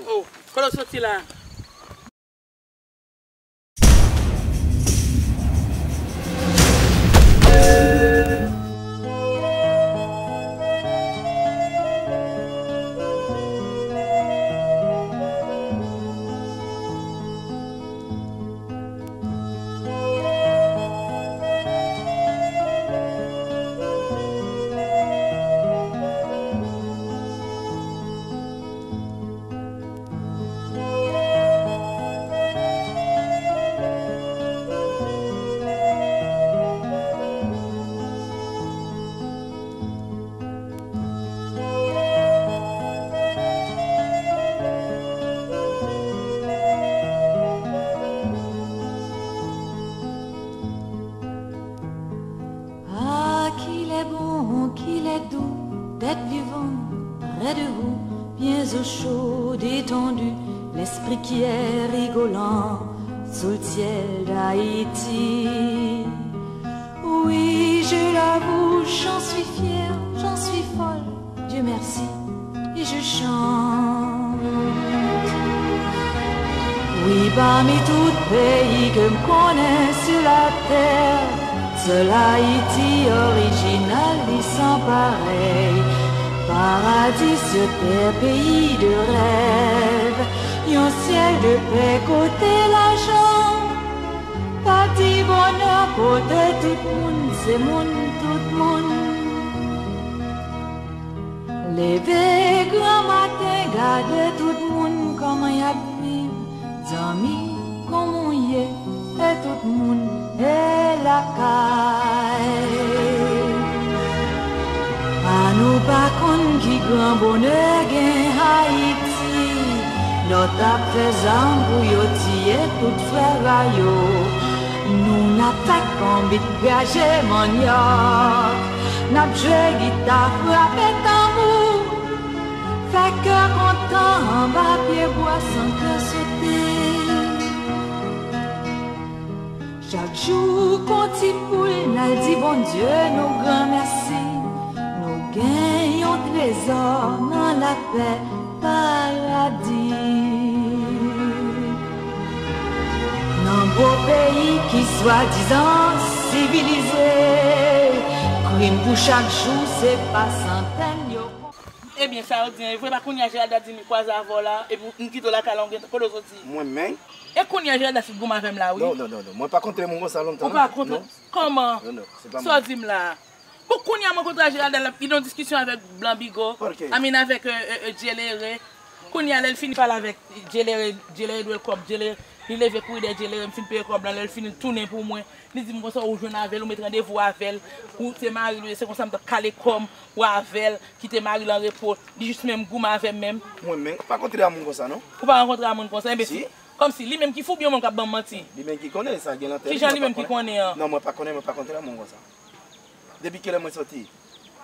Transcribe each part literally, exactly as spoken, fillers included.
Oh, kote w soti la? Ah, qu'il est bon, qu'il est doux d'être vivant près de vous, bien au chaud, détendu, l'esprit qui est rigolant sous le ciel d'Haïti. Oui, je l'avoue, j'en suis fière, j'en suis folle, Dieu merci, et je chante. Wi, pami tout peyi ke m konnen sou latè, sèl Ayiti orijinal li san parèy. Paradi sou tè, peyi de rèv, yon syèl de pè kote lajan pa di bonè pote tout moun, se moun tout moun. Leve granmaten, gade tout moun kòman y ap viv. Zanmi, kòman w ye? E tout moun e lakay. A nou pa konn ki gran bonè gen Ayiti. Lòt ap fè zam pou yo tiye tout frè a yo. Nou n ap fè konbit, graje manyòk. N ap jwe gita, frape tanbou. Fè kè kontan anba pyebwa san kè sote. Chak jou kon ti poul n al di Bondye nou granmèsi. Nou gen yon trezò nan lapè paradi. Nan bo peyi ki swadizan sivilize, krim pou chak jou se pa santèn yo. Ebyen, sa yo di an e vre, pa kounye a Geralda di m kwaze avè w la, epi m kite w lakay la, w gen kote w soti. Mwen menm? E kounye a Geralda fin goumen avè m la, wi. Non, non, non, non. Mwen pa kontre moun konsa lontan. Ou pa kontre? Non. Kòman? Non, non, se pa mwen. Sa w di m la a? Bon, kounye a mwen kontre a Geralda, l ap, li nan diskisyon avèk Blan Bigo. Ok. I mean, avèk, euh, euh, euh, Djelere. Kounye a, lè l fini pale avèk Djelere, Djelere dwe l kòb, Djelere, li leve kouri dèyè Djelere, m fin peye kòb la, lè l fini l tounen pou mwen. Li di m konsa, ou jwenn avè l, ou met randevou avè l, ou se mari l, se konsa m t ap kale kò m, ou avè l, kite mari l an repo, li jis menm goumen avè m menm. Mwen menm, pa kontre a moun konsa, non. Ou pa rankontre a moun konsa, enbesil. Si. Kòmsi, li menm ki fou, oubyen mwen k ap ban m manti? Li menm ki konnen, sa gen nan tèt li, mwen pa konnen. Kijan li menm ki konnen an? Non, mwen pa konnen, mwen pa kontre a moun konsa. Depi kilè mwen soti?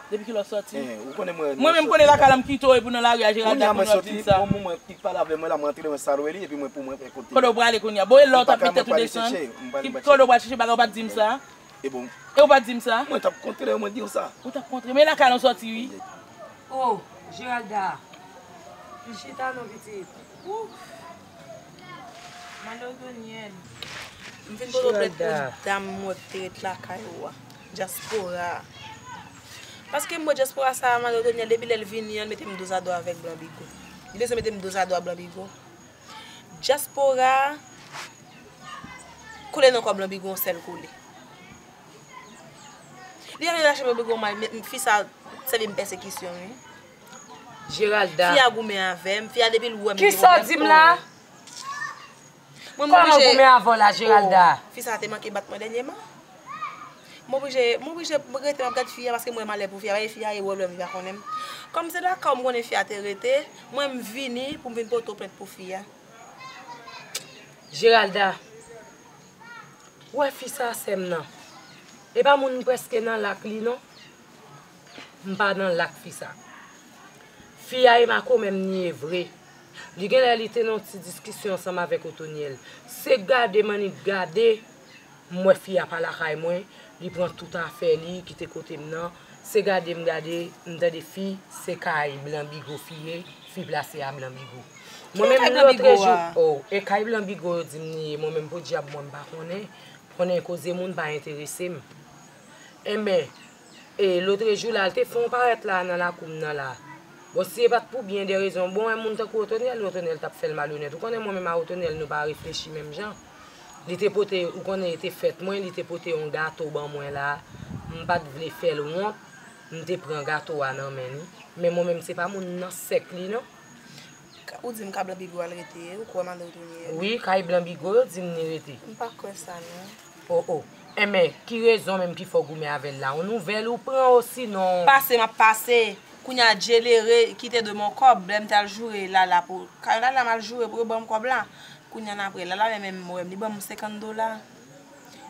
Depi kilè w soti? Eh, ou konnen mwen, mwen menm konnen lakay la m kite w epi w nan lari a Geralda kounye a w ap di m sa. Kounye a mwen soti, bon, moun mwen ki pale avè mwen la, mwen antre, mwen salwe li, epi mwen pou mwen kote m. Kote w prale kounye a? Bon, e lòt ap met tèt ou desann? Kote w pral chèche bagay, ou pa t di m sa? E bon. E ou pa t di m sa? Mwen t ap kontre w, mwen di w sa. Ou t ap kontre, men lakay la w soti, wi. Oh, Geralda. Li chita non, pitit. Ouf. Manno Doniel. M vin pote w plent pou dam mwen ki te ret lakay ou a. Dyaspora a. Paske m wè dyaspora sa a, Manno Doniel, depi lè l vini an, l mete m dozado avèk Blan Bigo. Li bezwen mete m dozado a Blan Bigo. Dyaspora a kole nan kò Blan Bigo yon sèl kole. Li ale lache Blan Bigo mal, men fi sa sèvi m pèsekisyon, wi. Geralda. Fi a goumen avè m, fi a depi l wè m. Kisa w di m la? Mwen, mwen oblije. Kòman goumen avè w la, Geralda? Oh, fi sa te manke bat mwen dènyèman. Mwen oblije, mwen oblije rete, m ap gad fi a, paske mwen malè pou fi a, paske fi a e pwoblèm, li pa konnen m. Kòm se lakay w m konnen fi a te rete, mwen m vini pou m vin pote w plent pou fi a. Geralda, ou wè fi sa a, sè m nan. E pa moun m prèske nan lak li, non. M pa nan lak fi sa. Fi a e makomè m ni e vre. Li genlè li te nan yon ti diskisyon ansanm avèk Otonyèl. Se gade m annik gade, m wè fi a pa lakay mwen, li pran tout afè li, kite kote m nan. Se gade m gade, m tande fi, se kay Blan Bigo fi ye, fi plase a Blan Bigo. Mwen menm lotrejou, oh, e kay Blan Bigo yo di m li ye, mwen menm podyab mwen m pa konnen, konnen koze moun pa enterese m. Enben, e lotrejou la, l te fè yon parèt la nan lakou m nan la. Bon, si e pa t pou byen de rezon, bon, yon moun tankou Otonyèl, Otonyèl t ap fè l malonèt. Ou konnen mwen menm a Otonyèl, nou pa reflechi menm jan. Li te pote, ou konnen e te fèt mwen, li te pote yon gato ban mwen la. M pa t vle fè l wont, m te pran gato a nan men li. Men mwen menm se pa moun nan sèk li non. Ou di m ka Blan Bigo al rete, ou kwè m al retoune? Wi, kay Blan Bigo yo di m li rete. M pa kwè sa non. Oh, oh. Enben, ki rezon menm ki fè w goumen avè l la? Yon nouvèl ou pran osinon? Pase, m ap pase. Kounye a, Djelere ki te dwe m yon kòb, lè m t al joure Lala pou, kay Lala m al joure pou yo ban m kòb la. Kounye a, n apre Lala menm, menm wè m, li ban m senkant dola.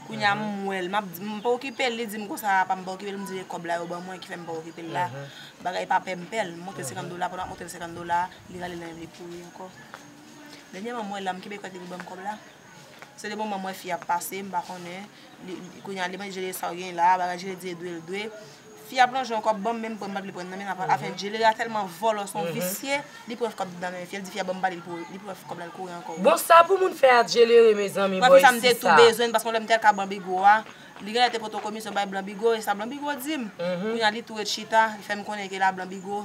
Kounye a, m wè l, m ap di, m pa okipe l, li di m konsa, pa m pa okipe l, m di, e kòb la yo ban mwen ki fè m pa okipe l la. Bagay pa pè m pè l, m montre l senkant dola, pandan m ap montre l senkant dola, li rale l nan men m, li kouri ankò. Dènyèman, m wè l la, m kenbe kwèt li pou ban m kòb la. Se de moman m wè fi ap pase, m pa konnen. Li, li, kounye a, li mande Djelere sa w gen la, bagay Djelere di e dwe, l dwe. Fi ap lonje yon kòb ban m, men m pran, m pa t vle pran nan men l, afen, Djelere a tèlman vòlò, se yon visye, li pran kòb nan men fi a, l di fi a ban m pale l pou, li pran kòb la, l kouri ankò. Bon, sa pou moun fè a Djelere, mezanmi, bòy sisa. Mwen, fi sa m te tou bezwen l, paske yon lè m te al ka Blan Bigo a, li genlè te pote yon komisyon bay Blan Bigo, e sa Blan Bigo di m. Kounye a, li tou ret chita, li fè m konnen ke l a Blan Bigo.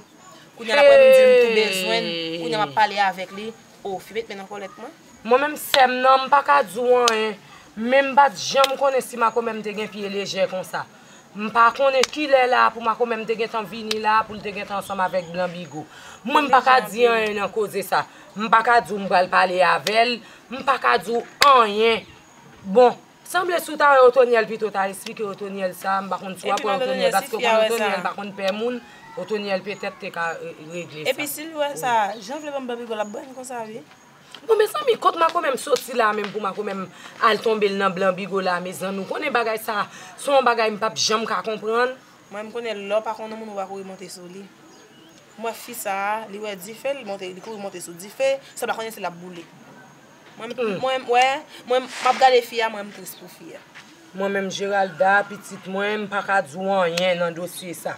Kounye a, l ap wè m di l m tou bezwen l, kounye a, m ap pale avèk li. O, fi met men nan kòlèt mwen. Mwen menm sè m nan, m pa ka di w anyen. Men m pa t janm konnen si makomè m te gen pye lejè konsa. M pa konnen kilè la pou makomè m te gentan vini la, pou l te gentan ansanm avèk Blan Bigo. Mwen m pa ka di anyen nan koze sa. M pa ka di w m pral pale avè l. M pa ka di w anyen. Bon, sanble si w ta wè Otonyèl pito w ta esplike Otonyèl sa, m pa konn si w ap wè Otonyèl, paske w konn Otonyèl pa konn pè moun, Otonyèl petèt te ka, e, regle sa. Epi si l wè sa, jan vle ban m Blan Bigo l ap ban l konsa wi. Bon, mezanmi, kot makomè m soti la menm pou makomè m al tonbe l nan Blan Bigo la, mezanmi? Ou konnen bagay sa, se yon bagay m p ap janm ka konprann. Mwen, m konnen lè w pa konnen moun, ou pa kouri monte sou li. M wè fi sa a, li wè dife, li monte, li kouri monte sou dife, san pa konnen si l ap boule. Mwen, mwen, wè, mwen, m ap gade fi a, mwen, m tris pou fi a. Mwen menm, Geralda, pitit mwen, m pa ka di w anyen nan dosye sa.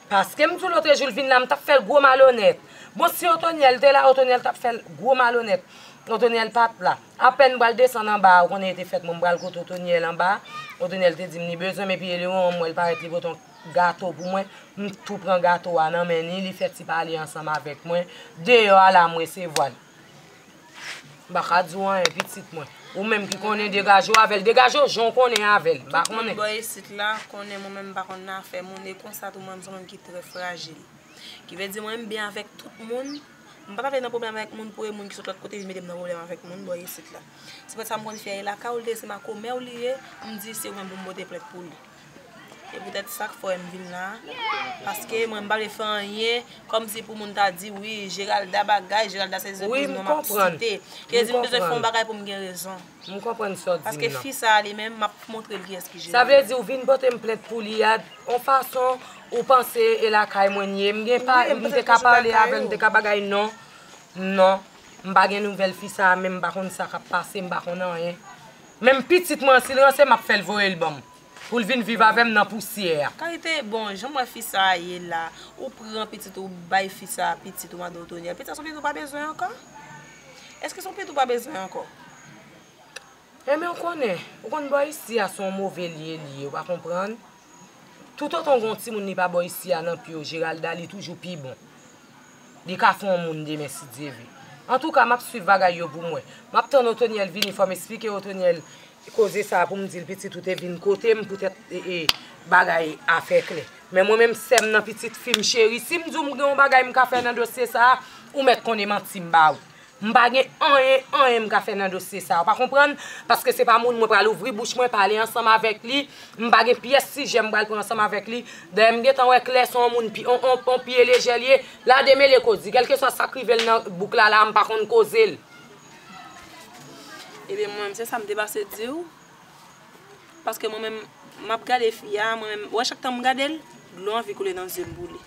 Paske m di w lotrejou l vin la, m t ap fè l gwo malonèt. Bon, si Otonyèl te la, Otonyèl t ap fè l gwo malonèt. Otonyèl pa t la. Apèn m pral desann anba a, ou konnen e te fèt mwen, m pral kote Otonyèl anba. Otonyèl te di m li bezwen m, epi Eleyon, m wè l parèt, li pote yon gato pou mwen. M tou pran gato a nan men li, li fè ti pale ansanm avèk mwen. Deyò a la, m resevwa l. M pa ka di w anyen, pitit mwen. Ou menm ki konnen, degaje w avè l. Degaje w jan w konnen avè l. M pa konnen. Tout moun bò isit la konnen mwen menm m pa konn nan afè moun. E konsa tou mwen, m se yon moun ki trè frajil. Ki vle di mwen, m byen avèk tout moun. M pa ta vle nan pwoblèm avèk moun pou e moun ki sot lòt kote vin mete m nan pwoblèm avèk moun bò isit la. Se poutèt sa m konn fè e lakay ou l te ye, se makomè w li ye, m di se ou menm pou m pote plent pou li. E poutèt sa k fè m vin la a. Paske mwen m pa vle fè anyen kòmsi pou moun ta di wi, Geralda bagay, Geralda se eskiz mwen m ap site. Ki vle di m bezwen fè yon bagay pou m gen rezon. M konprann sa w di m nan. Paske fi sa a li menm, m ap montre l kiyès ki Geralda. Sa vle di ou vin pote m plent pou li a, yon fason ou panse e lakay mwen l ye. M gen pa, m te ka pale avè l, m te ka bagay non. Non. M pa gen nouvèl fi sa a, menm m pa konn sa k ap pase, m pa konn anyen. Menm pitit mwen, si l ranse, m ap fè l voye l ban m. Pou l vin viv avè m nan pousyè a. Kalite, bon, jan m wè fi sa a ye la, ou pran pitit ou bay fi sa a, pitit ou madan Otonyèl. Pitit sa se yon pitit ou pa bezwen ankò? Èske se yon pitit ou pa bezwen ankò? Enben, ou konnen, ou konn bò isi a se yon move lye li ye, ou pa konprann? Toutotan gon timoun li pa bò isi a nan pye w, Geralda, li toujou pi bon. Li ka fè yon moun demen si Dye vle. Antouka, m ap swiv bagay yo pou mwen. M ap tann Otonyèl vini, fò m esplike Otonyèl koze sa a pou m di l pitit ou te vin kote m poutèt, e, e, bagay afè klè. Men mwen menm sè m nan, pitit fi m cheri, si m di w m gen yon bagay m ka fè nan dosye sa a, ou mèt konnen manti m ba ou. M pa gen anyen, anyen m ka fè nan dosye sa a. Ou pa konprann? Paske se pa moun mwen pral ouvri bouch mwen, pale ansanm avèk li. M pa gen pyès sijè m pral pran ansanm avèk li. Dayè, m gentan wè klè se yon moun pi, on, on, on pye lejè l ye. La demele koze. Kèlkeswa sa k rive l nan bouk la, la, m pa konn koze l. Ebyen, mwen menm, se sa m te pase di w. Paske mwen menm, m ap gade fi a, mwen menm, wè chak tan m gade l, dlo anvi koule nan zye m pou li.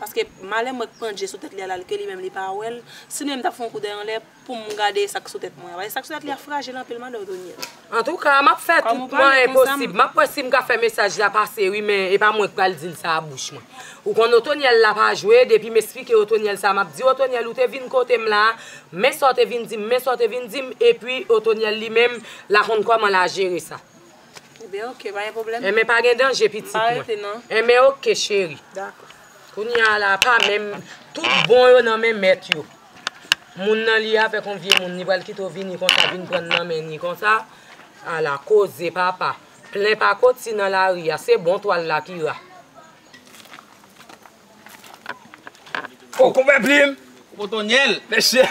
Paske malè mwen k pandje sou tèt li a la, ke li menm li pa wè l, si li menm t ap fè yon kout dèyè anlè pou m gade sa k sou tèt mwen an. Paske sa k sou tèt li a frajil anpil, madan Otonyèl. Antouka, m ap fè tout mwayen posib. M ap wè si m ka fè mesaj la pase, wi, men e pa mwen k pral di l sa a bouch mwen. Ou konn Otonyèl la pa jwe, depi m esplike Otonyèl sa, m ap di, Otonyèl, ou te vin kote m la, men sa w te vin di m, men sa w te vin di m, epi Otonyèl li menm, l a konn kòman l a jere sa. Ebyen, oke, pa gen pwoblèm. Enben, pa gen danje, pitit mwen. M pa rete, non. Enben, oke, cheri. Dakò. Kounye a la, pa menm, tout bon yo nan men mèt yo. Moun nan li avèk yon vye moun, li pral kite w vini konsa, vin pran nan men ni konsa. Ala koze, papa. Plen pakoti nan lari a, se bon twal la ki ra. O, konpè Plim! Konpè Otonyèl! Mesye!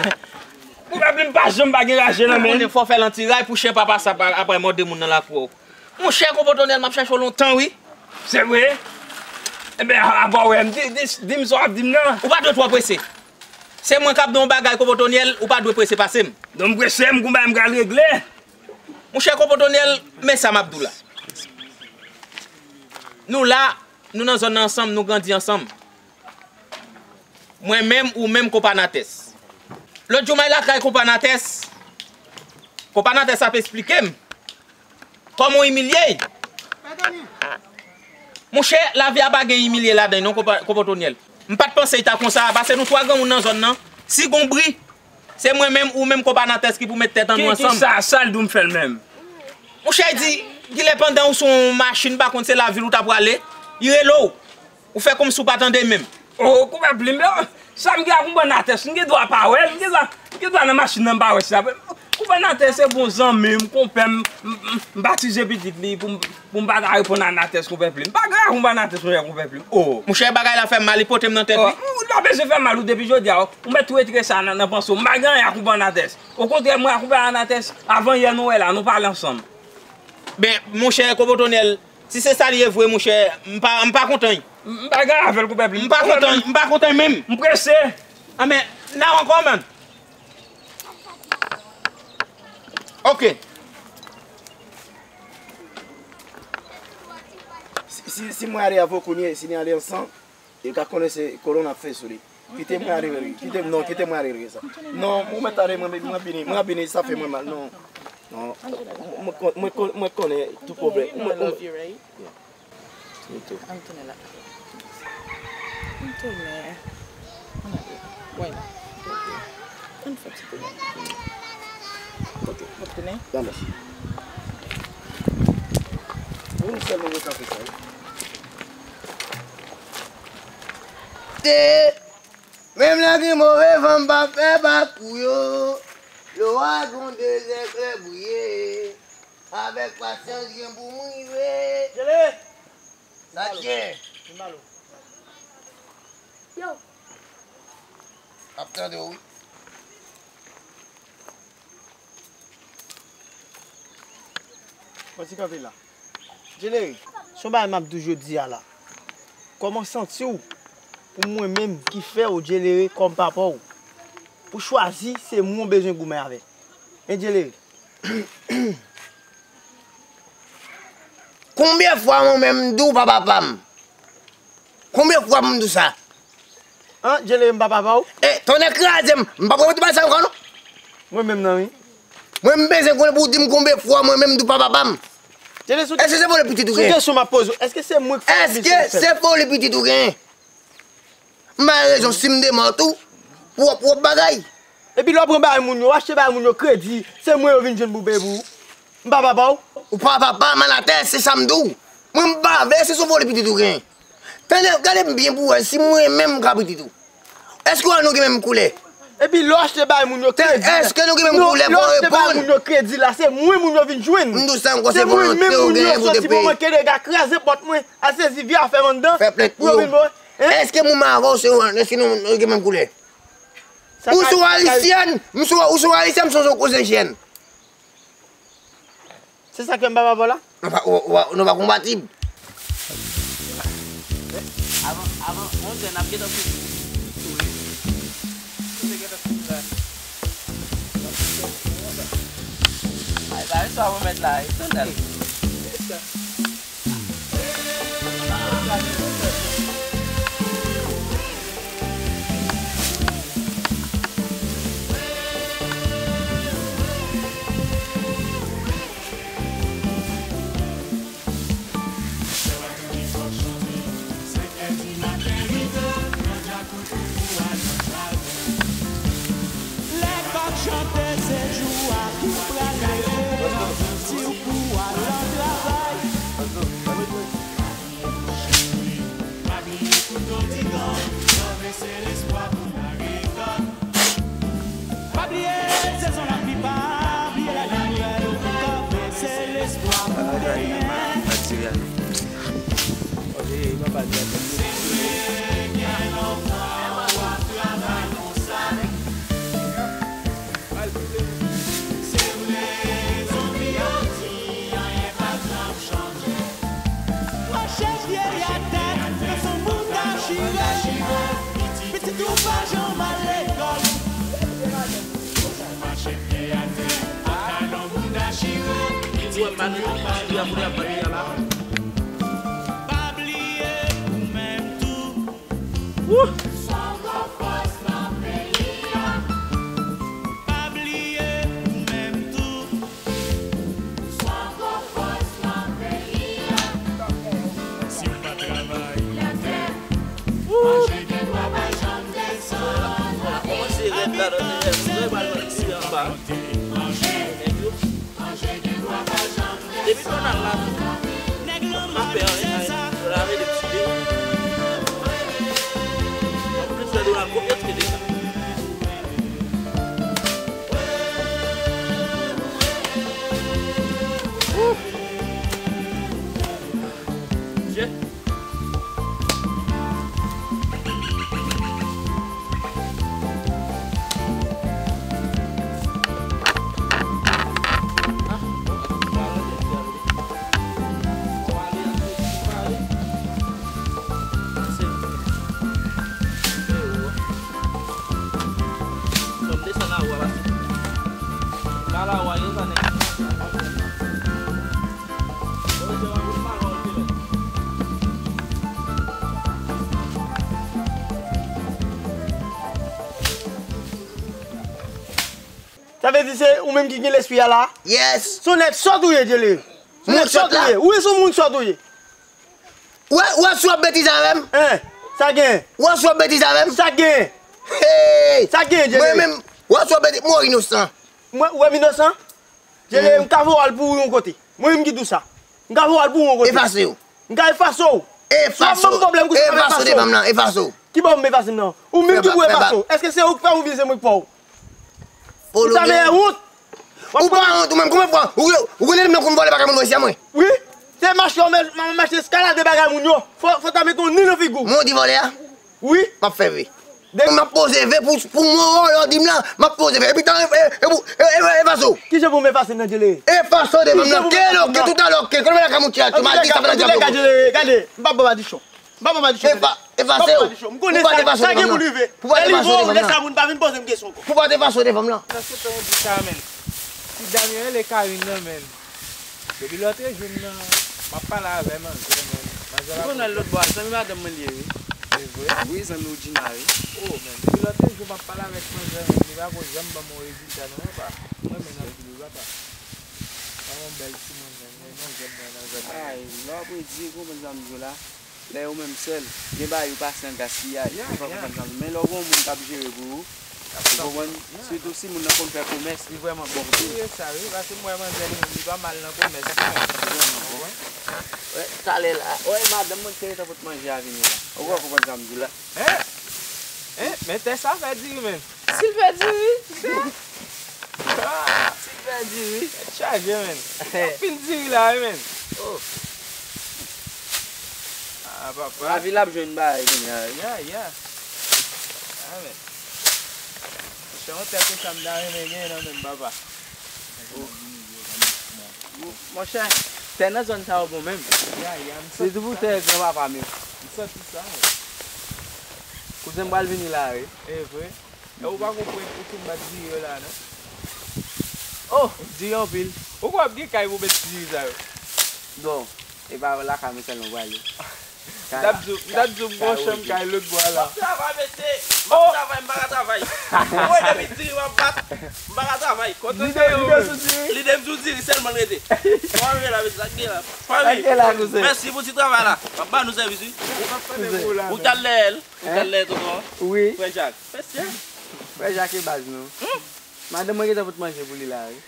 Konpè Plim pa janm pa gen raje nan men. Ou konnen fò fè l an ti ray pou chen pa pase ap, ap mòde moun nan lakou a. Monchè, konpè Otonyèl, m ap chèche w lontan, wi. Se vre? Enben, a, apa w wè m? Di, di, di m sa w ap di m nan. Ou pa dwe twò prese. Se mwen k ap di w yon bagay, konpè Otonyèl, ou pa dwe prese pase m. Non, m prese, m gon bagay m pral regle. Monchè, konpè Otonyèl, men sa m ap di w la. Nou la, nou nan zòn nan ansanm, nou grandi ansanm. Mwen menm, ou menm, konpa Natès. Lòt jou, m al lakay konpa Natès. Konpa Natès ap esplike m kòman w imilye l. Monchè, lavi a pa gen imilye ladan l non, konpa, konpa Otonyèl. M pa t panse l ta konsa, pase nou twa granmoun nan zòn nan. Si gon bri, se mwen menm, ou menm, konpa Natès ki pou met tèt an nou ansanm. Ki, ki sa, sa l di w m fè l menm? Monchè, di, kilè pandan ou sou yon machin, m pa konn se lavil ou ta prale, li rele w. Ou fè kòmsi w pa tande menm. O, konpè Plim, sa m gen ak konpa Natès, m gen dwa pa wè l, m gen dwa, m gen dwa nan machin nan m pa wè sa. Konpa Natès se bon zanmi m, konpè m, m, m, m batize pitit li pou m, pou m pa ta reponn a Natès, konpè Plim. M pa gen ak konpa Natès, monchè, konpè Plim. O. Monchè, bagay la fè m mal, li pote m nan tèt, wi. O, ou pa bezwen fè mal, ou depi jodi a, ou mèt retire sa nan, nan panse w. M pa gen anyen ak konpa Natès. Okontrè, mwen ak konpa Natès, avan yè nou wè la, nou pale ansanm. Ben, monchè, konpè Otonyèl, si se sa l ye vre, monchè, m pa, m pa kontan. M, m pa gen avè l, konpè Plim. M pa kontan, m pa kontan menm. M prese. A, men, n a ankò, man. Oke. Si, si, si mwen ale avè w kounye, si nou ale ansanm, yo ka konnen se kolon n ap fè sou li. Kite mwen ale, kite m, non, kite mwen ale rele sa. Non, ou mèt ale, mwen, mwen vini, mwen vini, sa fè mwen mal, non. Non, mwen, mwen, mwen, mwen konnen tout pwoblèm. Mwen, mwen, Ann tounen la. Ann tounen. Ann ale. Wè la. Ann fè ti tounen. Ok, w ap tounen? Ban mèsi. Moun sèlman mwen ka fè sa, wi. Te, menm lè gen move van, m pa fè pa kou yo. Lè w a gon dezè klè briye. Avèk pasyans, gen pou m rive. Sa k gen? Yo. Ap tande w, wi. Pati kanpe la. Djelere, se yon bagay m ap di w jodi a la. Kòman w santi w pou mwen menm ki fè w, Djelere, kòm papa w? Pou chwazi, se mwen w bezwen goumen avèk. Men Djelere, konbyen fwa mwen menm m di w pa papa m? Konbyen fwa pou m di w sa? An, Djelere, m pa papa w? E, tonnè kraze m, m pa pral rete bay sa ankò non. Mwen menm nan, wi. Mwen, m bezwen konnen pou w di m konbyen fwa mwen menm m di w pa papa m. Djelere, sou... Èske se vòlè pitit ou gen? Sou kesyon m ap poze w, èske se mwen k fè... Èske se vòlè pitit ou gen? M ba rezon si m demò tou, pou w ap, w ap bagay. Epi lè w pran bagay moun yo, w achte bagay moun yo kredi, se mwen yo vin jwenn pou peye pou ou. M pa papa w. Ou pa papa m Anatès, se sa m di w. Mwen m pa vle, èske se yon vòlè pitit ou gen? Tande, gade m byen pou w wè si mwen menm m ka pitit ou. Èske w wè nou gen menm koulè? Epi lè w achte bagay moun yo kredi. Èske nou gen menm koulè pou w reponn? Lè w achte bagay moun yo kredi la, se mwen moun yo vin jwenn. M di w sa ankò, se volonte ou genyen pou te peye. Se mwen menm moun yo soti pou mwen, kede ka kraze pòt mwen, al sezi vye afè m anndan. Fè plent pou yo. Èske moun avè w se, èske nou, nou gen menm koulè? Ou se yon ayisyèn, m se, ou se yon ayisyèn, m se yon kozenjyèn. Se sa ke m pa papa w la? Nou pa, ou, ou, nou pa konpatib. Avan, avan, on jèn ap gentan sou tou, wi. Tou se gentan sou la. Ay, ba, sa ou mèt la, e sandal. Se sa. Gade sandal. Lè kòk chante, se jou a ki pral leve, nan zouti ou pou al nan travay. Pa bliye kouto tigon, kanpe se lespwa pou la rekòt. Pa bliye sezon lapli, pa bliye lajounen, kanpe se lespwa pou demen. Machè vye atè, nan son bouda chire. Pitit ou pa janm al lekòl. Machè vye atè, pantalon bouda chire. Pitit ou pa janm al lekòl. Pa bliye ou menm tou. Wouh! Pa bliye ou menm tou. Si w pa travay, latè, manje gen dwa pa janm desann. Kòmanse rèd la, nan te rèd, mwen pral rèd li anba. Manje. Depi nou nan la, nou pa fè anyen, lave de pti de. Anplis, fè do la konbyen ki deja. Ouf! Je. Sa vle di se ou menm ki gen lespri a la? Yes. Se yon nèg sòt ou ye, Djele. Se yon nèg sòt ou ye. Ou se yon moun sòt ou ye. Ou wè, ou wè si w ap betize avè m? Hein, sa gen. Ou wè si w ap betize avè m? Sa gen. Hey! Sa gen, Djele. Mwen menm, ou wè si w ap betize, mwen inosan. Mwen, ou wè m inosan? Djele, m ka voye w al pou yon kote. Mwen menm ki di w sa. M ka voye w al pou yon kote. Efase w. M ka efase w. Efase w. Sa ban m pwoblèm kou sa, efase w devan m nan, efase w. Ki ban m efase m nan? Ou menm ki pou efase w. Èske se ou k fè m vin, se mwen k fè w? Ou ta mèyè wont. Ou pa wont, ou menm, konbyen fwa? Ou, ou konnen menm kou m vòlè bagay moun mwen isi a mwen? Wi. Se mache w, men, mache eskalade bagay moun yo. Fò, fò ta mete yon ni nan figi w. Mwen di vòlè a? Wi. M ap fè ve. Depi m ap poze ve pou, pou mwen, lè w di m la, m ap poze ve. Epi tan, e, e, e, e, e, efase w. Kijan pou m efase m nan, Djele? Efase w devan m nan. Kijan pou m efase m nan? Ke lòke, tout a lòke. Konnen la ka mouti a, tou mal di sa fè nan djab yo. Gade, gade, gade. M p ap ba w madichon. M p ap ba w madichon. Efa-, efase w. M p ap ba w madichon. M konnen sa, sa gen pou l rive. Lè li vo, lè sa moun pa vin poze m kesyon ankò. Pou pa efase w devan m nan. Nan se tan w di sa, men. Ti dam yo rele Karine nan, men. Depi lòt jou m nan, m ap pale avè manzè, men. Manzè la. Ou konn wè l lòt bò a, zanmi madanm mwen li ye, wi. Se vre? Wi, zanmi Woodjina, wi. Oh, men, depi lòt jou m ap pale avèk manzè, men, li pa ko janm ban m yon rezilta, non, papa. M renmen l anpil, wi, papa. Sa yon bèl timoun, men, men manzè m nan, nan zòn nan. Ay, lè w ap redi, ou konprann sa m di w la? Lè yo menm sèl, gen bagay yo pase an gaspiyaj, ou pa konprann sa m di w. Men lè w gen yon moun k ap jere pou ou, ou konprann? Sitou si moun nan konn fè komès, li vrèman bon tou. Wi, e sa, wi, paske m wè manzè li menm, li pa mal nan komès, wi, men. Li vrèman bon. Wè, talè la, wè, madanm mwen te gentan pot manje a vini la. Ou pa konprann sa m di w la? Hein? Hein? Men tè sa fè diri, men. Silvè diri. Ah, Silvè diri. Tèt chaje, men. Anpil diri la, wi, men. Oh. Ah, papa. Lavi l ap jwenn bagay kounye a, wi. Ya, ya. Ah, men. Se yon tè konsa m ta renmen genyen nan men m, papa. Oh. Monchè, tè nan zòn sa yo bon menm. Ya, ya, m santi sa. Sitou pou tè granpapa m yo. M santi sa, wi. Kouzen m pral vini la, wi. E vre? E ou pa gon pwen pou tou m bat diri yo la, non? Oh, diri anpil. Ou kwè ap gen kay pou met diri sa yo? Bon, e pa lakay mwen sèlman pou ale. M t ap di w, m t ap di w m gon chanm kay lòt bò a la. W ap travay, mesye. M pa ka travay, m pa ka travay. Mwen depi diri m ap bat, m pa ka travay. Kote lide, lide sou diri. Lide m sou diri sèlman l rete. Mwen rive la, mesye, sa k gen la. Fanmi, sa k gen la, kouzen? Mèsi pou ti travay la. M ap ba nou sèvis, wi. Ou t al lè l, ou t al lè tonton. Wi. Frè Jak. Mesye. Frè Jak e baz nou. Madanm mwen gentan fout manje pou li la, wi.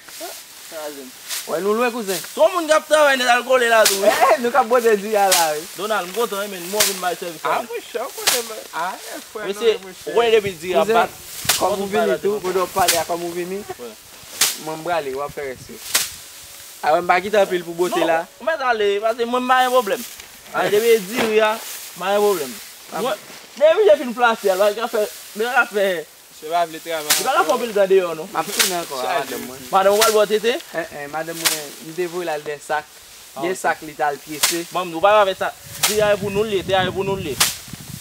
Wè, nou lwen, kouzen. Tro moun k ap travay nèt al kole la tou, wi. Eh, nou k ap bwote diri a la, wi. Donald, m kontan, wi, men mwen vin bay sèvis la. Ah, monchè, ou konnen, men. Ah, eh, frè, non, mesye, ou konnen depi diri a bat. Kòm ou vini tou, kote w pale a, kòm ou vini. Mwen, m prale, w ap fè rès yo. Ah, wè, m pa kite anpil pou bwote la. Non, ou mèt ale, paske mwen, m pa gen pwoblèm. Ale, depi e diri a, m pa gen pwoblèm. Mwen, depi je fin plase a, l pa ka fè, li pa ka fè. Misye pa vle travay ankò. Li pa ka fè anpil tan deyò, non. M ap tounen ankò a madanm mwen. Madanm ou pral ba w tete? Eh, eh, madanm mwen, m te voye l al dè sak. Dè sak li t al pyese. Manmi, ou pa ka fè sa. Diri a e pou nou l ye, tè a e pou nou l ye.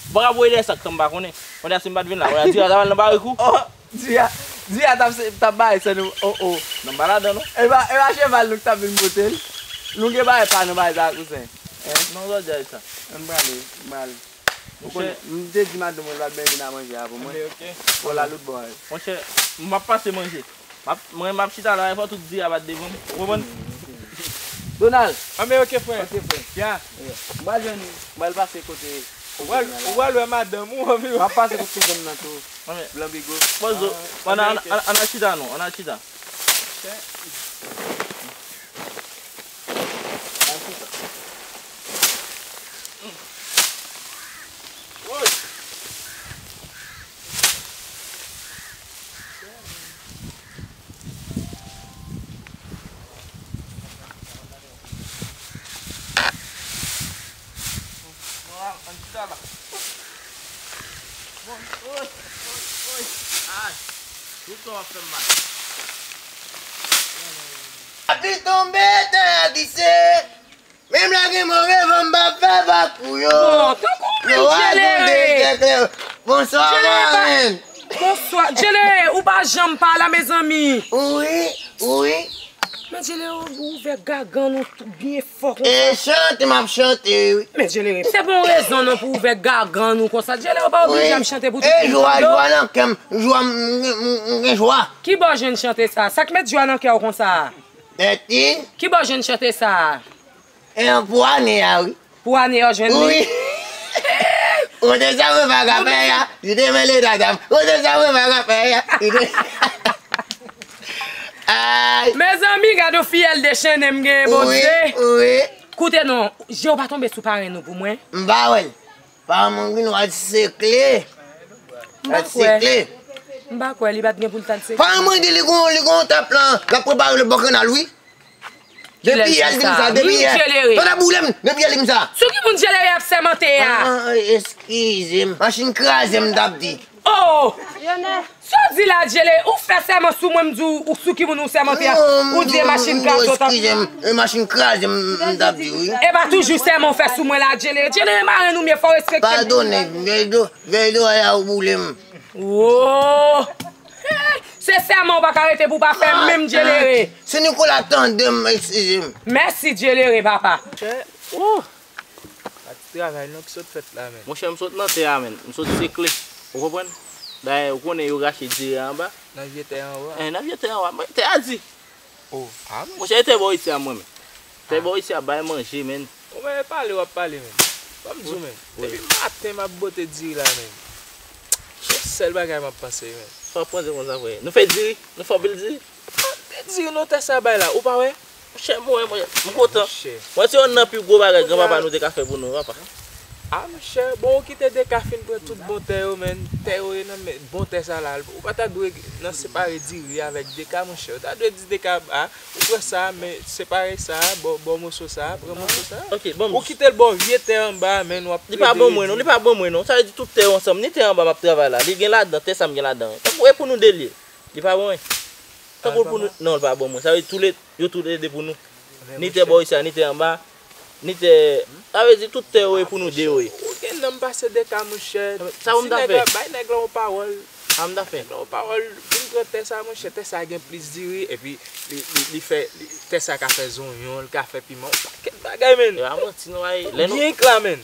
Ou pa ka voye dè sak san m pa konnen. Kounye a si m pa t vin la, kounye a diri a ta pral nan barik ou. Oh, diri a, diri a t ap se, t ap bay san nou. Oh, oh. Non, m pa ladan, non. E pa, e pa cheval nou ki t ap vin pote l. Nou gen bagay pa nou bagay sa, kouzen. Eh? Non, jodi a e sa. Ann prale, m prale. Ou konnen, m te di madanm mwen l pa t bezwen vin a manje a pou mwen. Anben, ok. Fò l al lòt bò a. Monchè, m ap pase manje. M ap, mwen, m ap chita la, fò tout diri a bat devan m. Ou konprann? Donald. Anben, ok, frè. Ok, frè. Ya. M pral jwenn ou. M pral pase kote kouzen nan la. Ou pral wè madanm ou anpi. M ap pase kote kouzen nan tou. Anben. Blan Bigo. Poze w. Ann, ann, ann, ann al chita non, ann al chita. Ay, tout tan w ap fè m mal. Lapli tonbe, tè a glise. Menm lè gen move van, m p ap fè vag pou yo. Bon, tankou w menm, Djelere. Bonswa, Djelere, pa- marèn. Bonswa. Djelere, ou pa janm pa la, mezanmi. Wi, wi. Men Djelere, ou ouvè gagann ou tou byen fò konsa. E chante, m ap chante, wi. Men Djelere, se bon rezon non pou ouvè gagann ou konsa. Djelere, ou pa oblije ap chante pou tout moun. E jwa, jwa nan kè m, jwa m, m, m, m gen jwa. Kibò w jwenn chante sa? Sa k met jwa nan kè w konsa? Tèt li. Kibò w jwenn chante sa? E pou ane a, wi. Pou ane a w jwenn li? Wi. Ou te sa mwen pa ka fè a, li te mele dada m. Ou te sa mwen pa ka fè a, li te Ay. Mezanmi, gade yon fiyèl dechennen m genyen, Bondye. Wi, wi. Koute non, je w pa tonbe sou parenn ou pou mwen? M pa wè l. Parenn mwen vin wè l sekle. M pa kwè. M pa kwè, li pa t gen pou l t al sekle. Parenn mwen di li gon, li gon tap lan, l ap prepare l bò kannal, wi. Depi yè l di m sa, depi yè. Tande boule m, depi yè l di m sa. Sou ki moun Djelere ap sèmante a? Ah, eskize m, machin kraze m t ap di. Oh! Sa w di la, Djelere? Ou fè sèman sou mwen, m di w, ou sou ki moun ou sèmante a? Ou di e machin kraze w t ap. Eskize m, e machin kraze m, m t ap di, wi. E pa toujou sèman w fè sou mwen la, Djelere. Djelere, marenn ou m ye, fò w respekte m. Padone, vèy do, vèy do a ou boule m. Oh! Se sèman w pa ka rete pou w pa fè menm, Djelere. Se Nicolas tande m, eskize m. Mèsi, Djelere, papa. Monchè, oh! Pa ti travay non ki sot fèt la, menn. Monchè, m sot nan tè a, menn. M sot sekle. Ou konprann? Dayè, ou konnen yo rache diri a anba. Nan vye tè a anba. Eh, nan vye tè a anba. Mwen, tè a di. Oh, ah, monchè, e tè bò isi a mwen menm. Tè bò isi a bay manje, menn. Ou menm e pale w ap pale, menn. Ban m di w, menn. Depi maten m ap bwote diri la, menn. Se sèl bagay m ap panse, menn. Sa w ap panse konsa, frè? Nou fè diri? Nou fè anpil diri? Ah, de diri non tè sa bay la, ou pa wè? Monchè, mwen, mwen, m kontan. Monchè. Mwen se youn nan pi gwo bagay granpapa nou te ka fè pou nou, papa. Ah, monchè, bon, ou kite Deka fin pran tout bon tè yo, menn. Tè yo ye nan men, bon tè sa la. Ou pa ta dwe nan separe diri avèk Deka, monchè. Ou ta dwe di Deka, ah, ou pran sa, men separe sa, bò, bò moso sa, pran moso sa. Ok, bon. Ou kite l bò vye tè anba, menn, w ap plede redi. Li pa ban mwen, non, li pa ban mwen, non. Sa vle di tout tè yo ansanm. Ni tè anba m ap travay la. Li gen ladan, tè sa m gen ladan. Tankou e pou nou de l ye. Li pa ban mwen. Tankou l pou nou, non, l pa ban mwen. Sa vle di tou le, yo tou le de pou nou. Ni tè bò isi a, ni tè anba, ni tè, sa vle di tout tè yo e pou nou de yo ye. Ou gen nanm pase Deka, monchè. Sa ou m ta fè? Bay nèg la yon pawòl. Sa m ta fè? Nèg la yon pawòl, vin pran tè sa, monchè, tè sa gen plis diri, epi li, li, li fè, li, tè sa ka fè zonyon, li ka fè piman, yon pakèt bagay, menn. E pa manti non, ay, lè nou byen kla, menn.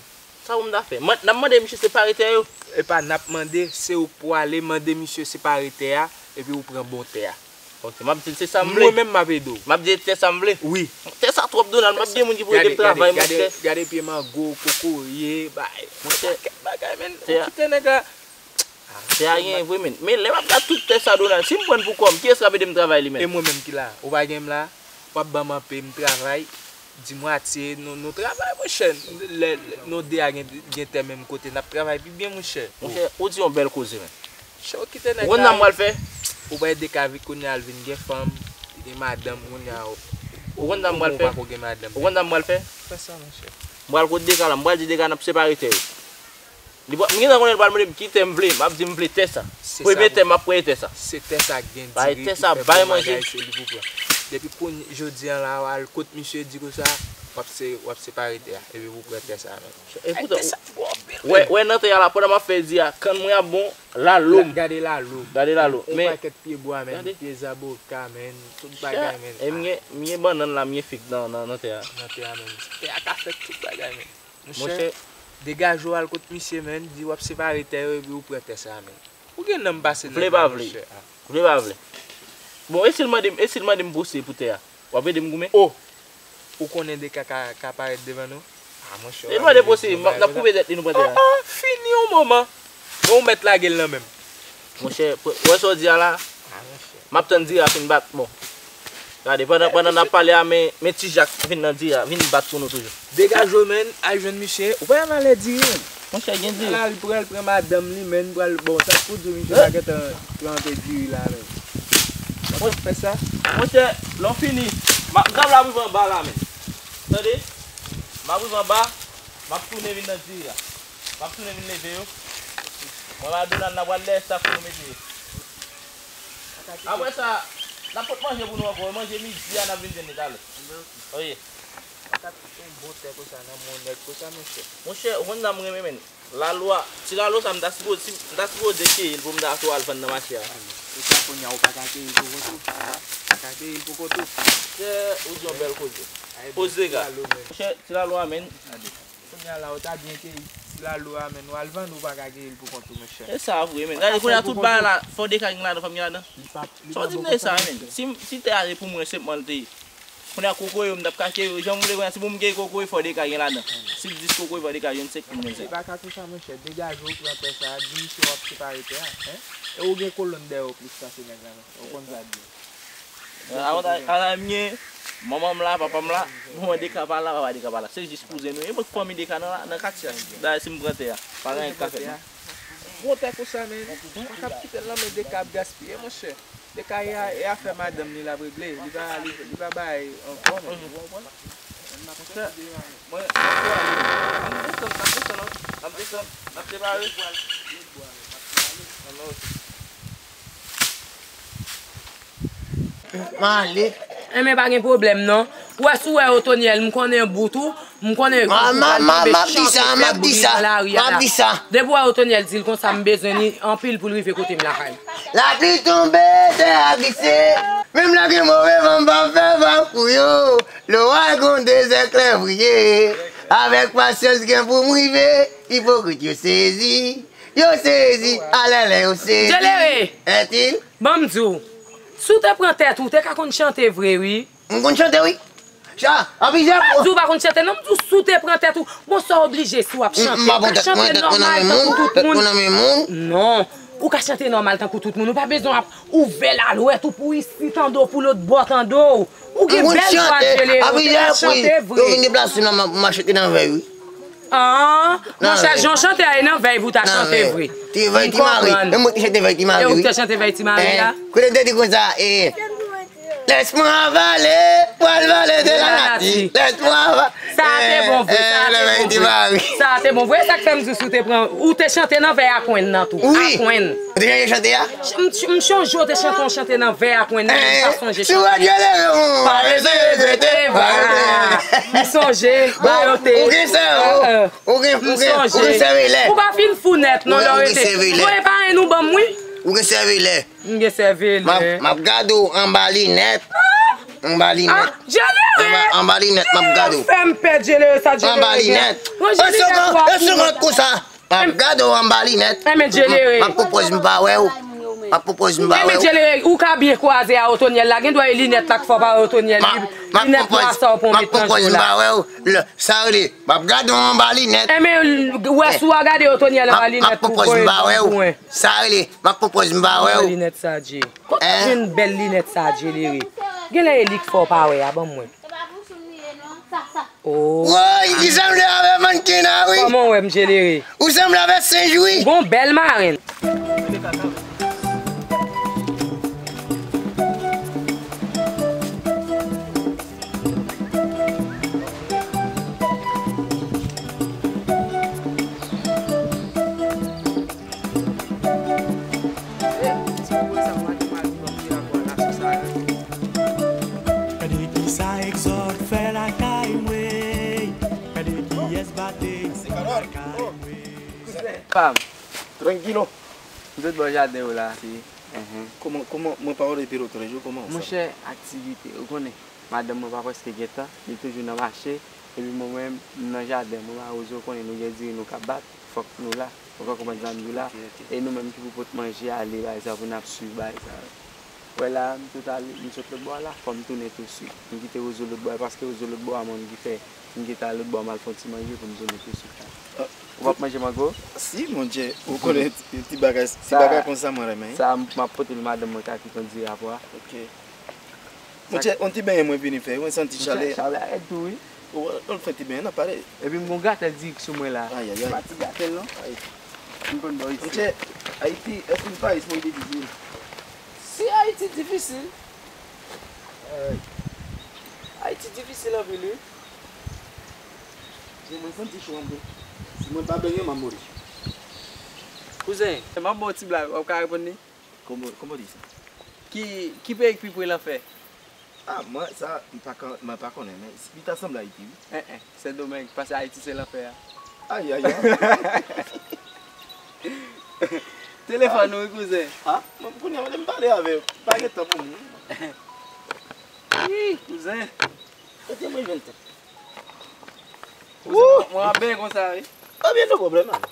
Sa ou m ta fè? N ap mande misye separe tè yo. Epa, n ap mande, se ou k pou ale mande misye separe tè a, epi ou pran bon tè a. Ok, m ap di l se sa m vle. Mwen menm m ap ede w. M ap di l tè sa m vle. Wi. Tè sa twòp, Donald, m ap gen moun ki pou ede m travay, monchè. Gade pye mango, kokoye, bay. Monchè, pakèt bagay, men. Ou kite nèg la. Tè a gen vre, men. Men lè m ap gade tout tè sa, Donald, si m pran l pou kò m, kiyès k ap ede m travay li menm? E mwen menm ki la? Ou pa gen m la? W ap ban m anpe, m travay. Di mwatye, nou, nou travay, monchè. Lè, lè nou de a gen, gen tè menm kote, n ap travay pi byen, monchè. Monchè, ou di yon bèl koze, men. Monchè, ou kite nèg la. Ou konn sa m pral fè? Ou bay de ka vit kounye a, al vin gen fanm, li gen madanm kounye a. Ou konn sa m pral fè? Ou pako gen madanm. Ou konn sa m pral fè? Fè sa, monchè. M pral kot de ka la, m pral di de ka n ap separe tè yo. Li pral, m gentan konnen li pral mande m ki tè m vle, m ap di m vle tè sa. Premye tè m ap preye tè sa. Se tè sa k gen diri, ki fè bon bagay, se li pou pran. Depi kounye jodi a la, w al kot misye di konsa, w ap se, w ap separe tè a, epi pou pran tè sa menm. E poutan, wè, wè nan tè a la, pandan m ap fè diri a, kann mwen ap bon, lalo m. Gade lalo. Gade lalo. Yon pakèt pye bwa, men, pye zaboka, men, tout bagay, men. E m gen, m gen bannann la, m gen fig nan, nan, nan tè a. Nan tè a, men. Tè a ka fè tout bagay, men. Monchè, degaje w al kot misye, men, di w ap separe tè yo epi ou pran tè sa, men. Ou gen nanm pase nèg la, monchè. Vle pa vle. Vle pa vle. Bon, e si l mande m, e si l mande m pwosye pou tè a? W ap ede m goumen? O! Ou konnen de ka ka, ka parèt devan nou? A, monchè, w ap ede m goumen. E mande pwosye, m ap, n ap koupe tèt li, nou pran tè a. O, o, fini yon moman. Bon, ou mèt lage l nan men m. Monchè, wè sa w di a la? A, monchè. M ap tann diri a fin bat, bon. Gade, pandan, pandan n ap pale a, men, men Ti Jak vin nan diri a, vin bat pou nou toujou. Degaje w, men, al jwenn misye. Ou pa wè valè diri, men. Monchè, gen diri. Al, al pran, al pran madanm li, men, pral, bon, sa k pou di w, misye pa gentan plante diri la, men. Ou konn fè sa? Monchè, lè w fini, m ap, m t ap la rive anba la, men. Tande? M ap rive anba, m ap tounen vin nan diri a. M ap tounen vin leve yo. Mwen, Madonna, n ap pral dèyè sa pou nou mete yo. Apre sa, n ap pot manje pou nou ankò. Manje midi a, n ap vin jwenn li talè. Oye. Sa ka kite yon bon tè konsa nan men yon nèg konsa, monchè. Monchè, ou konn sa m renmen, men. Lalo a, ti lalo sa, m ta sipoze, si, m ta sipoze keyi l pou m ta tou al vann nan mache a. E sa kounye a, ou pa ka keyi l pou kont ou. Pa ka keyi l pou kont ou. Monchè, ou di yon bèl koze. Poze, gad. Monchè, ti lalo a, men. Kounye a la, ou ta byen keyi ti lalo a, men w al vann, ou pa ka keyi l pou kont ou, monchè. E sa vre, men. Gade, kounye a tout bagay la, fò de ka gen ladan, fò m gen ladan. Sa w di m de sa, men? Si, si tè a te pou mwen, senpman l te ye. Kounye a kokoye yo, m t ap ka keyi yo. Jan m vle kounye a, si pou m keyi kokoye, fò de ka gen ladan. Si dis kokoye, fò de ka jwenn senk pou m jwenn senk. E pa ka konsa, monchè. Degaje w, pran tè sa a, di misye w ap separe tè a, en? E ou gen kolòn dèyè w plis pase nèg la, men. Ou konn sa di. Avantaj, avantaj m gen, manman m la, papa m la, manman Deka pa la, papa Deka pa la. Se jis kouzen nou ye. Mwen fanmi Deka nan, nan katye a. Dayè, si m pran tè a, pa gen anyen k ka fèt non. Bon tè konsa, men, pa ka kite l nan men Deka ap gaspiye, monchè. Deka, e a, e afè madanm li l ap regle. Li pa, li, li pa bay ankò, men. Monchè, mwen, mwen, mwen, m desann, m ap desann, m ap desann, m ap separe. M ale. Enben, pa gen pwoblèm non. Ou wè, si w wè Otonyèl, m konnen bout ou, m konnen bout ou pral tonbe chante fè bri nan lari a la. Depi w wè Otonyèl di l konsa, m bezwen li anpil pou l rive kote m lakay. Lapli tonbe, tè a glise. Menm lè gen move van, m p ap fè vag pou yo. Lwa gon dezèklè briye. Avèk pasyans gen pou m rive. Ipokrit yo sezi. Yo sezi, alèlè yo sezi. Djelere! Ètil? Ban m di w, si w te pran tèt ou, w te ka konn chante vre, wi. M konn chante, wi. Sa, an plizyè fwa. M pa di w pa konn chante, non, m di w si w te pran tèt ou. Bon, sa w oblije si w ap chante. Ou ka chante nòmal tankou tout moun. Non, ou ka chante nòmal tankou tout moun. Ou pa bezwen ap ouvè lalwèt ou pou isit an do, pou lòt bò an do. Ou gen bèl vwa, Djelere, ou te ka chante vre. Yo vin deplase nan m, m a chante nan vèy, wi. Ah, monchè, jan w chante a, e nan vèy pou w ta chante vre. Ti vèy, ti mare. M konprann. E mwen ki chante vèy, ti mare, wi. E ou ki te chante vèy, ti mare a? Kote m te di konsa, e, laisse-moi avaler, pral vale de la nati. Laisse-moi avaler. Sa a te bon vre, sa a te bon vre. Sa a te bon vre. E sa k fè m di w si w te pran, ou te chante nan vèy a kwenn nan tou. Wi. A kwenn. Ou te chante chante a? M, m chonje w te chante yon chante nan vèy a kwenn nan, m pa sonje chante. Sou radyo Leve, ou. Pa bezwen repete, pa repete. M sonje, ba yo te. Ou gen sèvo. Ou gen, ou gen, ou gen sèvo lè. Ou pa fin fou nèt, non, lè w rete. Voye parenn ou ban m, wi. Ou gen sèvo lè. M gen sèvo lè. M ap, m ap gade w anba linèt. Anba linèt. Djelere! Anba, anba linèt, m ap gade w. Fè m pè Djelere sa, Djelere. Anba linèt. Range linèt ou ap. E sou kont konsa. M ap gade w anba linèt. Enben Djelere. M ap pran pòz m pa wè w. M ap pran pòz m pa wè w. Enben Djelere, ou ka byen kwaze a Otonyèl la. Gendwa e linèt la k fè w pa wè Otonyèl. Linèt nwa sa w pran w met nan je w la. M ap pran pòz m pa wè w. Sa rele, m ap gade w anba linèt. Enben, wè si w a gade Otonyèl anba linèt pou voye l ban mwen. Sa rele, m ap pran pòz m pa wè w. Linèt sa, Dje. Kote w jwenn bèl linèt sa, Djelere? Genlè e li k fè w pa wè a, ban mwen. Oh. Woy, li sanble avè mannken an, wi. Kòman w wè m, Djelere? Ou sanble avè senj, wi. Ou gon bèl marenn. Gade kisa Exode fè lakay mwen. Gade kiyès batey lakay mwen. Kouzen. Pam. Trankilo. M sot bò jaden w la. Si. Kòman, kòman, mwen pa wè w depi lòt jou, kòman sa? Monchè, aktivite, ou konnen. Madanm mwen pa prèske gen tan, li toujou nan mache, epi mwen menm, m nan jaden, mwen pa wozo konnen nou gen diri nou ka bat, fòk nou la, ou ka konprann sa m di w la, e nou menm ki pou pot manje ale, bagay sa pou n ap swiv bagay sa yo. Wè la, m tout ale, m sot lòt bò a la, fò m tounen touswit. M kite wozo lòt bò a, paske wozo lòt bò a, mwen ki fè, m kite al lòt bò a, m al fè yon ti manje pou m tounen touswit la. Ou p ap manje mango? Si, monchè, ou konnen ti, ti bagay, ti bagay konsa mwen renmen. Sa, m ap pote l madanm mwen ka kite yon diri apre. Ok. Monchè, yon ti benyen mwen vini fè, mwen santi chalè. Chalè a rèd tou, wi. Ou, ou fè ti benyen, n ap pale. Epi m gon gratèl dirèk sou mwen la. Ay, ay, ay. Pa ti gratèl, non. Ay. M konn bò isi. Monchè, Ayiti, èske m pa isi mwen difisil? Si Ayiti difisil. Ay. Ayiti difisil anpil, wi. Mwen santi cho anpil. Si mwen pa benyen, m ap mouri. Kouzen, m ap ba w ti blag, w ap ka reponn li? Kòman, kòman w di sa? Ki, ki peyi k pi pre lanfè? Ah, mwen, sa, m pa ka, mwen pa konnen, men li ta sanble Ayiti, wi. En, en, Sendomeng, paske Ayiti se lanfè a. Ay, ay, ay. Telefòn ou, wi, kouzen. Ah, mwen, kounye a, m pale avè w. Pa gen tan pou mwen. Ih, kouzen. Kote mwen jwenn tan? Wou! Mwen ap benyen konsa, wi. Ebyen, no pwoblèm, man.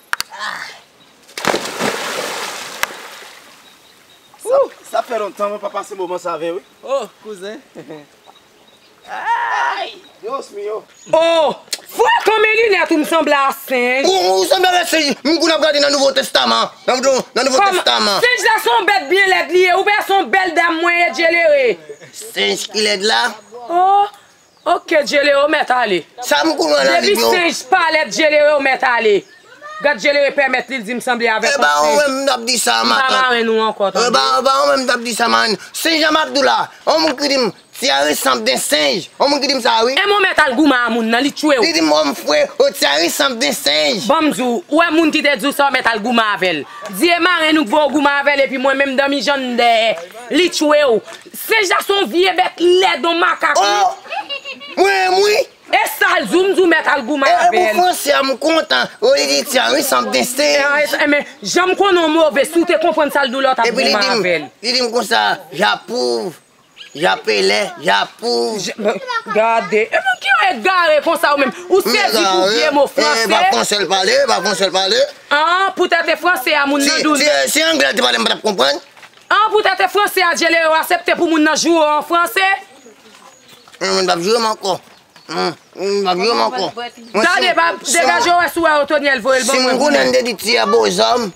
Sa, sa fè lontan mwen pa pase moman sa avè w, wi. Oh, kouzen. Ay, Dios mío. Oh, frekan, men linèt ou m sanble a senj. Ou, ou sanble avèk senj. M konn ap gade nan Nouvo Testaman. Nan, nan Nouvo Testaman. Senj la se yon bèt byen lèd li ye. Ou wè se yon bèl dam mwen ye, Djelere. Senj ki lèd la? Oh. Ok, Djelere, w mèt ale. Sa m konn wè nan liv yo. Depi senj pa lèd, Djelere, w mèt ale. Gad Djelere pèmèt li, l di m sanble avèk yon senj. E pa ou menm m t ap di sa, matant. M pa marenn ou ankò, tande. E pa, e pa ou menm m t ap di sa, marenn. Senj jan m ap di w la. On moun ki di m, tu as ressemble d'un singe. On moun ki di m sa, wi. E mwen mèt al goumen a moun nan, li tchwe w. Li di m, on frè, oh, tu as ressemble d'un singe. Ban m di w, ou wè moun ki te di w sa, w mèt al goumen avè l. Di e marenn ou k voye w goumen avè l, epi mwen menm, danmi jan m dèyè. Li tchwe w. Senj la se yon vye bèt lèd, yon makak, wi. Oh! Mwen, wi. E sa l di w, m di w mèt al goumen avè l. E pou franse a, m kontan. Ou li di ti a wi, sanm de senj. E, e, men, jan m konnen w move, si w te konprann sa l di w la, w t ap goumen avè l. Epi li di m, li di m konsa, j'approuve, j'appelle, j'approuve. Gade, e moun ki egare konsa ou menm. Ou sezi pou vye mo franse. E pa franse l pale, e pa franse l pale. An, poutèt e franse a moun nan di w. Si, si anglè l te pale, m pa t ap konprann. An, poutèt e franse a, Djelere, w aksepte pou moun nan joure w an franse? Mwen, mwen p ap joure m ankò. Mwen, mwen p ap joure m ankò. Tande, pa degaje w, wè si w wè Otonyèl voye l ban mwen. Si m konnen m te di ti a bozòm.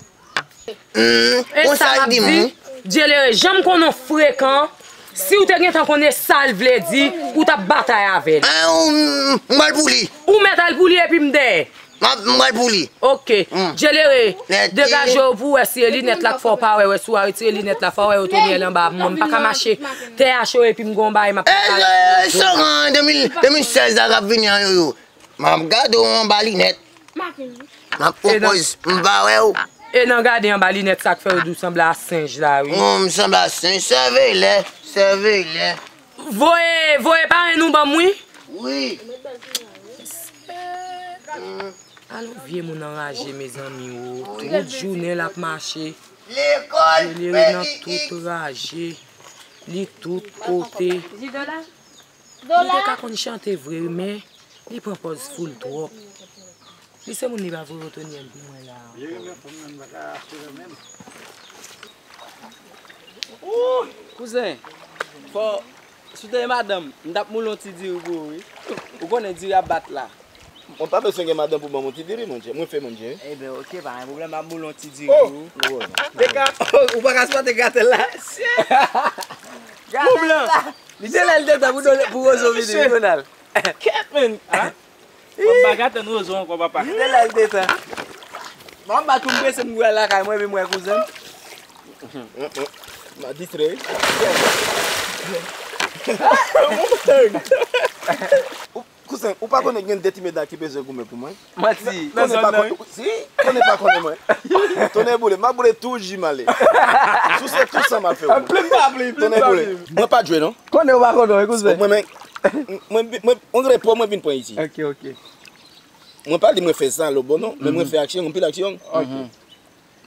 E sa m ap di, Djelere, jan m konnen w frekan, si w te gentan konnen sa l vle di, ou t ap batay avè l. An, m, m al pou li. Ou mèt al pou li epi m dèyè. M ap, m pral pou li. Ok. Djelere, degaje w pou w wè si e linèt la k fè w pa wè, wè si w a retire linèt la, fò w wè Otonyèl anba. Mwen, m pa ka mache tè a cho epi m gon bagay m ap pale. E, e, Soran, de mil, de mil sèz la k ap vini an yo yo. M ap gade w anba linèt. M ap pran pòz, m pa wè w. E nan gade anba linèt sa k fè yo di w sanble a senj la, wi. Mwen, m sanble a senj, sèveyè, sèveyè. Voye, voye parenn ou ban m, wi. Wi. Alon vye moun anraje, mezanmi, o. Tout jounen l ap mache. Djelere nan tout raje. Li tout kote. Li te ka konn chante vre wi, men li pran pòz foul twòp. Li se moun li pa voye Otonyèl pou mwen la. Li renmen fanm nan, li pa ka asire menm. Kouzen, fò, si w te gen madanm, m t ap moule yon ti diri pou ou wi. Ou konnen diri ap bat la. Mwen pa bezwen gen madanm pou ban m yon ti diri, monchè. Mwen fè, monchè. Ebyen, oke, pa gen pwoblèm, m ap moule yon ti diri pou ou. Dega, ou pa ka sipòte gratèl la? Gratèl la. Li te lè l te tan pou Dole-, pou Wozo vini, wi, Donald. Kèt, men. Mwen pa ka tann Wozo ankò, papa. Li te lè l te tan. Bon, m pa tou prese m pou al lakay mwen, epi mwen kouzen. M a distre wi. Kouzen, ou pa konnen gen de ti medam ki bezwen goumen pou mwen? Manti. Konnen pa konnen, si, konnen pa konnen mwen. Tonnè boule, m a boule tou ji m ale. Souse tou san m a fè w. Plim pa plim, plim pa plim. Mwen pa jwe non. Konnen ou pa konnen, wi, kouzen. Mwen, mwen, mwen, mwen, on repò mwen vin pran isi. Ok, ok. Mwen pa di mwen fè sa lòbò non, men mwen fè aksyon, anpil aksyon. Ok.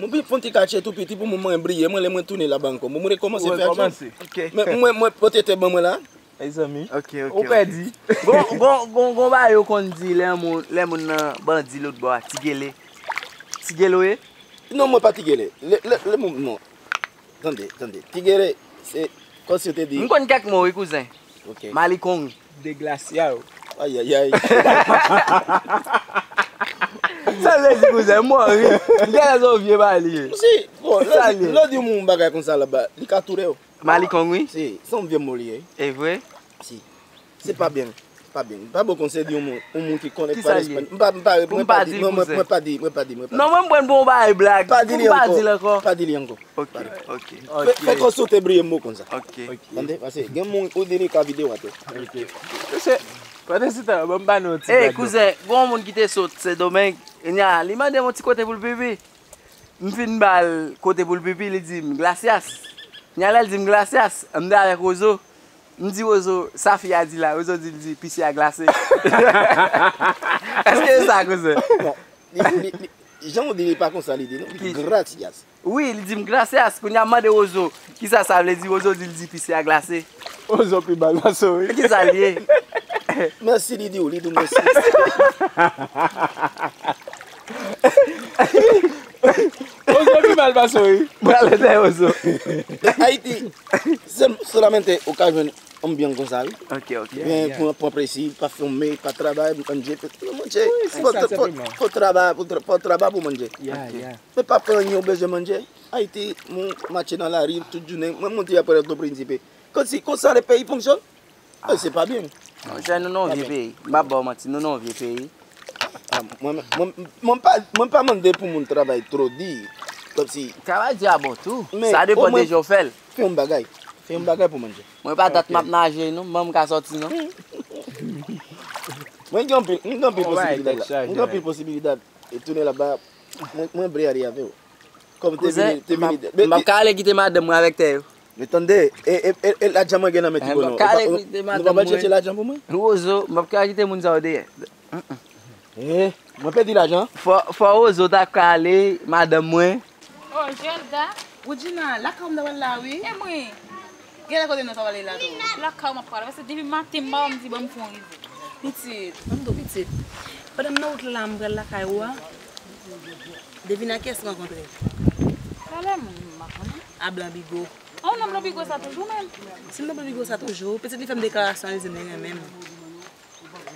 Mwen vin fè yon ti katye tou piti pou mwen briye, mwen lè mwen tounen laba ankò. Mwen rekòmanse fè aksyon. Ou rekòmanse. Ok. Men mwen, mwen pote tè ban mwen la. Mezanmi. Ok, ok, ok. Ou pèdi. Gon, gon, gon, gon bagay yo konn di lè moun, lè moun nan bandi lòt bò a, ti gele. Ti gele w ye? Non, mwen pa ti gele. Lè, lè, lè moun, non. Tande, tande. Ti gele, se kòmsi yo te di. M konn kèk mo, wi, kouzen. Ok. Malikong. Deglasya yo. Ayayay. Sa vle di, kouzen, m mò ri. M genlè se yon vye bagay li ye. Si, bon, lè w di, lè w di yon moun bagay konsa laba, li ka touye w. Malikong, wi. Si, se yon vye mo li ye. E vre? Si. Se pa byen. Pa byen. Pa bon konsèy di yon moun, yon moun ki konnen pa l espanyòl. M pa, m pa, mwen pa di, mwen, mwen, mwen pa di, mwen pa di, mwen pa di. Non, mwen m pran l pou yon bagay blag. Pa di li ankò. Pa di li ankò. Ok, ok. Fè, fè kòmsi w te briye mo konsa. Ok. Tande, paske gen moun ou di li ka videyo atè. Ok. Mesye, pandan se tan, ban m ba nou yon ti blag. Ey, kouzen, gon moun ki te sot Sendomeng, kounya, li mande m yon ti kote pou l pipi. M fin ba l kote pou l pipi, li di m, "Gracias." Kounya lè l di m, "Gracias," m te avèk Wozo. M di Wozo, "Sa fi a di la?" Wozo di, li di, "Pise a glase." Èske se sa, kouzen? Bon, li, li, li, jan w di li pa konsa li di, non? Li di, "Gracias." Wi, li di m, "Gracias." Kounya m mande Wozo, "Kisa sa vle di?" Wozo di, li di, "Pise a glase." Wozo pi mal pase w, wi. Kisa l ye? Mèsi, li di w, li di w mèsi. Ozo pi mal pase w, wi. Pral etè Ozo. Ayiti, se, solamente ou ka jwenn anbyan konsa, wi. Ok, ok. Byen, pran, pran plezi, pa fime, pa travay, manje, manje. Wi, se sa, senpleman. Fò, fò travay, fò tra-, fò travay pou manje. Ya, ya. Men pa fè anyen ou bezwen manje. Ayiti, moun mache nan lari tout jounen. Mwen monte apre Pòtoprensip. Kòmsi, konsa le peyi fonksyone. Ah, se pa byen. Monchè, nou nan yon vye peyi. M p ap ba w manti, nou nan yon vye peyi. Ah, mwen, mwen, mwen pa, mwen pa mande pou moun travay twò di. Kòmsi. Travay di a bon tou. Sa depann de jan w fè l. Fè yon bagay. Fè yon bagay pou manje. Mwen pa dat m ap naje, non. Ban m ka sòti, non. Mwen gen anpil, mwen gen anpil posibilite la. Mwen gen anpil posibilite. E tounen laba, mwen, mwen vle ale avè w. Kòm te vini, te vini. M p ap ka ale kite madanm mwen avèk tè yo. Men tande, e, e, e, e lajan mwen gen nan men Tibono. M p ap ka ale kite madanm mwen. Nou pa chèche lajan pou mwen? Wozo, m p ap ka kite moun sa yo dèyè. Eh, mwen pèdi lajan. Fò, fò Wozo ta ka ale, madanm mwen. Oh, Gelda. Woodjina, lakay ou m ta pral la, wi. E mwen? Genlè kote nou ta pral la tou. Lakay ou m ap pral, paske depi maten m pa wè m di ban m fè yon rive. Pitit, ban m di w pitit. Pandan m nan wout la, m pral lakay ou a. Devine ak kiyès m rankontre. Talè moun, m pa konnen. A Blan Bigo. An, w nan Blan Bigo sa toujou menm? Si m nan Blan Bigo sa toujou, pitit li fè m deklarasyon, li di m li renmen m.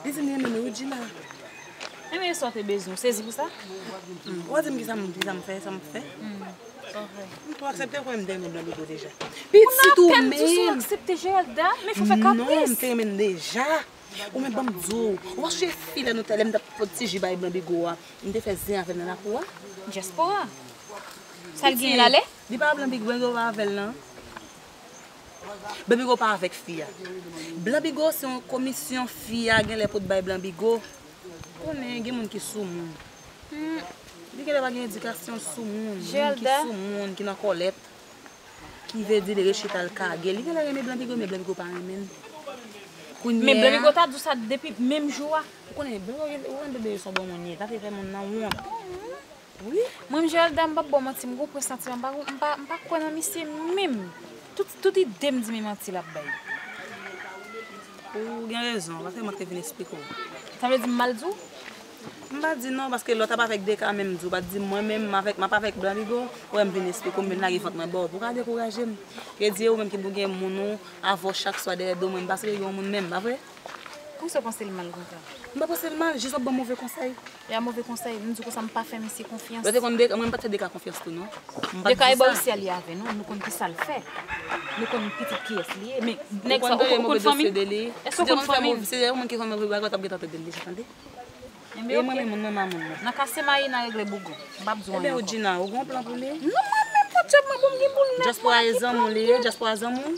Li di m li renmen m, wi, Djina. Enben, e sa w te bezwen, w sezi pou sa? Hmm, w a di m kisa m, kisa m fè, sa m fè? Hmm, sa w fè. M tou aksepte kwen m te renmen Blan Bigo deja. Pitit ou menm. Ou aksepte Geralda, men fò fè kapris. Non, m te renmen l deja. Ou menm ban m di w, ou pa sonje fi lè nou te, lè m t ap pot ti ji bay Blan Bigo a, m te fè zen avè l nan lakou a? Dyaspora. Sa l genyen la lè? Li pa Blan Bigo, Blan Bigo pa avè l nan. Blan Bigo pa avèk fi a. Blan Bigo se yon komisyon fi a genlè pot bay Blan Bigo. Konnen gen moun ki sou moun. Hmm. Li genlè pa gen edikasyon sou moun. Moun ki sou moun, ki nan kòlèt. Ki vle di li rechita l kage. Li genlè renmen Blan Bigo, men Blan Bigo pa renmen l. Men Blan Bigo ta di w sa depi menm jou a. Ou konnen, Blan Bigo, ou konnen Blan Bigo se yon bon moun li ye. L ap fè moun nan wont. Wi. Mwen, Geralda, m p ap ba w manti, m gon presantiman, m pa, m pa, m pa kwè nan misye menm. Tout, tout ide m di men manti l ap bay. Ou gen rezon, paske mwen te vin esplike w. Sa vle di m mal di w? M pa di non, paske lòt ap avèk de ka menm di w, pa t di mwen menm m avèk, m ap avèk Blan Bigo, ou wè m vin esplike w, m vin lage vant mwen ba w, pou w ka dekouraje m. Yo di e ou menm ki pou gen moun ou avè w chak swa dèyè do mwen, m pa sere yon moun menm, pa vre? Poukisa w panse l mal konsa? M pa panse l mal, jis w ap ban m move konsèy. E a move konsèy, m di w konsa m pa fè misye konfyans. Lè te konn Deka, mwen m pa t fè Deka konfyans tou non. M pa t Deka di e sa. Bòyisi a li avè nou, nou konn kisa l fè. Nou konn pitit kiyès li ye, men nèg sa, ou konn fanmi? Èske ou konn fanmi? Si te konn fè move, si te konn fè move bagay, w t ap gentan tande l deja, tande. Ebyen, oke. Mwen menm, mwen, mwen, mwen. Nan kase mayi, nan regle bougon. M p ap di w anyen ankò. Ebyen, ou di nan, ou gen yon plan pou li? Non, mwen menm, fò djòb mwen bon, m gen pou l nèt. Dyaspora e zanmi w li ye, dyaspora zanmi w.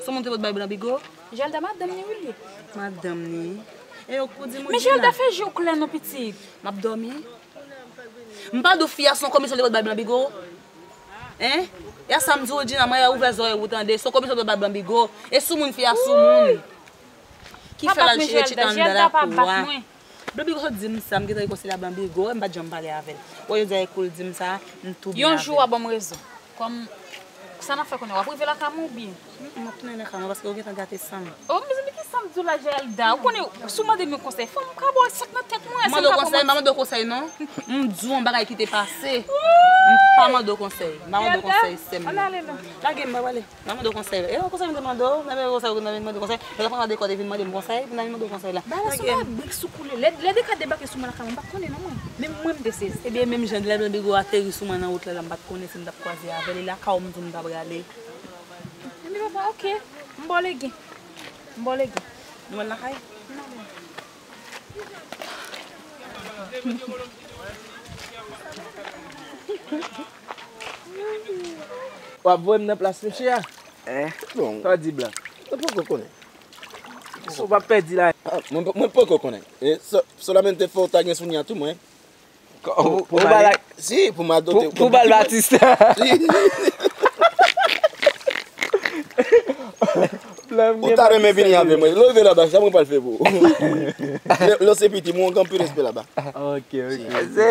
Se moun te pot bay Blan Bigo. Gelda madanm li wi li. Madanm li. E yo kou di m ou di nan. Men Gelda fè je w klè non pitit. M ap dòmi. M pa di w fi a se yon komisyon li pot bay Blan Bigo? Hein? E a sa m di w, Djina, mwen ouvè zòrèy ou tande, se yon komisyon li pot bay Blan Bigo. E sou moun fi a sou moun. Ki fè l al chire chita anndan lakou a. Blan Bigo sot di m sa, m gentan rekonsilye a Blan Bigo, m pa t janm pale avè l. Wè jodi a e kou l di m sa, m tou byen avè l. Yon jou w a ban m rezon. Kòm sa n ap fè kounye a, w ap rive lakay mwen oubyen? M ap tounen lakay mwen paske ou gentan gate san m. Oh, mezanmi, ki san m di w la, Gelda? Ou konnen, si w mande m yon konsèy, fò m ka ba w sa k nan tèt mwen, si m ka ba w manti. Mande w konsèy, m pa mande w konsèy, non. M di w yon bagay ki te pase. M pa mande w konsèy. M pa mande w konsèy, sè m. Ann ale non. Lage m, m ap ale. M pa mande w konsèy. E yon konsèy m te mande w, nan men konsèy ou nan men mande w konsèy. Lè w t ap pran de kò, te vin mande m konsèy, epi nan men mande w konsèy la. Bagay la se yon brik sou koule. Lè, lè Deka debake sou mwen lakay mwen, m pa t konnen non mwen. Menm mwen m te sezi. Ebyen, menm jan lè Blan Bigo ateri sou mwen nan wout la, la m pa t konnen si m t ap kwaze avè l. E lakay ou m di w m ta prale. Ebyen, papa, oke. M ba w legen. M ba w legen. Nou al lakay? N ale. W ap voye m nan plas mesye a? Hein? Bon. Sa w di, Blan? Mwen poko konnen. Si w p ap pèdi la. Ah, mwen, mwen poko konnen. E so-, solamente fò w ta gen souvni a tou, mwen. Pou, pou, pou bal, si, pou m adopte, pou, pou bal Batista. Si. Ou ta renmen vini avè mwen. Lè w rive laba, sa mwen pral fè pou ou. Lè, lè w se pitit mwen, ou gen anpil respè laba. Ok, ok. Se,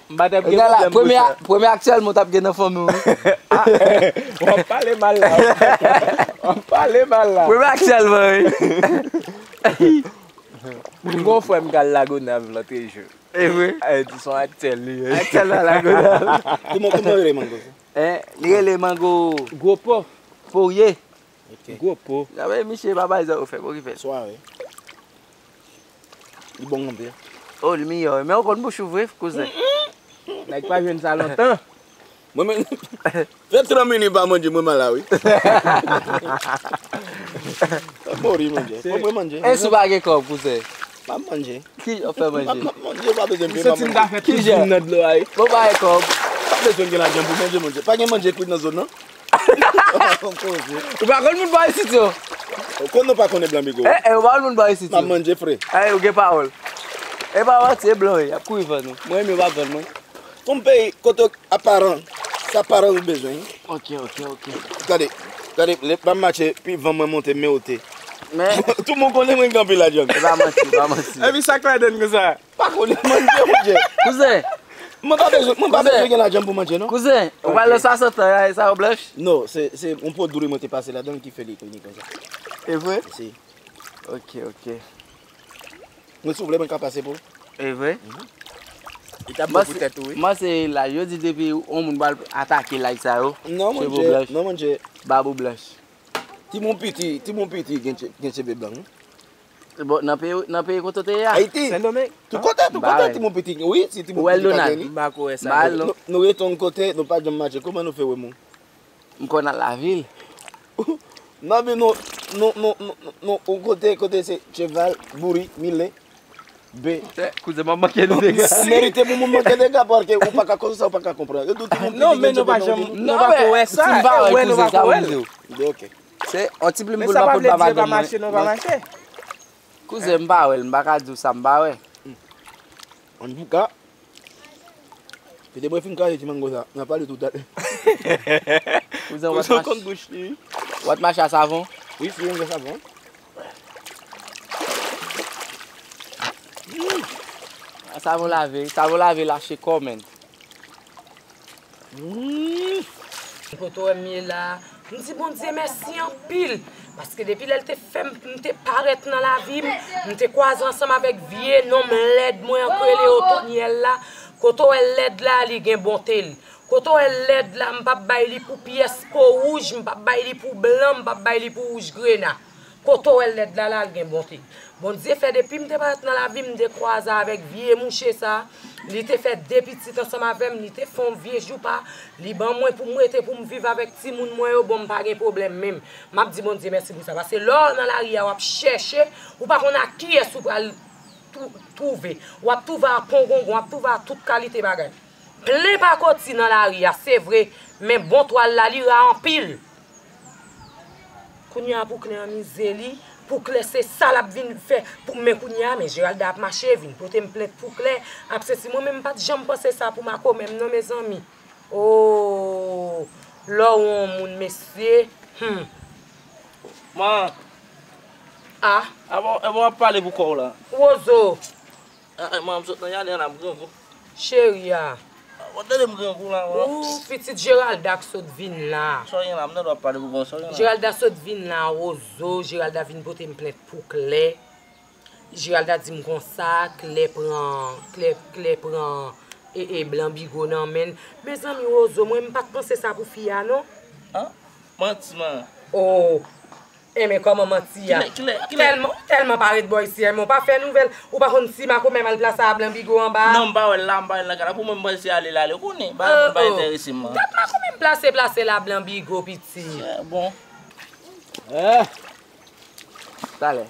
m pa t ap gen pwoblèm pou sa. Premye, premye aktyèlman w t ap gen nan fanmi w, wi. W ap pale mal la. W ap pale mal la. Premye aktyèlman, wi. M gon frè m k al Lagonav lòt jou. E vre? Eh, di son aktyèl li ye. Aktyèl la Lagonav. Kouman, kouman rele mango sa? Eh, li rele mango Gwo Po. Porye. Ok. Gwo Po. Sa vle misye pa bay zan ou fè, pou ki fè. Sware. Li bon anpil. Oh, li miyò. Men ou konn bouch ou vre, kouzen. Nèg pa jwenn sa lontan. Mwen menm, fè trant minit m pa manje, mwen mal la, wi. Mwen mori manje. Mwen manje. E si w pa gen kòb, kouzen? M ap manje. Ki jan w fè manje? M ap, m ap manje, pa bezwen peye, m ap manje. Ki jan? Nan dlo a, wi. Bon, pa gen kòb. Pa bezwen gen lajan pou manje, manje. Pa gen manje kwit nan zòn nan. Ou pa konn moun bò isit yo? Ou konn nou pa konnen Blan Bigo. Eh, eh, ou pa konn moun bò isit yo? M ap manje fre. Eh, ou gen pawòl. E pa manti, e blan yo, y ap kouri vann ou. Mwen menm yo p ap vann mwen. Yon peyi kote aparan, sa aparan ou bezwen. Ok, ok, ok. Gade, gade, lè m ap mache, pi van mwen monte, men wote. Men tout moun konnen mwen gen anpil lajan. E pa manti, e pa manti. Epi sa k ladann konsa? Pa konnen manje, monchè. Kouzen. Mwen pa bezwen, mwen pa bezwen gen lajan pou manje, non. Kouzen, ou pral nan swasant an, e sa yo blanch? Non, se, se yon pwodui mwen te pase ladan ki fè li vini konsa. E vre? Si. Ok, ok. Mwen si w vle, mwen ka pase pou ou. E vre? Mhm. Li t ap bon pou tèt ou, wi. Mwen se laj, yo di depi yon moun pral atake laj sa yo, cheve w blanch. Non, monchè. Bab ou blanch. Timoun piti, timoun piti gen che-, gen cheve blan, wi. Bon, nan peyi, nan peyi kote w te ye a? Ayiti. Sendomeng. Tout kote, tout kote, timoun piti, wi, si timoun piti pa gen li. M pa ko wè sa. Nou, nou rete yon kote, nou pa janm mache. Kòman nou fè wè moun? M konn al lavil. Nan vil nou, nou, nou, yon kote, kote se cheval, bouri, milen, be. Kouzen, m ap manke nou de. Ou merite pou moun manke de gras, paske ou pa ka koze sa, ou pa ka konprann. Yo di w timoun piti gen cheve blan. Non, men nou pa janm, nou pa ko wè sa, e wè nou pa ko wè l. Ok. Se yon ti plim pou l pa pot bavadè mwen. Men sa pa vle di yo pa mache, non, pa mache. Kouzen, m pa wè l, m pa ka di w sa m pa wè. Antouka, kite mwen fin kraze ti mango sa, n a pale toutalè. Kouzen, w ap mache. Kouzen konn bouch li, wi. W ap mache a savon? Wi, si yon savon. Mm. A savon lave, savon lave lache kò, menn. Mm. Kote w wè m ye la, m di Bondye mèsi anpil. Paske depi lè l te fè m, m te parèt nan lavi m, m te kwaze ansanm avèk vye nonm lèd mwen an k rele Otonyèl la. Kote w wè l lèd la, li gen bonte l. Kote w wè l lèd la, m p ap bay li pou pyès po wouj, m p ap bay li pou blan, m p ap bay li pou wouj grena. Kote w wè l lèd la, la, l gen bonte. Bondye fè depi m te parèt nan lavi m, m te kwaze avèk vye mouche sa. Li te fè de pitit ansanm avè m, li te fè yon vye joupa, li ban mwen pou m rete, pou m viv avèk timoun mwen yo, bon, m pa gen pwoblèm menm. M ap di Bondye mèsi pou sa, paske lè w nan lari a, w ap chèche, ou pa konn ak kiyès ou pral twou-, twouve. W ap twouve a pongongon, w ap twouve a tout kalite bagay. Plen pakoti nan lari a, se vre, men bon twal la, li ra anpil. Kounye a pou Klè anmize li, pou Klè se sa l ap vin fè. Pou, men kounye a, men Geralda ap mache vin pote m plent pou Klè. Ap sesi mwen menm m pa t janm panse sa pou makomè m non, mezanmi. Oh, lè w yon moun, mesye. Hmm. Man, Ah, e bon, e bon, w ap pale pou kò w la. Wozo. Ah, ah, man, m sot nan jaden an la, m grangou. Cheri a. Ah, bon, tande m grangou la, man. Ou pitit Geralda k sot vin la. Sa w gen la, m tande w ap pale pou kò w, sa w gen la. Geralda sot vin la, Wozo. Geralda vin pote m plent pou Klè. Geralda di m konsa, Klè pran, Klè, Klè pran, e, e, Blan Bigo nan men l. Mezanmi, Wozo, mwen, m pa t panse sa pou fi a, non. Ah, manti, man. Oh, enben, kòman manti a? Kilè, kilè, kilè? Tèlman, tèlman pa ret bò isi, enben, ou pa fè nouvèl, ou pa konn si makomè m al plase a Blan Bigo anba a? Non, m pa wè l la, m pa wè l nan kay la. Pou mwen, m panse se ale l ale, ou konnen, bagay moun pa enterese m, man. Dat makomè m plase, plase la Blan Bigo, pitit. Bon. Eh, talè.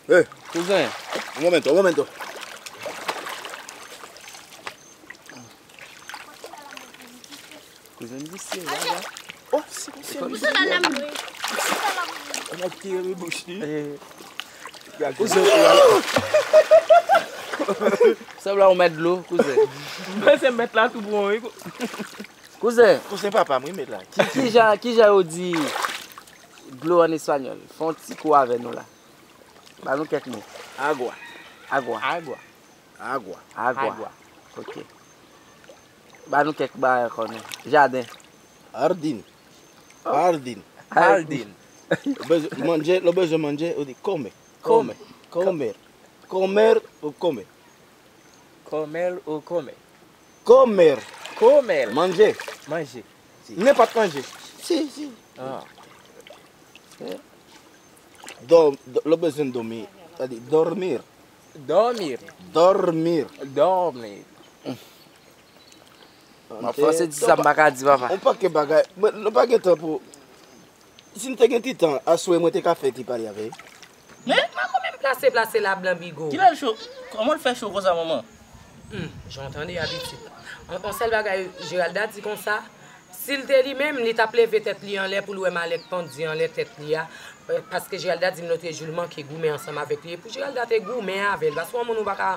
Eh, kouzen. Un momento, un momento. Kouzen visye, ya, ya. Oh, si, si, si. Kouzen la, la m dwe. N ap tire bouch li. Eh. Kouzen, ou la. Sanble ou mèt dlo, kouzen. Mwen se mèt la tou bon, wi. Kouzen. Kouzen papa m, wi, mèt la. Ki, ki jan, ki jan yo di dlo an espanyòl? Fè yon ti kou avè nou la. Ba nou kèk mo. Agua. Agua. Agua. Agua. Agua. Agua. Ok. Ba nou kèk bagay ankò non. Jaden. Jardín. Oh. Jardín. Jardín. Ou bezwen manje, lè w bezwen manje, ou di come. Come. Come. Comer. Comer ou come. Comer ou come. Comer. Comer. Manje. Manje. Si. Nenpòt manje. Si, si. Ah. Dò-, dò-, lè w bezwen dòmi, sa di dormir. Dormir. Dormir. Dormir. An franse di sa m pa ka di, papa. On pakèt bagay. Mwen, nou pa gen tan pou, si n te gen ti tan, aswè mwen te ka fè ti pale avè l. Men, makomè m plase, plase la Blan Bigo. Kilè l cho? Kòman l fè cho konsa, manman? Hmm, jan w tande a, pitit. On, on sèl bagay, Geralda di konsa, si l te li menm, li t ap leve tèt li anlè pou l wè malè k pandye anlè tèt li a, eh, paske Geralda di m lotrejou l manke goumen ansanm avèk li. Epi Geralda te goumen avè l, paske yon moun ou pa ka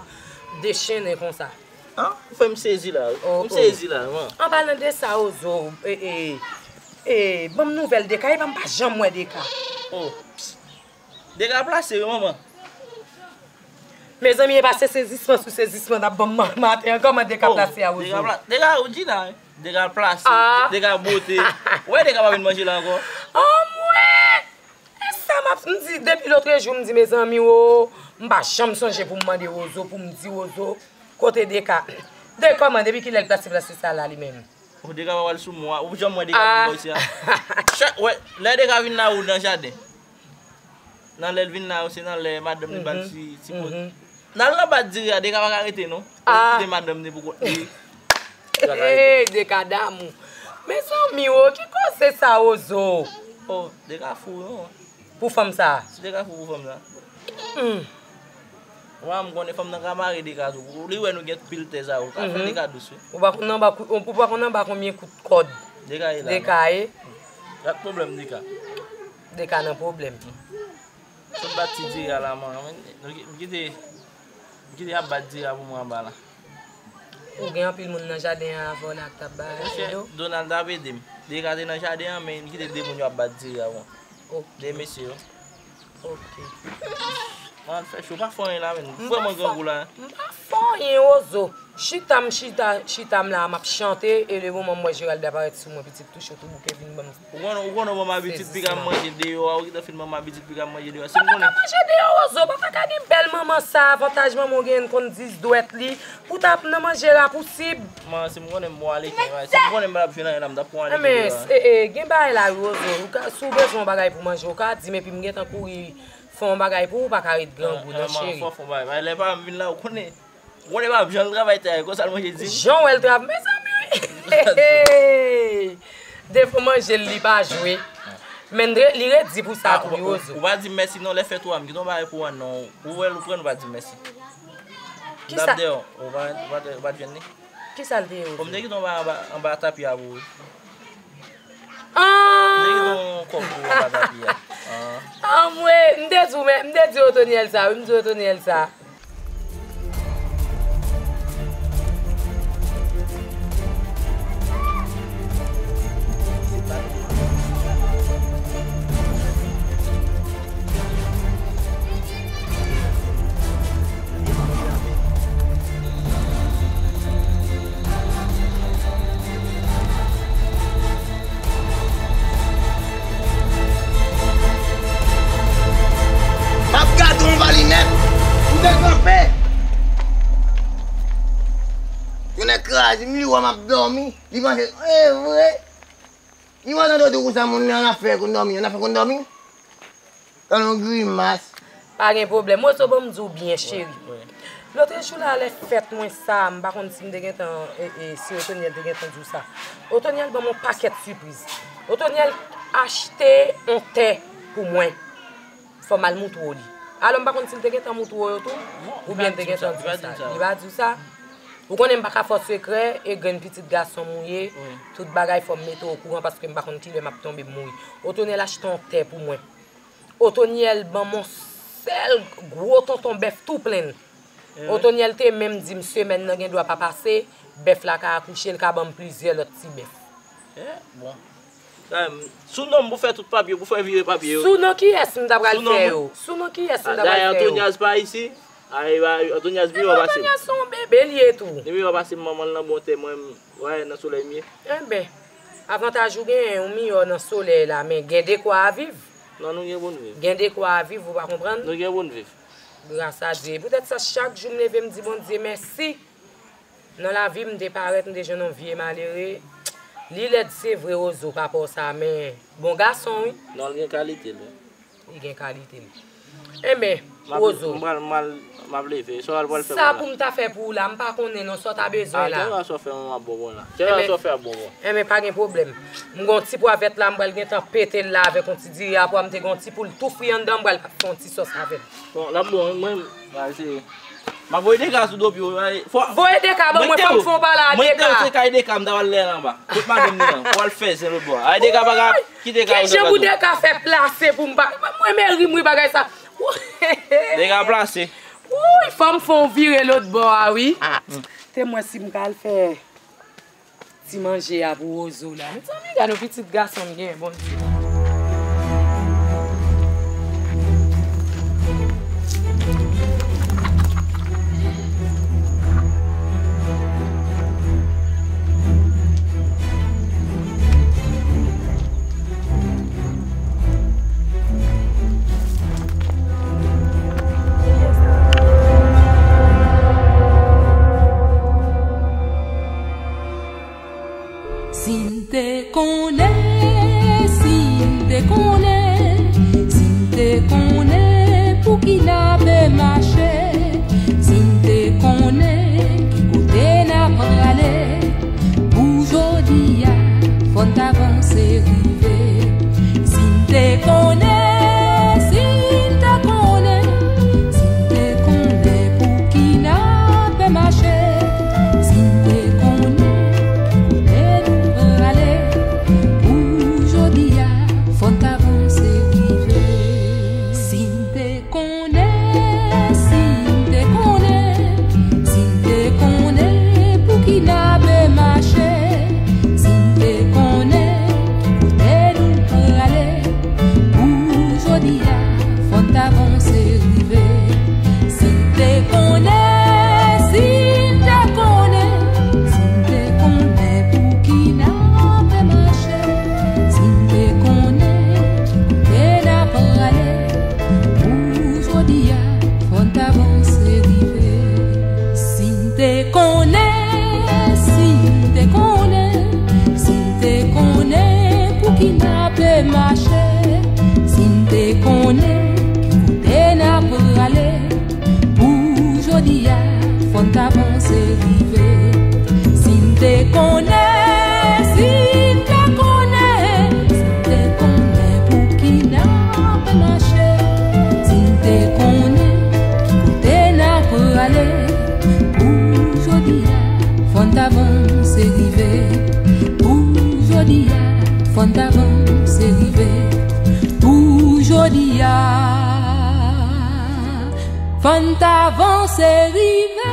dechennen konsa. Ah, ou fè m sezi la, wi. Oh, m sezi la, man. An palan de sa, Wozo, eh, eh, eh, ban m nouvèl Deka, epa m pa janm wè Deka. Oh. Deka plase, wi, manman. Mezanmi, epa se sezisman sou sezisman n ap ban m maten an, kòman Deka plase a, Wozo? Deka pla-, Deka, ou di la, wi. Deka plase, Deka bote. Ou wè Deka pa vin manje la ankò. Anmwey! E sa m ap, m di, depi lotrejou, m di, mezanmi, wo, m pa janm sonje pou m mande Wozo, pou m di Wozo, kote Deka? De kòman, depi kilè l plase plase sa la, li menm? Ou Deka pa pral sou mwen, ou janm wè Deka vin bò isi a? Chak, wè, lè Deka vin nan wout nan jaden. Nan lè l vin nan, se nan lè madanm li ba l ti, ti pot. N al nan bat diri a, Deka pa ka rete non. Ou kite madanm li pou kont li. Hey, Deka damou. Mezanmi, wo, ki koze sa, Wozo? Oh, Deka fou, non. Pou fanm sa? Si Deka fou pou fanm sa. Hmm. Wa, m konnen fanm nan ka mare Deka tou. Li wè nou gen pil tè sa, ou ka fè Deka dous, wi. Ou pa konn anba kou-, ou pa konn anba konbyen kout kòd Deka ye la, Deka ye. Gad pwoblèm Deka. Deka nan pwoblèm. Sot bat ti diri a la, man. M kite, m kite y ap bat diri a pou mwen anba la. Ou gen anpil moun nan jaden an avè w la k t ap bay ede w? Donald t ap ede m. Deka te nan jaden an, men m kite de moun yo ap bat diri a pou mwen. Ok. De mesye yo. Ok. An fè cho, pa fè anyen la, menn. M pa Vrèman fè, grangou la. M pa fè anyen, Wozo. Chita m, chita, chita m la, m ap chante, e le moman m wè Gerald aparèt sou mwen, pitit tou cho, tou bouke vin ban m. Ou konnen, ou konnen ban m abitid piga m manje deyò a, ou gentan fin ban m abitid piga m manje deyò a. Si m konnen. Pa ka manje deyò, Wozo, pa ta ka gen bèl manman sa, avantaj manman w genyen konn dis dwèt li, pou ta ap nan manje rapousib. Man, si m konnen m bon ale, si m konnen m pa t ap jwenn anyen la, m t ap pran ale deyò a. Men, e, e, gen bagay la, wi, Wozo, ou ka, si w bezwen yon bagay pou manje, ou ka di m, epi m gentan kouri fè yon bagay pou ou, pa ka ret grangou, non, cheri. Fò fè yon bagay. Lè pa m vin la, ou konnen. Ou konnen pa janm travay tè a, konsa l manje di. Jan w wè l travay, mezanmi, wi. Defo manje l, li pa jwe. Men li redi pou sa tou, wi, Wozo. Ou pa di m mèsi non, lè fèt ou a, m kite yon bagay pou ou an non. Ou wè l, ou pran, ou pa di m mèsi. Kisa? M t ap deyò, ou pa, ou pa, ou pa t jwenn li? Kisa l te ye, Wozo? Ou m te kite yon bagay anba, anba tapi a pou ou. Ah! Nèg ki gen yon kòb pou w anba tapi a. Ah. Anmwe, m te di w, men, m te di Otonyèl sa, wi, m di Otonyèl sa. M ap gade w, m va li nèt. M te kanpe. Tonnè kraze m, li wè m ap dòmi. Li panse, e vre. Li wè tande w di konsa moun nan ap fè konn dòmi, nan ap fè konn dòmi. Tann yon grimas. Pa gen pwoblèm. Wozo, ban m di w byen, cheri. Wi, wi. Lòt jou la, lè fèt mwen sa, m pa konn si m te gentan, e, e, si Otonyèl te gentan di w sa. Otonyèl ban m yon pakèt sipriz. Otonyèl achte yon tè pou mwen. Fò m al moutre w li. Alò, m pa konn si l te gentan moutre w yo tou, oubyen l te gentan di w sa. Li pa di w sa. Ou konnen m pa ka fè w sekrè, e grenn pitit gason m ou ye, wi, tout bagay fò m mete w okouran paske m pa konn kilè m ap tonbe m mouri. Otonyèl achte yon tè pou mwen. Otonyèl ban m yon sèl gwo tonton bèf tou plen. Eh wi. Otonyèl te menm di m semèn nan gen dwa pa pase, bèf la ka akouche, l ka ban m plizyè lòt ti bèf. Eh, bon. Sa, m, sou non m pou fè tout papye, pou fè vire papye yo. Sou non kiyès m ta pral fè yo? Sou non kiyès m ta pral fè yo? Dayè, Antonyaz pa isi. Ay, ay, Antonyaz miyò pase m. Antonyaz se yon bebe l ye tou. Li miyò pase m, manman l nan bon tè, mwen, m, wè, nan solèy m ye. Enben, avantaj ou genyen, ou miyò nan solèy la, men gen dekwa a viv. Non, nou gen pou n viv. Gen dekwa a viv, ou pa konprann? Nou gen pou n viv. Gras a Dye. E poutèt sa, chak jou m leve, m di Bondye mèsi. Nan lavi m, m te parèt, m te jwenn yon vye malere. Li lèd, se vre, Wozo, pa pa w sa, men bon gason, wi. Non, l gen kalite l, wi. Li gen kalite l. Enben, Wozo. M pral, m pral, m ap leve. Sa w pral fè pou mwen la? Sa pou m ta fè pou ou la, m pa konnen non, sa w ta bezwen la. Kèlkeswa sa w fè, mwen m ap bon pou mwen la. Kèlkeswa sa w fè ap bon pou mwen. Enben, pa gen pwoblèm. M gon ti pwavèt la, m pral gentan pete l la avèk yon ti diri a pwa, m te gon ti poul tou fri anndan, m pral fè yon ti sòs avè l. Bon, l ap bon, mwen, m pral eseye. M ap voye de ka sou do pye w. Voye de ka ban mwen, fò m fè yon pale a de ka. Mwen te se kay de ka, m ta pral lè anba. Kot madanm li an? Ou al fè zen lòt bò a. Ay, de ka pa ka kite ka. Ki jan pou de ka fè plase pou m pa. Mwen meri m wi bagay sa. De ka plase. Woy, fò m fè yon vire lòt bò a wi. Te mwen si m ka al fè ti manje a pou Wozo la. Mezanmi, gade yon pitit gason m gen, Bondye. Si m te konnen, si m te konnen, si m te konnen pou ki n ape mache, si m te konnen ki kote n ap prale, pou jodi a, fò n ta vanse rive. Si m te konnen, si m te konnen, si m te konnen pou ki n ape mache, si m te konnen kote nou prale, pou jodi a, fò n ta vanse rive. Si m te konnen, si Se rive.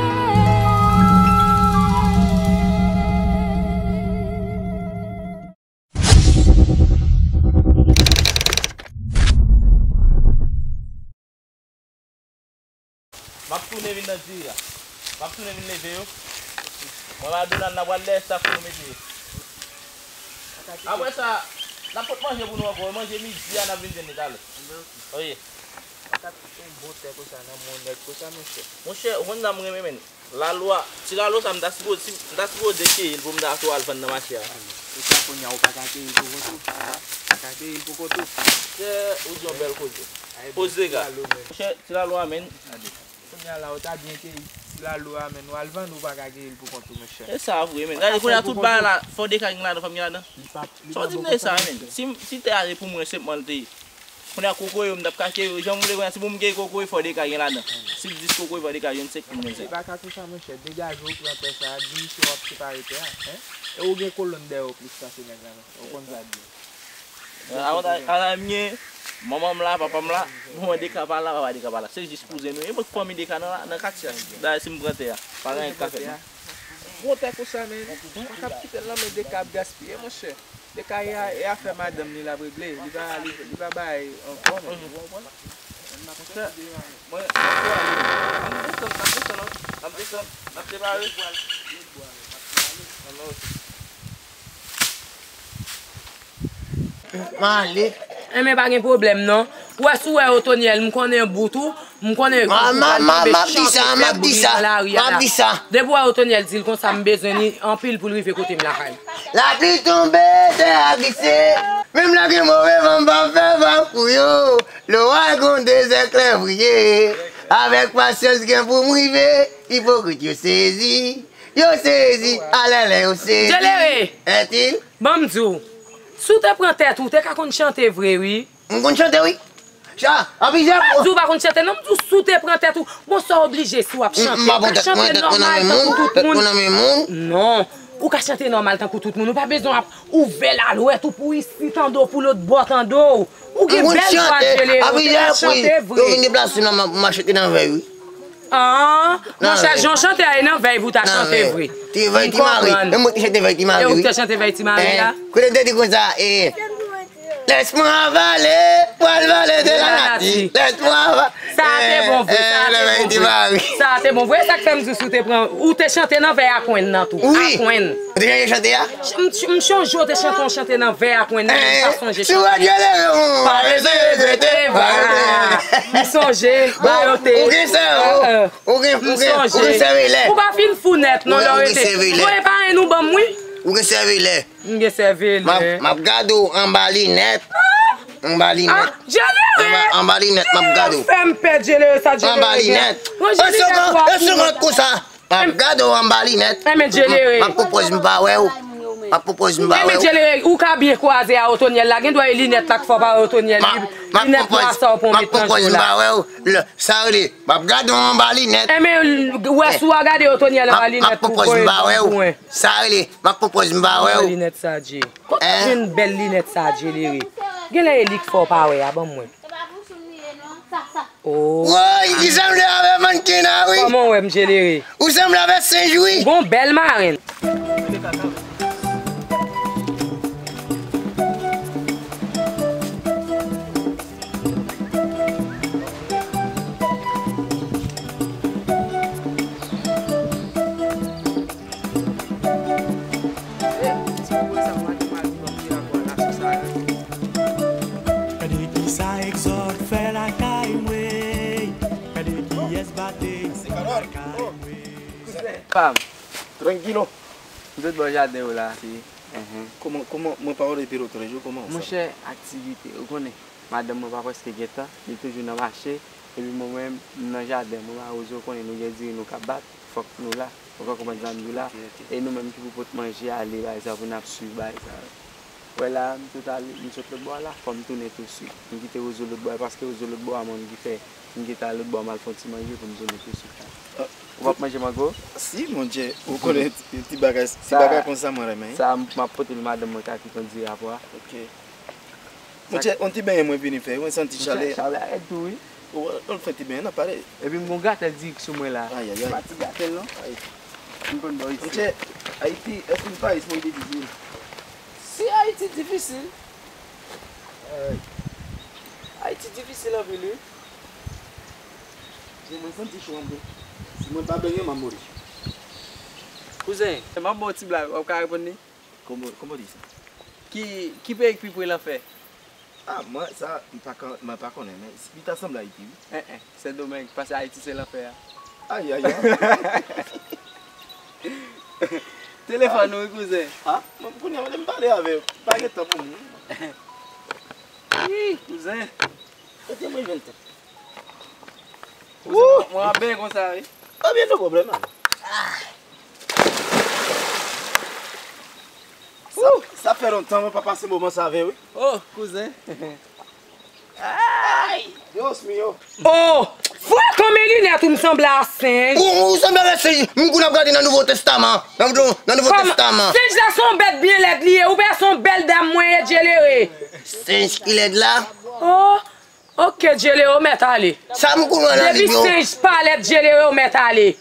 M ap tounen vin nan diri a. M ap tounen vin leve yo. Mwen, Madonna, n a pral dèyè sa pou nou mete. Apre sa, n ap pot manje pou nou ankò. Manje midi a, n ap vin jwenn li talè. Oye. Sa t ap yon bon tè konsa nan men yon nèg konsa, monchè. Monchè, ou konn sa m renmen, menn. Lalo a, ti lalo sa m ta sipoze, si, m ta sipoze keyi l pou m ta tou al vann nan mache a. E sa kounye a ou pa ka keyi l pou kont ou? Pa ka keyi l pou kont ou? Monchè, ou di yon bèl koze. Poze ga. Monchè, ti lalo a, menn. Kounye a la, ou ta byen keyi ti lalo a, menn. Ou al vann, ou pa ka keyi l pou kont ou, monchè. E sa vre, menn. Gade, kounye a tout bagay la, fò de ka gen ladan, fò m gen ladan. Sa w di m de sa, menn. Si, si tè a te pou mwen, senpman l te ye. Kounye a kokoye yo, m t ap ka keyi yo. Jan m vle kounye a, si pou m keyi kokoye, fò de ka gen ladan. Si dis kokoye, fò de ka gen senk pou m jwenn senk. E pa ka konsa, monchè. Degaje w, pran tè sa a, di misye w ap separe tè a, en? E ou gen kolonn dèyè w plis pase nèg la, non? Ou konn sa di. Avantaj, avantaj m gen, manman m la, papa m la, manman de ka pa la, papa de ka pa la. Se jis kouzen nou ye. E mwen k fanmi de ka nan, nan katye a. Dayè, si m pran tè a, pa gen anyen k ka fèt, non. Bon tè konsa, men. Pa ka ap kite l nan men de ka ap gaspiye, monchè. De ka e a, e afè madanm li l ap regle. Li pa, li, li pa bay ankò, men. Monchè, mwen, mwen, n ap desann, n ap desann, n ap desann, n ap desann, n ap separe. Mwen ale. Enben, pa gen pwoblèm, non. Ou wè, si w wè Otonyèl, m konnen bout ou, m konnen bout ou pral tonbe chante fè bri nan lari a la. Depi w wè Otonyèl di l konsa, m bezwen li anpil pou l rive kote m lakay. Lapli tonbe, tè a glise. Menm lè gen move van, m p ap fè vag pou yo. Loway gronde, zèklè briye. Avèk pasyans gen pou m rive. Ipokrit yo sezi. Yo sezi, alèlè yo sezi. Djelere! Ètil? Ban m di w, si w te pran tèt ou, w te ka konn chante vre, wi. M konn chante, wi. Sa, an plizyè fwa. M pa di w pa konn chante, non, m di w si w te pran tèt ou. Bon, sa oblije si w ap chante. Ou ka chante nòmal tankou tout moun. Non. Ou ka chante nòmal tankou tout moun. Ou pa bezwen ap ouvè lalwèt ou pou isit tande w, pou lòt bò tande w. Ou gen bèl vwa, Djelere, ou te ka chante vre. Yo vin deplase nan m, m ap chante nan vèy, wi. Ah, monchè, jan w chante a, e nan vèy pou w ta chante vre. Ti vèy ti mari. Menm mwen ki chante vèy ti mari, wi. E ou ki te chante vèy ti mari a? Kote m te di konsa, e, lès mwen avale, pral vale de la nati. Lès mwen avale. Sa a te bon vre, sa a te bon vre. Sa a te bon vre, sa k fè m di w si w te pran, ou te chante nan vèy Akwenn nan tou. Wi. Akwenn. Ou te chante chante a? M, m chonje w te chante yon chante nan vèy Akwenn nan, m pa sonje chante. Pa bezwen regrete, va. M sonje, ba yo te. Ou gen sèvo. Ou gen, ou gen, ou gen sèvilè. Ou pa fin fou nèt, non, lè w rete. Voye parenn ou ban m, wi. Ou gen sèvilè. M gen sèvilè. M ap, m ap gade w anba linèt. Anba linèt. Djelere! Anba, anba linèt, m ap gade w. Ou fè m pè, Djelere, sa Djelere gen. Anba linèt. Yon Djelere twa. Yon segonn konsa. M ap gade w anba linèt. Enben, Djelere. M ap pran pòz m pa wè w. M ap pran pòz m pa wè w. Enben, Djelere, ou ka byen kwaze a Otonyèl la. Gendwa e linèt la k fè w pa wè Otonyèl. Linèt nwa sa w pran w met nan je w la. M ap pran pòz m pa wè w. Sa rele, m ap gade w anba linèt. Enben, wè si w a gade Otonyèl anba linèt pou voye pou mwen. Sa rele, m ap pran pòz m pa wè w. Anba linèt sa, Dje. Kote w jwenn bèl linèt sa, Djelere? Genlè e li k fè w pa wè a, ban mwen. Oh. Woy, li sanble avè mannken an, wi. Kòman w wè m, Djelere? Ou sanble avè senj, wi. Gon bèl marenn. Gade kisa Exode fè lakay mwen. Gade kiyès bate lakay mwen. Kouzen. Pam. Trankilo. M sot bò jaden w la. Kòman, kòman, mwen pa wè w depi lòt jou, kòman sa? Monchè, aktivite, ou konnen. Madanm mwen pa prèske gen tan, li toujou nan mache, epi mwen menm, m nan jaden, mwen awoze, w konnen nou gen diri nou ka bat, fòk nou la, ou ka konprann sa m di w la, e nou menm ki pou pot manje ale, bagay sa pou n ap swiv bagay sa yo. Wè la, m sot ale, m sot lòt bò a la, fò m tounen touswit. M kite Rozo lòt bò a, paske Rozo lòt bò a, mwen m ki fè, m kite al lòt bò a, m al fè yon ti manje pou m tounen touswit. Ou p ap manje mango? Si, Bondye, ou konnen ti, ti bagay, ti bagay konsa mwen renmen. Sa, m ap pote l madanm mwen ka kite yon diri apre a. Ok. Monchè, yon ti benyen mwen vini fè, mwen santi chalè. Chalè a rèd tou, wi. Ou, ou fè ti ben, n ap pale. Epi m gon gratèl dirèk sou mwen la. Ay, ay, ay. Pa ti gratèl, non. Ay. M konn bò isi. Monchè, Ayiti, èske m Paris, mwen te di. Si Ayiti difisil. Ay. Ayiti difisil anpil, wi. Mwen santi cho anpil. Si mwen pa benyen, m a mouri. Kouzen, m ap ba w ti blag, w ap ka reponn li? Kòman, kòman w di sa? Ki, ki peyi k pi pre lanfè? Ah, mwen, sa, m pa ka, mwen pa konnen, men li ta sanble Ayiti, wi. En, en, Sendomeng, paske Ayiti se lanfè a. Ay, ay, ay. Telefòn ou, wi, kouzen. Ha? Mwen, kounye a, m pale avè w. Pa gen tan pou mwen. Ih, kouzen. Kote mwen jwenn tan? Kouzen, mwen ap benyen konsa, wi. Ebyen, no pwoblèm, man. Sa, sa fè lontan mwen pa pase moman sa avè w, wi. Oh, kouzen. Ay! Dios mío. Oh! Frekan, men linèt ou, m sanble a senj. Ou, ou sanble avèk senj. M konn ap gade nan Nouvo Testaman. Nan, nan Nouvo Testaman. Senj la se yon bèt byen lèd li ye. Ou wè se yon bèl dam mwen ye, Djelere. Senj ki lèd la? Oh! Ok, Djelere, ou mèt ale. Sa m konn wè nan liv yo. Depi senj pa lèd, Djelere, ou mèt ale.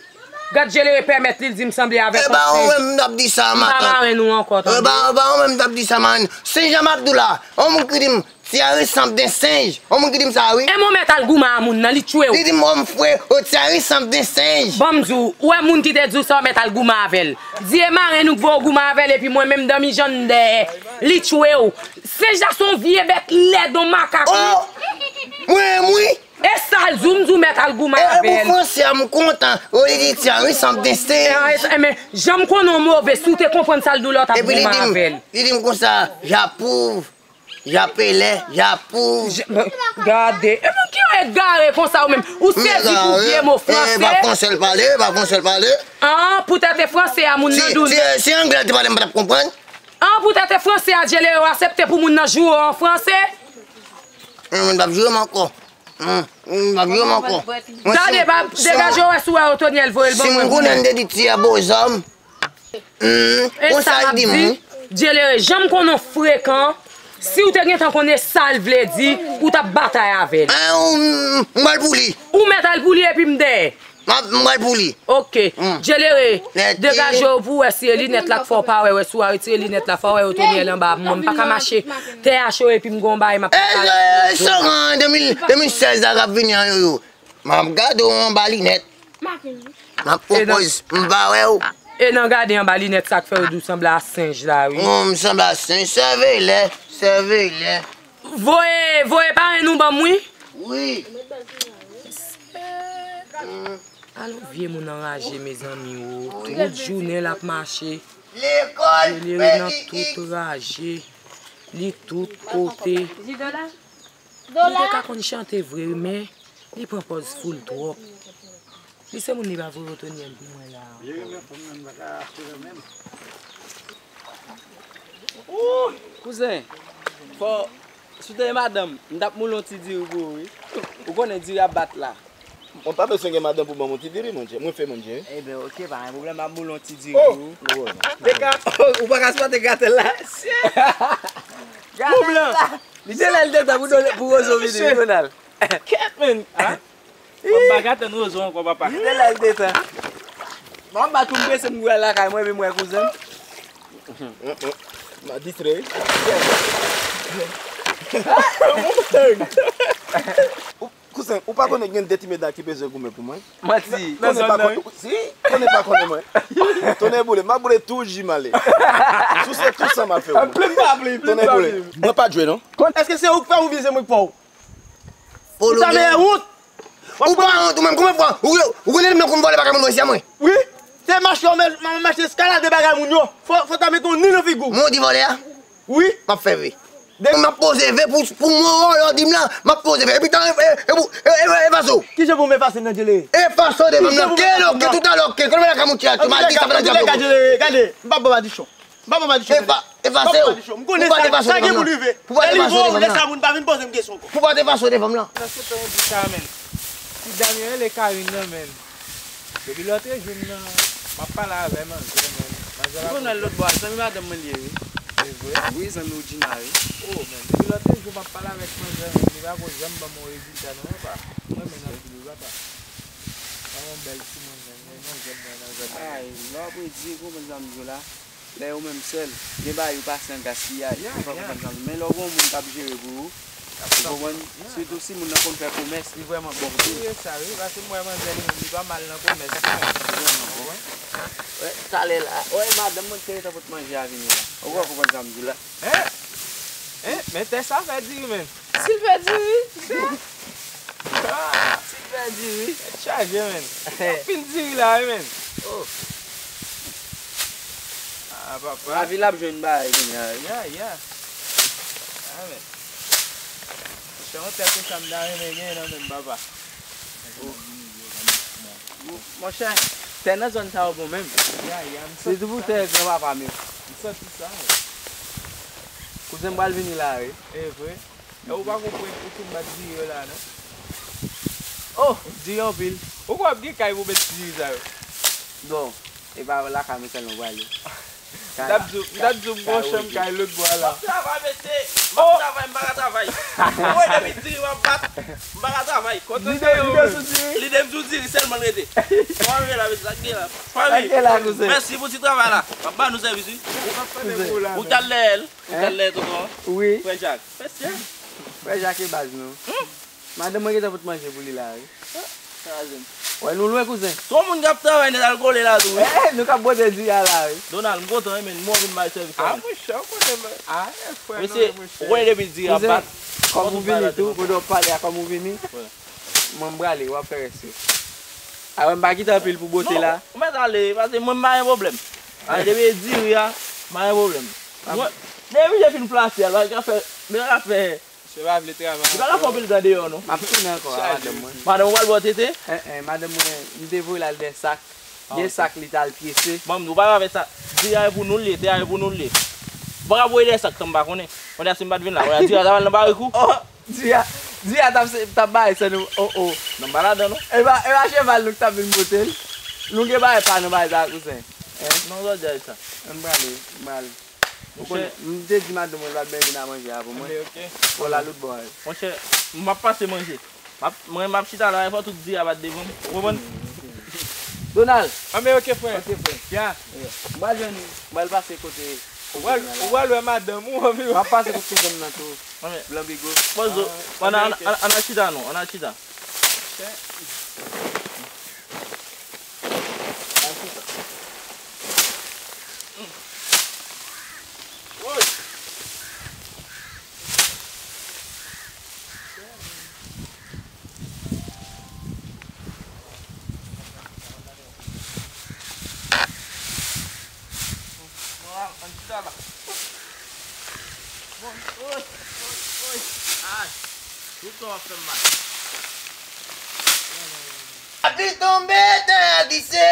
Gad Djelere pèmèt li, l di m sanble avèk yon senj. E ba ou menm m t ap di sa, matant. M pa mare nou ankò, tande. E ba, e ba ou menm m t ap di sa, man. Senj an m ap di w la. On moun ki di m, tu as ressemble d'un singe. On moun ki di m sa, wi. E mwen mèt al goumen a moun nan, li tchwe w. Li di m, on frè, oh, tu as ressemble d'un singe. Ban m di w, ou wè moun ki te di w sa, ou mèt al goumen avè l. Di e mare nou k voye w goumen avè l, epi mwen menm, danmi Jan dèyè, li tchwe w. Senj la se yon vye bèt lèd, yon makak, wi. Oh! Mwen, wi. E sa l di w, m di w mèt al goumen avè l. E, e pou fransè a, m kontan. Oh, li di, tu as ressemble d'un singe. E, e, men, jan m konnen w move, si w te konprann sa l di w la, w t ap goumen avè l. Epi li di m, li di m konsa, j'approuve, j'appelle, j'approuve. Gade, e moun ki yon egare konsa ou menm? Ou sezi pou vye mo fransè? E, pa fransè l pale, pa fransè l pale. An, poutèt e fransè a moun nan di w. Si, si, si anglè l te pale, m pa t ap konprann. An, poutèt e fransè a, Djelere, ou aksepte pou moun nan joure w an fransè? Mwen, mwen p ap joure m ankò. Mwen, mwen p ap joure m ankò. Tande, pa degaje w, wè si w wè Otonyèl voye l ban mwen. Si m konnen m te di ti a bozòm. E sa m ap di, Djelere, jan m konnen w frekan, si w te gentan konnen sa l vle di, ou t ap batay avè l. An, m, m al pou li. Ou mèt al pou li epi m dèyè. M ap, m pral pou li. Ok. Djelere, degaje w pou w wè si e linèt la k fè w pa wè, wè si w a retire linèt la, fò w wè Otonyèl anba. Mwen, m pa ka mache tè a cho epi m gon bagay m ap pale. E, e, Soran, de mil, de mil sèz la k ap vini an, yo, yo. M ap gade w anba linèt. M ap pran pòz, m pa wè w. E nan gade anba linèt sa k fè yo di w sanble a senj la, wi. Oh, m sanble a senj, sèveyè, sèveyè. Voye, voye parenn ou ban m, wi. Wi. Alon vye moun anraje, mezanmi, o. Tout jounen l ap mache. Djelere nan tout raje. Li tout kote. Li te ka konn chante vre, men li pran pòz foul twòp. Li se moun li pa voye Otonyèl pou mwen la. Kouzen, fò, si w te ye madanm, m t ap moule yon ti diri pou ou, wi. Ou konnen diri ap bat la. Mwen pa bezwen gen madanm pou ban m yon ti diri, monchè. Mwen fè, monchè. Ebyen, ok, pa gen pwoblèm, m ap moule yon ti diri pou ou. Ou pa ka sipòte gratèl la? Gratèl la. Li te lè l te tan pou Rozo vini, wi, Donald. Kèt, men. Papa, gate nou zo ankò, papa. Li te lè l te tan. Bon, m pa tou m prese m pou al lakay mwen, epi m wè kouzen m. M a distre, wi. Kouzen, ou pa konnen gen de ti medam ki bezwen goumen pou mwen? Manti. Konnen pa konnen, si, konnen pa konnen mwen. Tonnè boule, m a boule tou ji m ale. Souse tou san m a fè w. Plen pa plen, plen pa plen. Mwen pa jwe, non. Èske se ou k fè ou vye, se mwen k fè ou? Ou ta mèyè wont. Ou pa wont ou menm, konbyen fwa ou, ou konnen menm konn vòlè bagay moun mwen isi a mwen? Wi. Se mache w, men, mache eskalade bagay moun yo. Fò, fò ta mete yon ni nan figi w. Mwen ou di vòlè a? Wi. M ap fè ve. M ap poze ve pou, pou mo lè w di m la, m ap poze ve. Epi tan, e, e, e, e, efase w. Kijan pou m efase nan Djelere? Efase w devan m nan. Ke lo, ke tout a lo, ke. Konnen la ka mouti a, tu mal di sa, fè nan djab yo. Gade, m pa bon madichon. M pa bon madichon. Efa-, efase w. M konnen sa, sa gen pou rive. Pou pa t efase w devan m nan. Lè sa moun pa vin poze m kesyon ankò. Pou pa t efase w devan m nan. Nan se tan w di sa, men. Ti dam yo rele Karine nan, men. Depi lòt jou m nan, m ap pale avè manzè, men. Manzè la. M konn wè l lòt bò a, zanmi madanm mwen li ye, wi. Wi, zanmi w Djina, wi. Oh, men, depi lòt jou m ap pale avèk manzè, men, li pa ko janm ban m yon rezilta, non, papa. Mwen, men, anpil, wi, papa. Yon bèl timoun, men, men, non, janm mwen nan zòn nan. Ay, lè w ap redi, konprann sa m di w la. Lè yo menm sèl, gen bagay yo pase an gaspiyaj. Ou pa konprann sa m di w. Men lè w gen yon moun k ap jere pou ou, ou konprann? Sitou si moun nan konn fè komès, li vrèman bon pou ou. Wi, sa, wi, paske m wè manzè li menm, li pa mal nan komès, non. Li vrèman bon. Wè, talè la, wè, madanm mwen ki te gentan pot manje a vini la. Ou pa konprann sa m di w la. Hein? Hein? Men tè sa fè diri, men. Silvè diri, tè. Ah, Silvè diri. Tèt chaje, men. Anpil diri la, wi, men. Oh. Ah, papa. Lavi l ap jwenn bagay kounye a, wi. Ya, ya. Ah, men. Se yon tè konsa m ta renmen gen nan men m, papa. Oh. Monchè, tè nan zòn sa yo bon menm. Ya, ya, m santi sa. Sitou pou tè granpapa m yo. M santi sa, wi. Kouzen m pral vini la, wi. E vre? E ou pa konprann ou fin bat diri yo la, non? Oh, diri anpil. Ou kwè ap gen kay pou met diri sa yo? Bon, e pa lakay mwen sèlman pral ye. M t ap di w, m t ap di w m gon chanm kay lòt bò a la. M ap travay, mesye. M ap travay, m pa ka travay. Ou wè depi diri m ap bat, m pa ka travay. Kontre sa yo, lide m sou diri sèlman l rete. Fò m rele la, mesye, sa k gen la. Fò m rele. Mèsi pou ti travay la. M ap ba nou sèvis, wi. Ou t al dèyè l. Ou t al dèyè tonton an? Wi. Frè Jak. Mesye. Frè Jak e baz nou. Madanm mwen gentan pot manje pou li la, wi. Kraze m. Wè, nou lwen, kouzen. Tro moun k ap travay nèt al kole la tou, wi. Eh, nou k ap bwose diri a la, wi. Donald, m kontan, wi, men mwen vin bay sèvis la. Ah, monchè, ou konnen, men. Ah, eh, frè, mesye, non, monchè. Ou konnen depi diri a bat. Kòm ou vini tou, kote w ap pale a, kòm ou vini. Mwen, m prale, w ap fè rès yo. A, wè, m pa kite anpil pou bote la. Non, ou mèt ale, paske mwen, m pa gen pwoblèm. A, depi e diri a, m pa gen pwoblèm. Mwen, depi je fin plase a, l pa ka fè, li pa ka fè. Misye pa vle travay ankò. Li pa ka fè anpil tan deyò, non. M ap tounen ankò a madanm mwen. Madanm ou pral ba w tete? En, en, madanm mwen, m te voye l al dèyè sak. Dèyè sak li t al pyese. Bon, ou pa ka fè sa. Diri a e pou nou l ye, tè a e pou nou l ye. Ou pa ka voye dèyè sak, tan m pa konnen. Kounye a si m pa t vin la, kounye a diri a ta pral nan barikou. Oh, diri a, diri a t ap, t ap bay san nou. Oh, oh. Non, m pa ladan, non. E pa, e pa cheval nou ki t ap vin pote l. Nou gen bagay pa nou bagay sa, kouzen. Hein? Non, jodi a e sa. Ann prale, m prale. Ou konnen, m te di madanm mwen l pa t bezwen vin a manje a pou mwen. Anben, ok. Fò l al lòt bò a. Monchè, m ap pase manje. M ap, mwen, m ap chita la, fò tout diri a bat devan m. Ou konprann? Donald. Anben, ok, frè. Ok, frè. Ya. M pral jwenn ou. M pral pase kote. Ou pral, ou pral wè madanm ou anviwon. M ap pase kote kouzen m nan tou. Anben. Blan Bigo. Poze w. Ann, ann, ann, ann al chita non, ann al chita. Ay, tout tan w ap fè m mal. Lapli tonbe, tè a glise.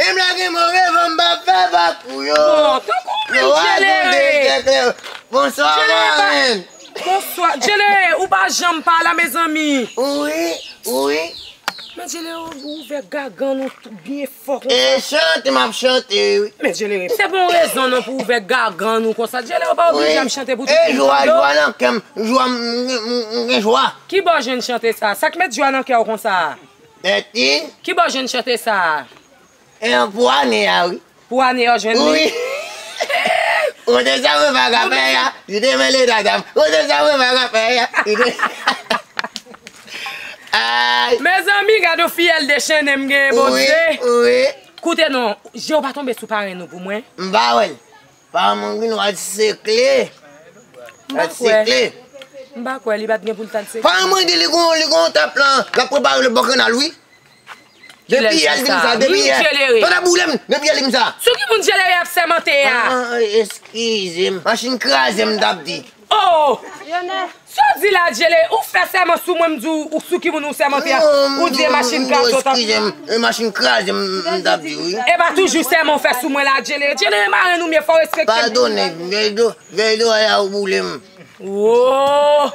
Menm lè gen move van, m pa fè vakou yo. Bon, tankou w menm, Djelere. Bonswa, Djelere, pa- marèn. Bonswa. Djelere, ou pa janm pa la, mezanmi. Wi, wi. Men Djelere, ou ouvè gagann ou tou byen fò konsa. E chante, m ap chante, wi. Men Djelere, se bon rezon non pou ouvè gagann ou konsa. Djelere, ou pa oblije ap chante pou tout moun tande. E jwa, jwa nan kè m, jwa, m, m, m gen jwa. Kibò w jwenn chante sa? Sa k met jwa nan kè w konsa? Mèsi. Kibò w jwenn chante sa? E pou ane a, wi. Pou ane a w jwenn li? Wi. Ou te sa mwen pa ka fè a, li te mele dada m. Ou te sa mwen pa ka fè a, li te. Ay. Mezanmi, gade yon fiyèl dechennen m genyen, Bondye. Wi, wi. Koute non, je w pa tonbe sou parenn ou pou mwen? M pa wè l. Parenn mwen vin w al sekle. M pa kwè. M pa kwè, li pa t gen pou l t al sekle. Parenn mwen di li gon, li gon tap lan, l ap prepare l bò kannal, wi. Depi yè l di m sa, depi yè. Tande boule m, depi yè l di m sa. Sou ki moun Djelere ap sèmante a? Ah, eskize m. Machin kraze m, m t ap di. Oh! Sa w di la, Djelere? Ou fè sèman sou mwen, m di w, ou sou ki moun ou sèmante a? Ou di e machin kraze w t ap. Eskize m, e machin kraze m, m t ap di, wi. E pa toujou sèman w fè sou mwen la, Djelere. Djelere, marenn ou m ye, fò w respekte m. Padone, vèy do, vèy do a ou boule m. Oh!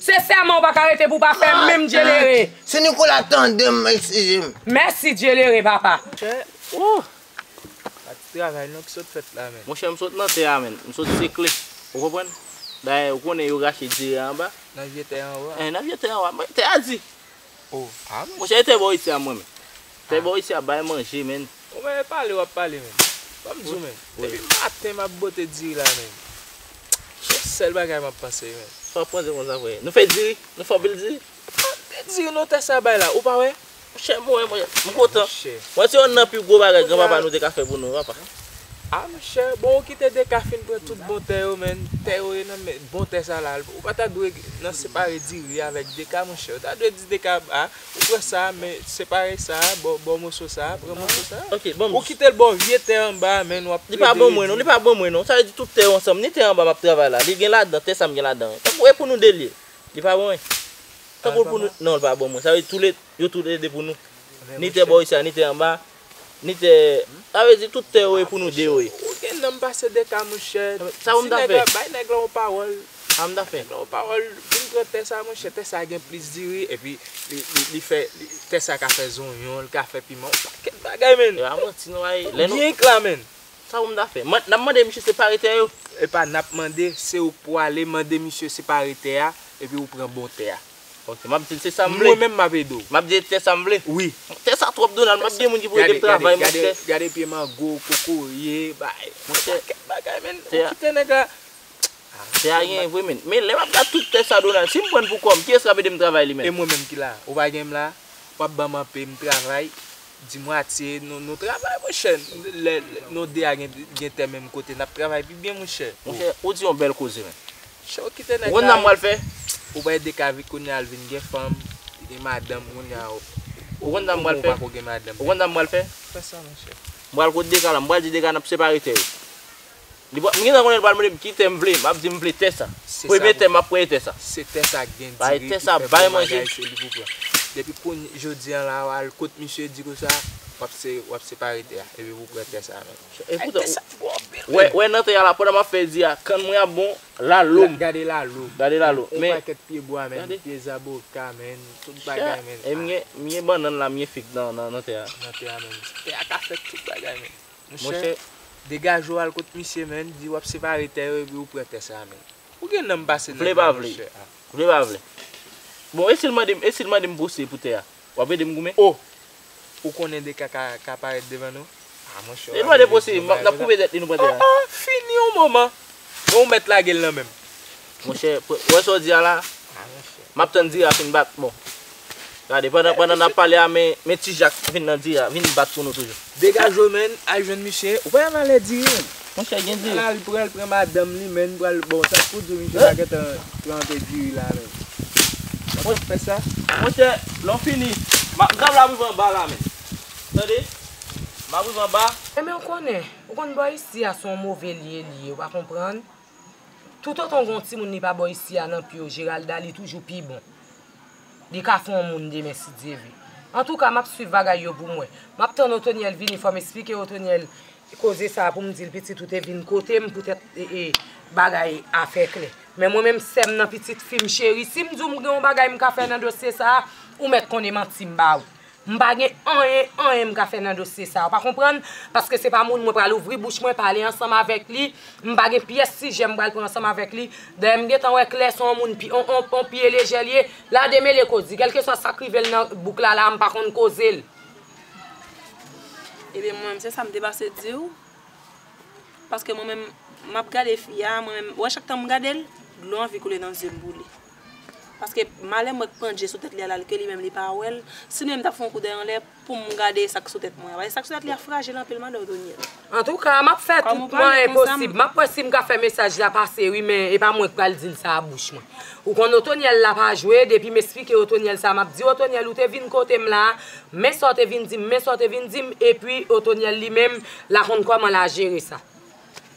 Se sèman w pa ka rete pou w pa fè menm, Djelere. Se Nicolas, tande m, eskize m. Mèsi, Djelere, papa. Oh! Travay non ki sot fèt la, menn. Monchè, m sot nan tè a, menn. M sot sekle. Ou konprann? Dayè, ou konnen yo rache diri anba. Nan vye tè anba. Eh, nan vye tè anba. Mwen, tè a di. Oh, ah, monchè. Monchè, tè bò isi a mwen, menn. Tè bò isi a bay manje, menn. Ou mèt pale, w ap pale, menn. Ban m di w, menn. Wi. Depi maten, m ap bote diri la, menn. Se sèl bagay m ap panse, menn. Sa w ap panse konsa, frè? Nou fè diri? Nou fè anpil diri? Ah, de diri non tè sa bay la, ou pa wè? Monchè, mwen, mwen, m kontan. Monchè. Mwen, se youn nan pi gwo bagay granpapa nou te ka fè pou nou, papa. Ah, monchè, bon, ou kite Deka fin pran tout bon tè yo, menn. Tè yo ye nan men, bon tè sa la. Ou pa ta dwe nan separe diri avèk Deka, monchè. Ou ta dwe di Deka, ah, ou pran sa, men separe sa, bò, bò moso sa, pran moso sa. Ok, bon. Ou kite l bò vye tè anba, menn, w ap plede redi. Li pa ban mwen, non, li pa ban mwen, non. Sa vle di tout tè yo ansanm, ni tè anba m ap travay la. Li gen ladan, tè sa m gen ladan. Tankou e pou nou de l ye. Li pa ban mwen. Tankou pou nou, non, li pa ban mwen. Sa vle di tou le, yo tou le de pou nou. Ni tè bò isi a, ni tè anba, ni tè, sa vle di tout tè yo e pou nou de yo ye. Ou gen nanm pase Deka, monchè. Sa ou m ta fè? Bay nèg la yon pawòl. Sa m ta fè? Nèg la yon pawòl, vin pran tè sa, monchè, tè sa gen plis diri, epi li, li, li fè, li, tè sa ka fè zonyon, li ka fè piman, yon pakèt bagay, menn. E pa manti, non, ay, lè nou byen kla, menn. Sa pou m ta fè? N ap mande misye separe tè yo? E pa n ap mande, se ou k pwale mande misye separe tè a, epi ou pran bon tè a. Ok, m ap di l se sa m vle. Mwen menm m ap ede w. M ap di l tè sa m vle. Wi. Tè sa twòp, Donald, m ap gen moun ki pou ede m travay, monchè. Gade, gade, gade pye mango, kokoye, bay. Monchè, pakèt bagay, menn. Ou kite nèg la. Tè a gen vre, menn. Men lè m ap gade tout tè sa, Donald, si m pran l pou kò m, kiyès k ap ede m travay li menm? E mwen menm ki la. Ou pa gen m la? W ap ban m anpe, m travay, di mwatye, nou, nou travay, monchè. Lè, lè nou de a gen, gen tè menm kote, n ap travay pi byen, monchè. Monchè, ou di yon bèl koze, menn. Monchè, ou kite nèg la. Ou konn sa m pral fè? Ou pral ede Kavi kounye a, al vin gen fanm, li gen madanm kounye a. Ou konn sa m pral fè? Ou pako gen madanm. Ou konn sa m pral fè? Fè sa, monchè. M pral kot Deka la, m pral di Deka n ap separe tè yo. Li pral, m gentan konnen li pral mande m ki tè m vle, m ap di m vle tè sa. Premye tè, m ap premye tè sa. Se tè sa k gen diri, ki fè bon bagay, se li pou pran. Depi kounye, jodi a la, w al kot misye di konsa, w ap se, w ap separe tè a, epi pou pran tè sa menm. Ay, tè sa gwo anpil, wè, wè nan tè a la, pandan m ap fè diri a, kann mwen ap bon, lalo m. Gade lalo. Gade lalo. Yon pakèt pye bwa menm, pye zaboka menm, tout bagay menm. E m gen, m gen bannann la, m gen fig nan, nan, nan tè a. Nan tè a menm. Tè a ka fè tout bagay menm. Monchè, degaje w al kot misye, menn, di w ap separe tè yo epi ou pran tè sa a, menn. Ou gen nanm pase nèg la, monchè. Vle pa vle. Vle pa vle. Bon, e si l mande m, e si l mande m pouse pou tè a? W ap ede m goumen? O! Ou konnen Deka ka, ka parèt devan nou? A, monchè, w ap ede m goumen. E mande pouse, n ap koupe tèt li, nou pran tè a. O, o, fini yon moman. Bon, ou mèt lage l nan men m. Monchè, wè sa w di a la? A, monchè. M ap tann diri a fin bat, bon. Gade, pandan, pandan n ap pale a, men, men Ti Jak vin nan diri a, vin bat pou nou toujou. Degaje w, menn, al jwenn misye. Ou pa nan lè diri, menn. Monchè, gen diri. Al, al pran, al pran madanm li, menn, pral, bon, sa k pou di w, misye pa gentan plante diri la, menn. Ou konn fè sa? Monchè, lè w fini, m ap, m ap rive anba la, menn. Tande? M ap rive anba. Enben, ou konnen, ou konn bò isi a se yon move lye li ye, ou pa konprann? Toutotan w gen yon timoun li pa bò isi a nan pye w, Geralda, li toujou pi bon. Li ka fè yon moun demen, si Dye vle. Antouka, m ap swiv bagay yo pou mwen. M ap tann Otonyèl vini, fò m esplike Otonyèl koze sa a pou m di l, pitit, ou te vin kote m poutèt, e, e, bagay a fè klè. Men mwen menm, sè m nan, pitit fi m cheri, si m di w m gen yon bagay m ka fè nan dosye sa a, ou mèt konnen manti m ba ou. M pa gen anyen, anyen m ka fè nan dosye sa a. Ou pa konprann? Paske se pa moun mwen pral ouvri bouch mwen, pale ansanm avèk li. M pa gen pyès sijè m pral pran ansanm avèk li. Dayè, m gentan wè klè se yon moun pi, on, on, on pye lejè li ye. La demele koze. Kèlkeswa sa k rive l nan bouk la, la, m pa konn koze l. Ebyen, mwen menm, se sa m te pase di w. Paske mwen menm, m ap gade fi a, mwen menm, wè chak tan m gade l, dlo anvi koule nan zye m pou li. Paske malè mwen k pandje sou tèt li a la, ke li menm li pa wè l, si li menm t ap fè yon kout dèyè anlè pou m gade sa k sou tèt mwen an. Paske sa k sou tèt li a frajil anpil, madan Otonyèl. Antouka, m ap fè tout mwayen posib. M ap wè si m ka fè mesaj la pase, wi, men e pa mwen k pral di l sa a bouch mwen. Ou konn Otonyèl la pa jwe, depi m esplike Otonyèl sa, m ap di, Otonyèl, ou te vin kote m la, men sa w te vin di m, men sa w te vin di m, epi Otonyèl li menm, la konn kòman l a jere sa.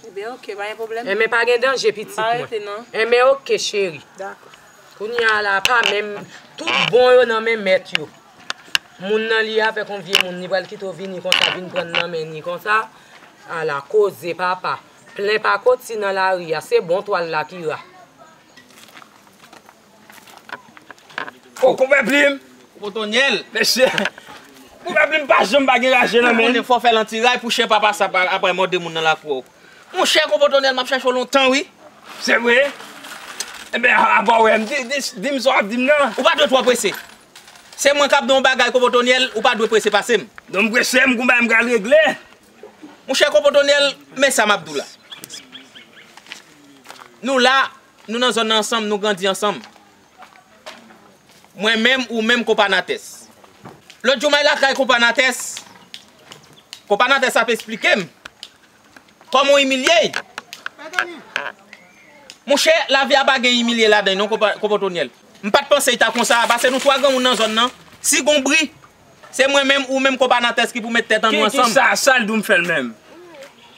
Ebyen, oke, pa gen pwoblèm. Enben, pa gen danje, pitit mwen. M pa rete, non. Enben, oke, cheri. Dakò. Kounye a la, pa menm, tout bon yo nan men mèt yo. Moun nan li avèk yon vye moun, li pral kite w vini konsa, vin pran nan men ni konsa. Ala koze, papa. Plen pakoti nan lari a, se bon twal la ki ra. O, konpè plim! Otonyèl! Mesye! Konpè Plim pa janm pa gen raje nan men. Konnen fò fè l anti ray pou chen pa pase ap, ap mòde moun nan lakou. Monchè, Konpotonyèl, m ap chèche w lontan, wi. Se vre? Enben, apa w wè m? Di, di, di m sa w ap di m nan. Ou pa dwe twò prese. Se mwen k ap di w yon bagay, Konpotonyèl, ou pa dwe prese pase m. Non, m prese, m gon bagay m pral regle. Monchè, Konpotonyèl, men sa m ap di w la. Nou la, nou nan zòn nan ansanm, nou grandi ansanm. Mwen menm, ou menm, Konpa Natès. Lòt jou, m al lakay Konpa Natès. Konpa Natès ap esplike m kòman w imilye l. Monchè, lavi a pa gen imilye ladan l non, Konpa, Konpotonyèl. M pa t panse l ta konsa, pase nou twa granmoun nan zòn nan. Si gon bri, se mwen menm, ou menm, Konpa Natès ki pou met tèt an nou ansanm. Ki, ki sa, sa l di w m fè l menm?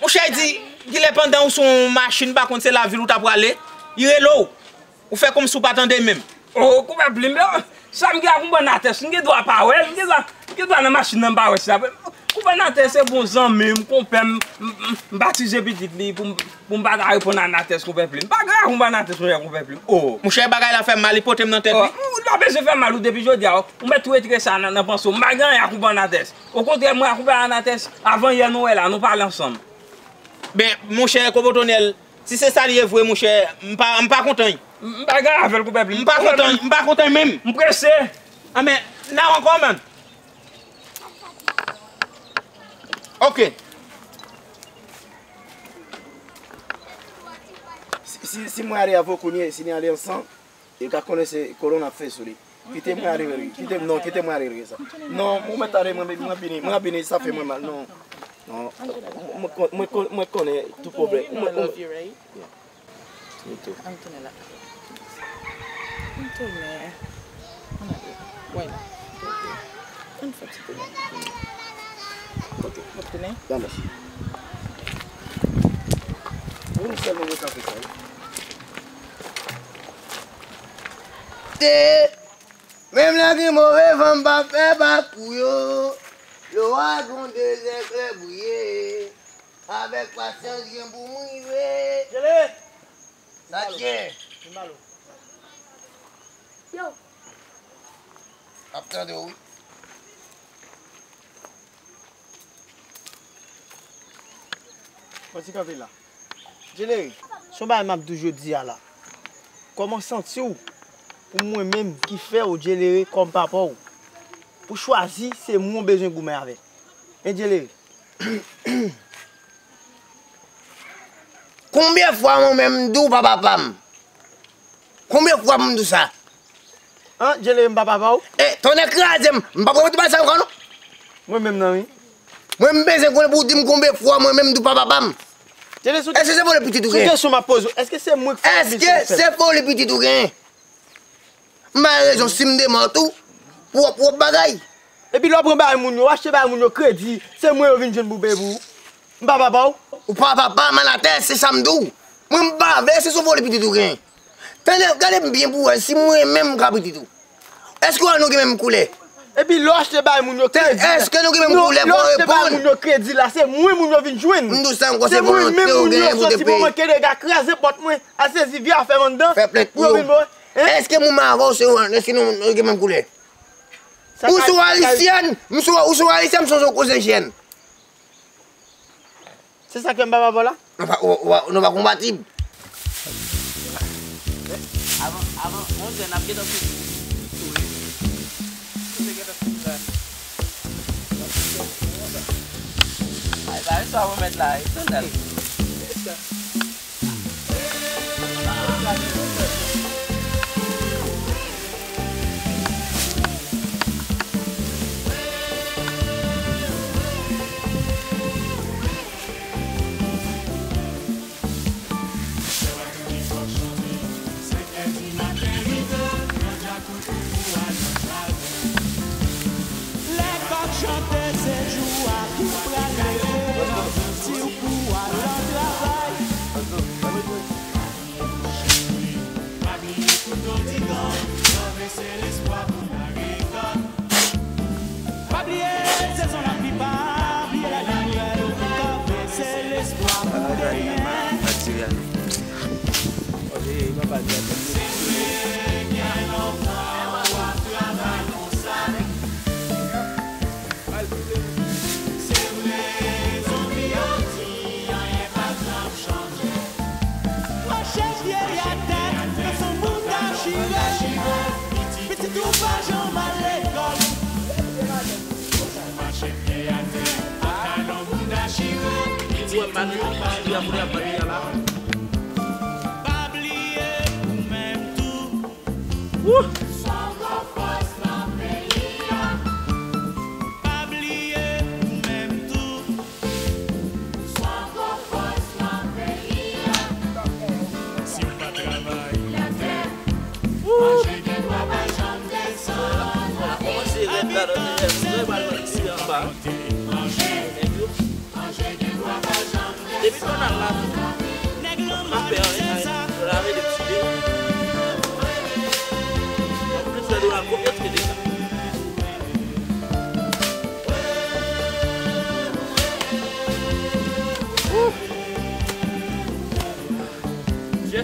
Monchè, di, kilè pandan ou sou yon machin, m pa konn se lavil ou ta prale, li rele w. Ou fè kòmsi w pa tande menm. Oh, Konpè Plim, sa m gen ak Konpa Natès, m gen dwa pa wè l, m gen dwa, m gen dwa nan machin nan m pa wè sa. Konpa Natès se bon zanmi m, konpè m, m, m, m batize pitit li pou m, pou m pa ta reponn a Natès, Konpè Plim. M pa gen ak Konpa Natès, monchè, Konpè Plim. Oh. Monchè, bagay la fè m mal, li pote m nan tèt, wi. Oh, m pa bezwen fè mal ou depi jodi a, oh. Ou mèt tou retire sa nan, nan panse w. M pa gen anyen ak Konpa Natès. Okontrè, mwen ak Konpa Natès, avan yè nou wè la, nou pale ansanm. Ben, monchè, Konpotonyèl, si se sa li ye vre, monchè, m pa, m pa kontan. M, m pa gen avè l, Konpè Plim. M pa kontan, m pa kontan menm. M prese. Ah, men, n a ankò, man. Ok. Si, si, si mwen ale avè w kounye, si nou ale ansanm, e ka konnen se kolon n ap fè sou li. Kite mwen ale, kite m, non, kite mwen ale, rete sa. Non, mwen mèt ale, mwen, mwen vini, mwen vini, sa fè mwen mal, non. Non, mwen, mwen, mwen, mwen konnen tout pwoblèm. Mwen, mwen, yeah. Mito. Ann tounen la. Ann tounen. Ann ale. Wè la. Ann fè ti tounen. Ok. Ann tounen. Gade. Ou sèlman mwen ka fè sa, wi. Te, menm lè gen move van, m pa fè bakou yo. Lwa gon dezè klè bouye. Avèk pasyans, gen pou m rive. Jele! Sa k gen? Vin ba l ou. Yo. Ap tande w, wi. Pati kanpe la. Djeleri, se yon bagay m ap di w jodi a la. Kòman w santi w pou mwen menm ki fè w, Djeleri, kòm papa w? Pou chwazi se moun w bezwen goumen avè l. Hein, Djeleri? Konbyen fwa mwen menm m di w pa papa m? Konbyen fwa pou m di w sa? An, Djeleri, m pa papa w? E, tonnè kraze m, m p ap repete bagay sa ankò non. Mwen menm nan, wi. Mwen, m bezwen konnen pou w di m konbyen fwa mwen menm m di w pa papa m. Djeleri, sou... Èske se vòlè pitit ou gen? Sou kesyon m ap poze w, èske se mwen k fè w? Èske se vòlè pitit ou gen? M ba rezon si m demò tou pou w pwòp bagay. Epi lè w pran bagay moun yo, w achte bagay moun yo kredi, se mwen yo vin jwenn pou peye pou ou. M pa papa w. Ou pa papa m, Anatès, se sa m di w. Mwen m pa vle, se sou vòlè pitit ou gen. Tande, gade m byen pou w wè si mwen menm m ka pitit ou. Èske w wè nou gen menm koulè? Epi lè w achte bagay moun yo kredi la. Èske nou gen menm koulè pou w reponn? Lè w achte bagay moun yo kredi la, se mwen moun yo vin jwenn. M di w sa ankò, se volonte ou genyen pou te peye. Se mwen menm moun yo soti pou mwen, Kenega kraze pòt mwen, al sezi vye afè m anndan. Fè plent pou yo. Èske moun avè w se, èske nou, nou gen menm koulè? Ou se yon ayisyèn, m se, ou se yon ayisyèn, m se yon koze jèn. Se sa k fè m pa papa w la? Nou pa, ou, ou, nou pa konpatib. Avan, avan, on jèn ap gentan fini. Wi. Ou te gentan fini la. Ay, ba, sa remèt la, e sandal. Lè kòk chante, se jou a ki pral leve, nan santi w pou al nan travay. Cherie, pa bliye kouto ti gang, kanpe se lespwa pou n al rekòt. Pa bliye sezon lapli, pa bliye lajounen, kanpe se lespwa pou demen. Se vre, gen lontan w ap travay konsa. Atè, fè son bouda chire. Pitit ou pa janm al lekòl. Ou wè m pa nan chire a pou y ap bat li a la. Pa bliye ou menm tou. Wouh! Pa bliye ou menm tou. Si w pa travay, manje gen dwa pa janm desann. Kòmanse rèd la, nan rèd, mwen pral mete anba. Depi pandan l la tou, m pa fè anyen, lave de ti de. Anplis, fè de la konfyans ke de sa. Wouh! Jè.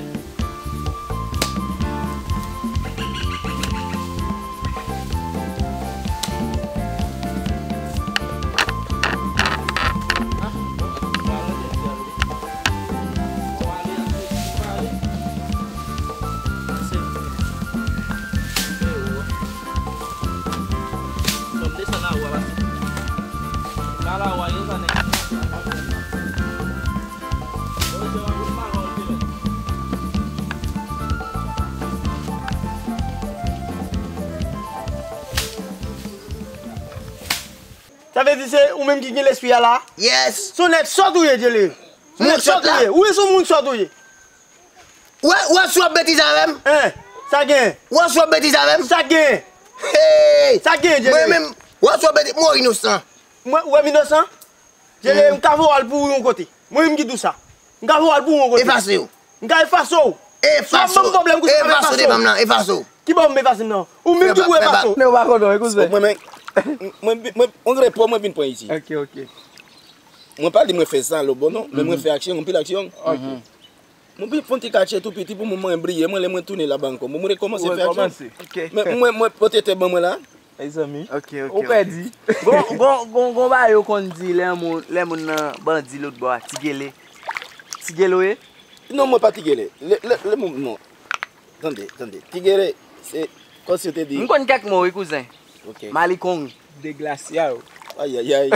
Sa vle di se ou menm ki gen lespri a la? Yes. Se yon nèg sòt ou ye, Djele. Se yon nèg sòt ou ye. Ou se yon moun sòt ou ye. Ou wè, ou wè si w ap betize avè m? Hein? Sa gen? Ou wè si w ap betize avè m? Sa gen? Hey! Sa gen, Djele? Mwen menm, ou wè si w ap betize, mwen inosan. Mwen, ou wè m inosan? Djele, m ka voye w al pouri yon kote. Mwen menm ki di w sa. M ka voye w al pouri yon kote. Efase w. M ka efase w. Efase w. Sa ban m pwoblèm, kounye a m efase w. Efase w devan m nan, efase w. Ki ban m efase m nan? Ou menm ki pou efase w. Nèg ou pa kontan, wi, kouzen. Mwen, mwen, mwen, mwen, mwen, on repo mwen vin pran isi. Ok, ok. Mwen pa di mwen fè sa lòbò non, men mwen fè aksyon, anpil aksyon. Ok. Mwen vin fè yon ti katye tou piti pou mwen, mwen bliye, mwen lè mwen tounen laba ankò. Mwen, mwen rekòmanse fè aksyon. Ou rekòmanse. Ok. Men mwen, mwen pote tè ban mwen la. Mezanmi. Ok, ok, ok. Ou pèdi. Gon, gon, gon, gon bagay yo konn di lè moun, lè moun nan bandi lòt bò a, ti gele. Ti gele w ye? Non, mwen pa ti gele. Lè, lè, lè moun, non. Tande, tande. Ti gele, se, kòm si yo te di. M konn kèk mo, wi, kouzen. Ok. Malikong. Deglasya w. Ayayay.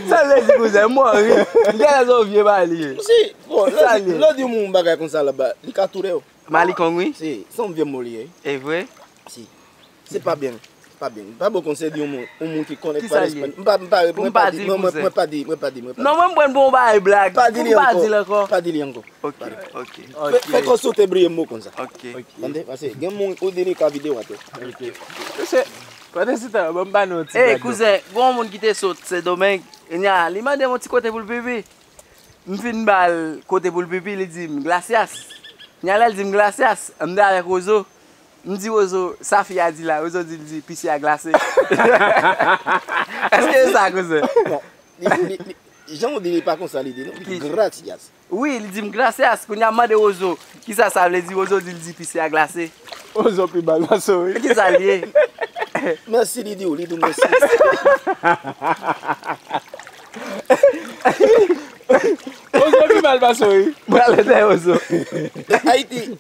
Sa vle di, kouzen, m mò ri. M genlè se yon vye bagay li ye. Si, bon, lè w di, lè w di yon moun bagay konsa laba, li ka touye w. Malikong, wi. Si, se yon vye mo li ye. E vre? Si. Se pa byen. Pa byen. Pa bon konsèy di yon moun, yon moun ki konnen pa lespri. M pa, m pa, mwen pa di, mwen, mwen, mwen pa di, mwen pa di, mwen pa di. Non, mwen m pran pou yon bagay blag. Pa di li ankò. Pa di l ankò. Pa di li ankò. Ok, ok. Fè, fè kò sote briye mo konsa. Ok. Tande, paske gen moun ou di li ka vide w atè. Ok. Mesye, pandan se tan, ban m ba nou yon ti gade. Ey, kouzen, gon moun ki te sot Sendomeng, kounya, li mande m yon ti kote pou l pipi. M fin ba l kote pou l pipi, li di m, "Gracias." Kounya lè l di m, "Gracias," m te avèk Wozo. M di Wozo, "Sa fi a di la?" Wozo di, li di, "Pise a glase." Èske e sa, kouzen? Bon, li, li, li, jan w di li pa konsa li di, non? Li di, "Gracias." Wi, li di m, "Gracias." Kounya m mande Wozo, "Kisa sa vle di?" Wozo di, li di, "Pise a glase." Wozo pi mal pase w, wi. Kisa l ye? Mèsi, li di w, li di w mèsi. Ozo pi mal pase w, wi. Pral ede Ozo. Ayiti,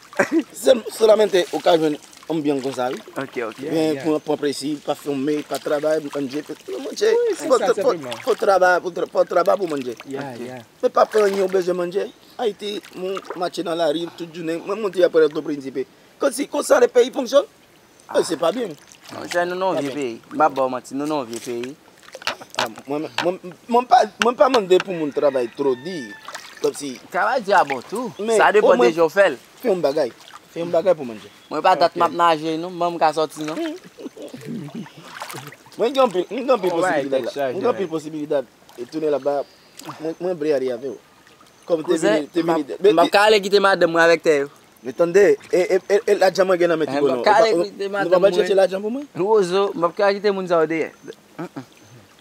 se, solamente ou ka jwenn anbyan konsa, wi. Ok, ok. Men pran, pran plezi, pa fime, pa travay, manje, manje. Wi, se sa, senpleman. Fò travay, fò tra-, fò travay pou manje. Ya, ya. Men pa fè anyen ou bezwen manje. Ayiti, moun mache nan lari tout jounen. Mwen monte apre Pòtoprens, Prensip. Kòmsi, konsa le peyi fonksyone. Ah, se pa byen. Monchè, nou nan yon vye peyi. M p ap ba w manti, nou nan yon vye peyi. Ah, mwen, mwen, mwen pa, mwen pa mande pou moun travay twò di. Kòmsi. Travay di a bon tou. Sa depann de jan w fè l. Fè yon bagay. Fè yon bagay pou manje. Mwen pa dat m ap naje, non. Mwen m ka sòti, non. Mwen gen anpil, mwen gen anpil posibilite la. Mwen gen anpil posibilite. E tounen laba, mwen, mwen vle ale avè w. Kòm te vini, te vini. Kouzen, m p ap ka ale kite madanm mwen avèk tè yo. Men tande, e, e, e, e lajan mwen gen nan men ti bono. M p ap ka ale kite madanm mwen. Nou pa pral chèche lajan pou mwen? Wozo, m p ap ka kite moun sa yo dèyè.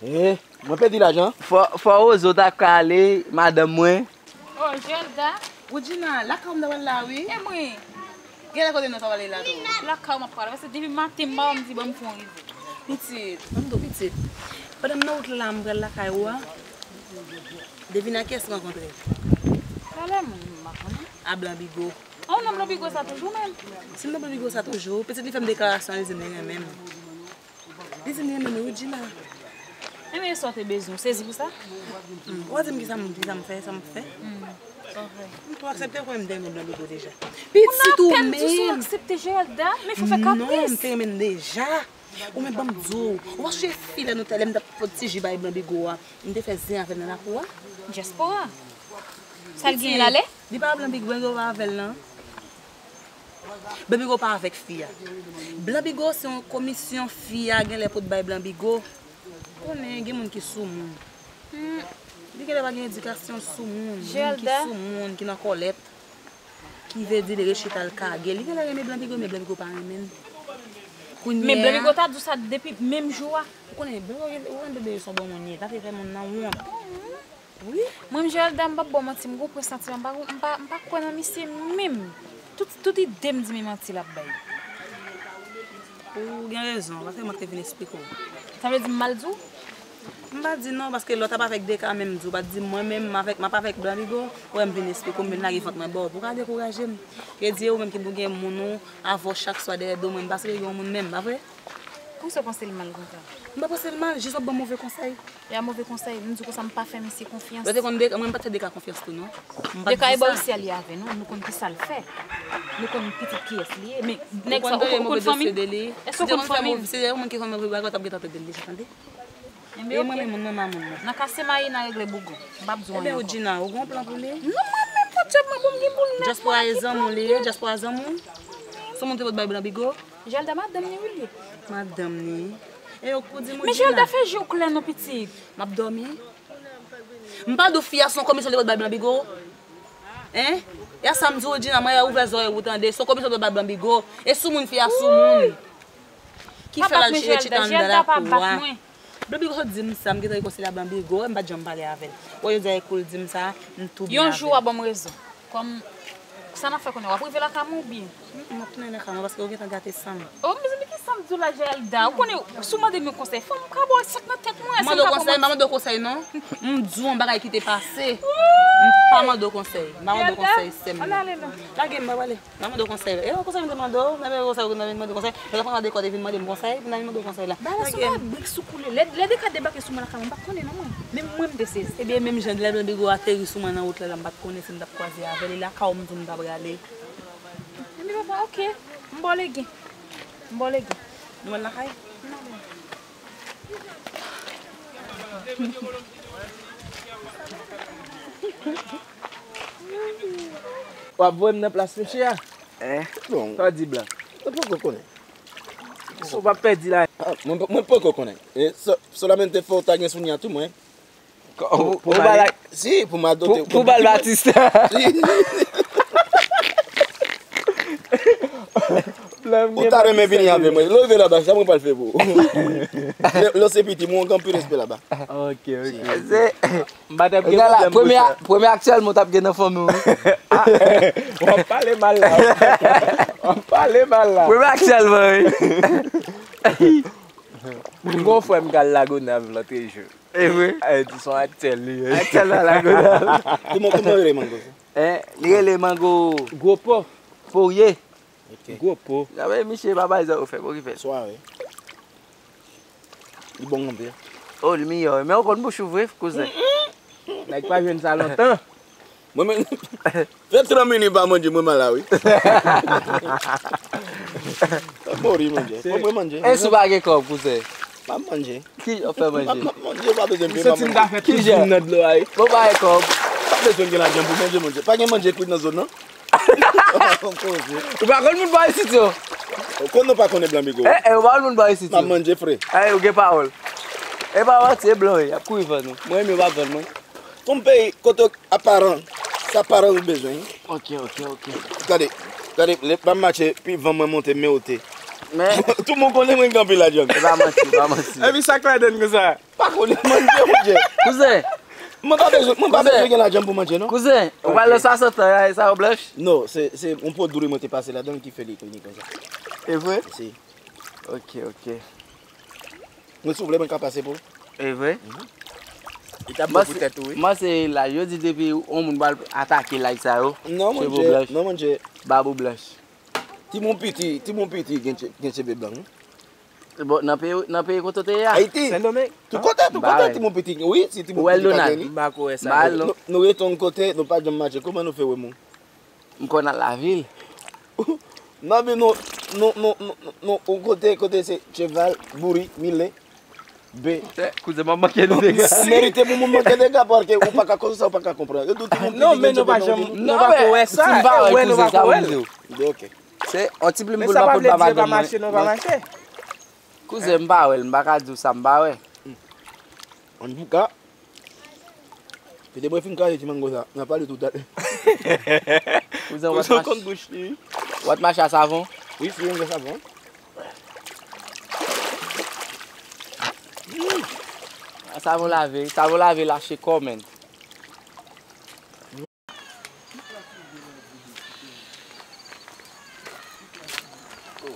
Eh, mwen pèdi lajan. Fò, fò Wozo ta ka ale, madanm mwen. Oh, Gelda. Woodjina, lakay w m ta pral la, wi. E mwen. Genlè kote nou ta pral la tou. Lakay w m ap pral, paske depi maten m pa wè w m di ban m fè yon rive. Pitit, ban m di w pitit. Pandan m nan wout la, m pral lakay ou a. Devine ak kiyès m rankontre. Talè moun, m pa konnen. A Blan Bigo. An, w nan Blan Bigo sa toujou menm? Si m nan Blan Bigo sa toujou, pitit li fè m deklarasyon, li di m li renmen m. Li di m li renmen m, wi, Djina. Enben, e sa w te bezwen, w sezi pou sa? Hmm. Ou a di m kisa m, kisa m fè, sa m fè? Hmm. Sa w fè? M tou aksepte w konnen m te renmen Blan Bigo deja. Pitit ou menm. Ou aksepte Geralda, men fò fè kapris. Non, m te renmen l deja. Ou menm ban m di w, ou pa sonje fi lè nou te, lè m t ap pot ti ji bay Blan Bigo a, m te fè zen avè l nan lakou a? Dyaspora. Sa l genyen la lè? Li pa Blan Bigo, Blan Bigo pa avè l nan. Blan Bigo pa avèk fi a. Blan Bigo se yon komisyon fi a genlè pot bay Blan Bigo. Konnen gen moun ki sou moun. Hmm. Li genlè pa gen edikasyon sou moun, moun ki sou moun, ki nan kòlèt. Ki vle di li rechita l kage. Li genlè renmen Blan Bigo, men Blan Bigo pa renmen l. Kounye a. Men Blan Bigo ta di w sa depi menm jou a. Ou konnen, Blan Bigo, ou konnen Blan Bigo se yon bon moun li ye. L ap fè moun nan wont. Wi. Mwen, Geralda, m p ap ba w manti, m gon presantiman, m pa, m pa, m pa kwè nan misye menm. Tout, tout ide m di men manti l ap bay. Ou gen rezon, paske mwen te vin esplike w. Sa vle di m mal di w? M pa di non, paske lè w t ap avèk Deka menm di w, pa t di mwen menm m avèk, m ap avèk Blan Bigo, ou wè m vin esplike w, m vin lage vant mwen ba w, pou w ka dekouraje m. Kredi e ou menm ki pou gen moun ou avè w chak swa dèyè do mwen, m pa sonje gen yon moun menm, pa vre? Poukisa w panse l mal konsa? M pa panse l mal, jis w ap ban m move konsèy. E a move konsèy, m di w konsa m pa fè misye konfyans. Lè w te konn Deka, mwen m pa t fè Deka konfyans tou non. M pa t di sa. Deka e bòrisya li avè nou, nou konn kisa l fè. Nou konn pitit kiyès li ye, men nèg sa ou konn fanmi l? Èske ou konn fanmi l? Si te yon moun ki konn move bagay, w t ap gentan tande l deja, tande. Ebyen, mwen menm moun mwen, m a moun mwen. Nan kase mayi, nan regle bougon. M p ap di w anyen ankò. Ebyen, Djina, ou gon plan pou li? Non, mwen menm, pa djòb mwen, bon, m gen boul nèf mwa ki plan. Dyaspora e zanmi w li ye, dyaspora zanmi w. Se yon moun te pot bay Blan Bigo. Geralda madanm li, wi, li ye. Madanm li. E ou pou di m, men Djina. Geralda, fè je w klè non, pitit. M ap dòmi. M pa di w fi a se yon komisyon te pot bay Blan Bigo. Hein? E a sa m di w, Djina, mwen ouvè zòrèy ou tande. Se yon komisyon te pot bay Blan Bigo. E sou moun fi a sou moun. Ki fè l al chita anndan lakou a. Blan Bigo sot di m sa, m gentan rekonsilye a Blan Bigo, m pa t janm pale avè l. Wè jodi a e kou l di m sa, m tou byen avè l. Yon jou w a ban m rezon. Kòm, sa n ap fè kounye a, w ap rive lakay mwen oubyen? M ap tounen lakay mwen paske ou gentan gate san m. O, mezanmi, ki san m di w la, Geralda? Ou konnen, si w mande m yon konsèy, fò m ka ba w sa k nan tèt mwen, si m ka pran manti. Mande w konsèy, m pa mande w konsèy non. M di w yon bagay ki te pase. M pa mande w konsèy. M pa mande w konsèy, sè m. Geralda, ann ale non. Lage m, m ap ale. Nan mande w konsèy. E yon konsèy m te mande w, nan mande w konsèy, lè w pran nan dekò te vin mande m konsèy, pou nan vin mande w konsèy la. Bagay la se yon bagay brik sou koule. Lè, lè Deka debake sou mwen lakay mwen, m pa t konnen non mwen. Menm mwen m te sezi. Ebyen, menm jan lè Blan Bigo ateri sou mwen nan wout la, la m pa t konnen si m t ap kwaze avè l. E lakay ou m di w m t ap rale. Ebyen papa, oke. M ba w legen. M ba w legen. Nou al lakay? N ale. W ap voye m nan plas mesye a? Hein? Bon. Sa w di, Blan? Mwen poko konnen. Ou p ap pèdi la. Ah, mwen, mwen poko konnen. E so-, solamente fò w ta gen souvni a tou, mwen. Pou, pou, pou bal, si, pou m adote, pou, pou bal Batista. Si. Ou ta renmen vini avè mwen. Leve laba, sa mwen pral fè pou ou. Lè, lè w se pitit mwen, ou gen anpil respè laba. Ok, ok. Si. M pa t ap gen pwoblèm pou sa. Premye, premye aktyèlman w t ap gen nan fanmi w, wi. W ap pale mal la. W ap pale mal la. Premye aktyèlman, wi. M gon frè m k al Lagonav lòt jou. E vre? E di se yon aktyèl li ye. Aktyèl nan Lagonav. Kòman, kòman rele mango sa? Hein? Li rele mango. Gwo po. Porye. Ok. Gwo po. Sa vle misye pa bay zan ou fè, pou ki fè. Swa, wi. Li bon anpil. Oh, li miyò, wi. Men ou konn bouch ou vre, kouzen. Nèg pa jwenn sa lontan. Mwen, mwen, fè trant minit m pa manje, mwen mal la, wi. Mwen mori manje. Mwen, mwen manje. E si w pa gen kòb, kouzen? M ap manje. Ki jan w fè manje? M ap, m ap manje, pa bezwen peye. M santi m ta fè tout jounen nan dlo a, wi. Bon, pa gen kòb. Pa bezwen gen lajan pou manje, manje. Pa gen manje kwit nan zòn nan. Ou pa konn moun bò isit yo? Ou konn nou pa konnen Blan Bigo. Eh, eh, ou pa konn moun bò isit yo? M ap manje fre. Eh, ou gen pawòl. E pa manti, e blan yo, y ap kouri vann ou. Mwen menm yo pa vann mwen. Ton peyi, kote aparan, sa aparan ou bezwen. Ok, ok, ok. Gade, gade, lè m ap mache, pi van mwen monte, men ote. Men tout moun konnen mwen gen anpil lajan. E pa manti, e pa manti. Epi sa k ladann konsa? Pa konnen manje, monchè. Kouzen. Mwen pa bezwen, mwen pa bezwen gen lajan pou manje, non. Kouzen, ou pral nan swasant an, e sa yo blanch? Non, se, se yon pwodui mwen te pase ladan ki fè li vini konsa. E vre? Si. Ok, ok. Mwen, si w vle, mwen ka pase pou ou. E vre? Mhm. Li t ap bon pou tèt ou, wi. Mwen se laj. Yo di depi yon moun pral atake laj sa yo, non, cheve blanch. Non, mon Dieu. Bab ou blanch. Timoun piti, timoun piti gen che-, gen cheve blank, wi. Bon, nan peyi, nan peyi kote w te ye a? Ayiti. Sendomeng. Tout kote, tout kote, timoun piti. Wi, si timoun piti pa gen li. M pa ko wè sa. Nou, nou rete yon kote, nou pa janm mache. Kòman nou fè wè moun? M konn al lavil. Non, men nou, nou, nou, nou, nou, nou, yon kote, kote se cheval, bouri, milen, be. Kouzen, m ap manke nou dega. Ou merite pou moun manke dega, paske ou pa ka konnen sa, ou pa ka konprann. Yo di timoun piti gen cheve blank. Non, men nou pa janm, nou pa ko wè sa. Si m pa wè, kouzen, sa pou m di w. Ok. Se yon ti plim pou l pa pot ba madanm mwen. Men sa pa vle di yo pa mache, non, pa mache. Kouzen, m pa wè l, m pa ka di w sa m pa wè. Antouka, kite mwen fin kraze ti mango sa, n a pale toutalè. Kouzen, w ap mache, w ap mache a savon? Wi, si yon savon. A savon lave, savon lave lache kò, menn.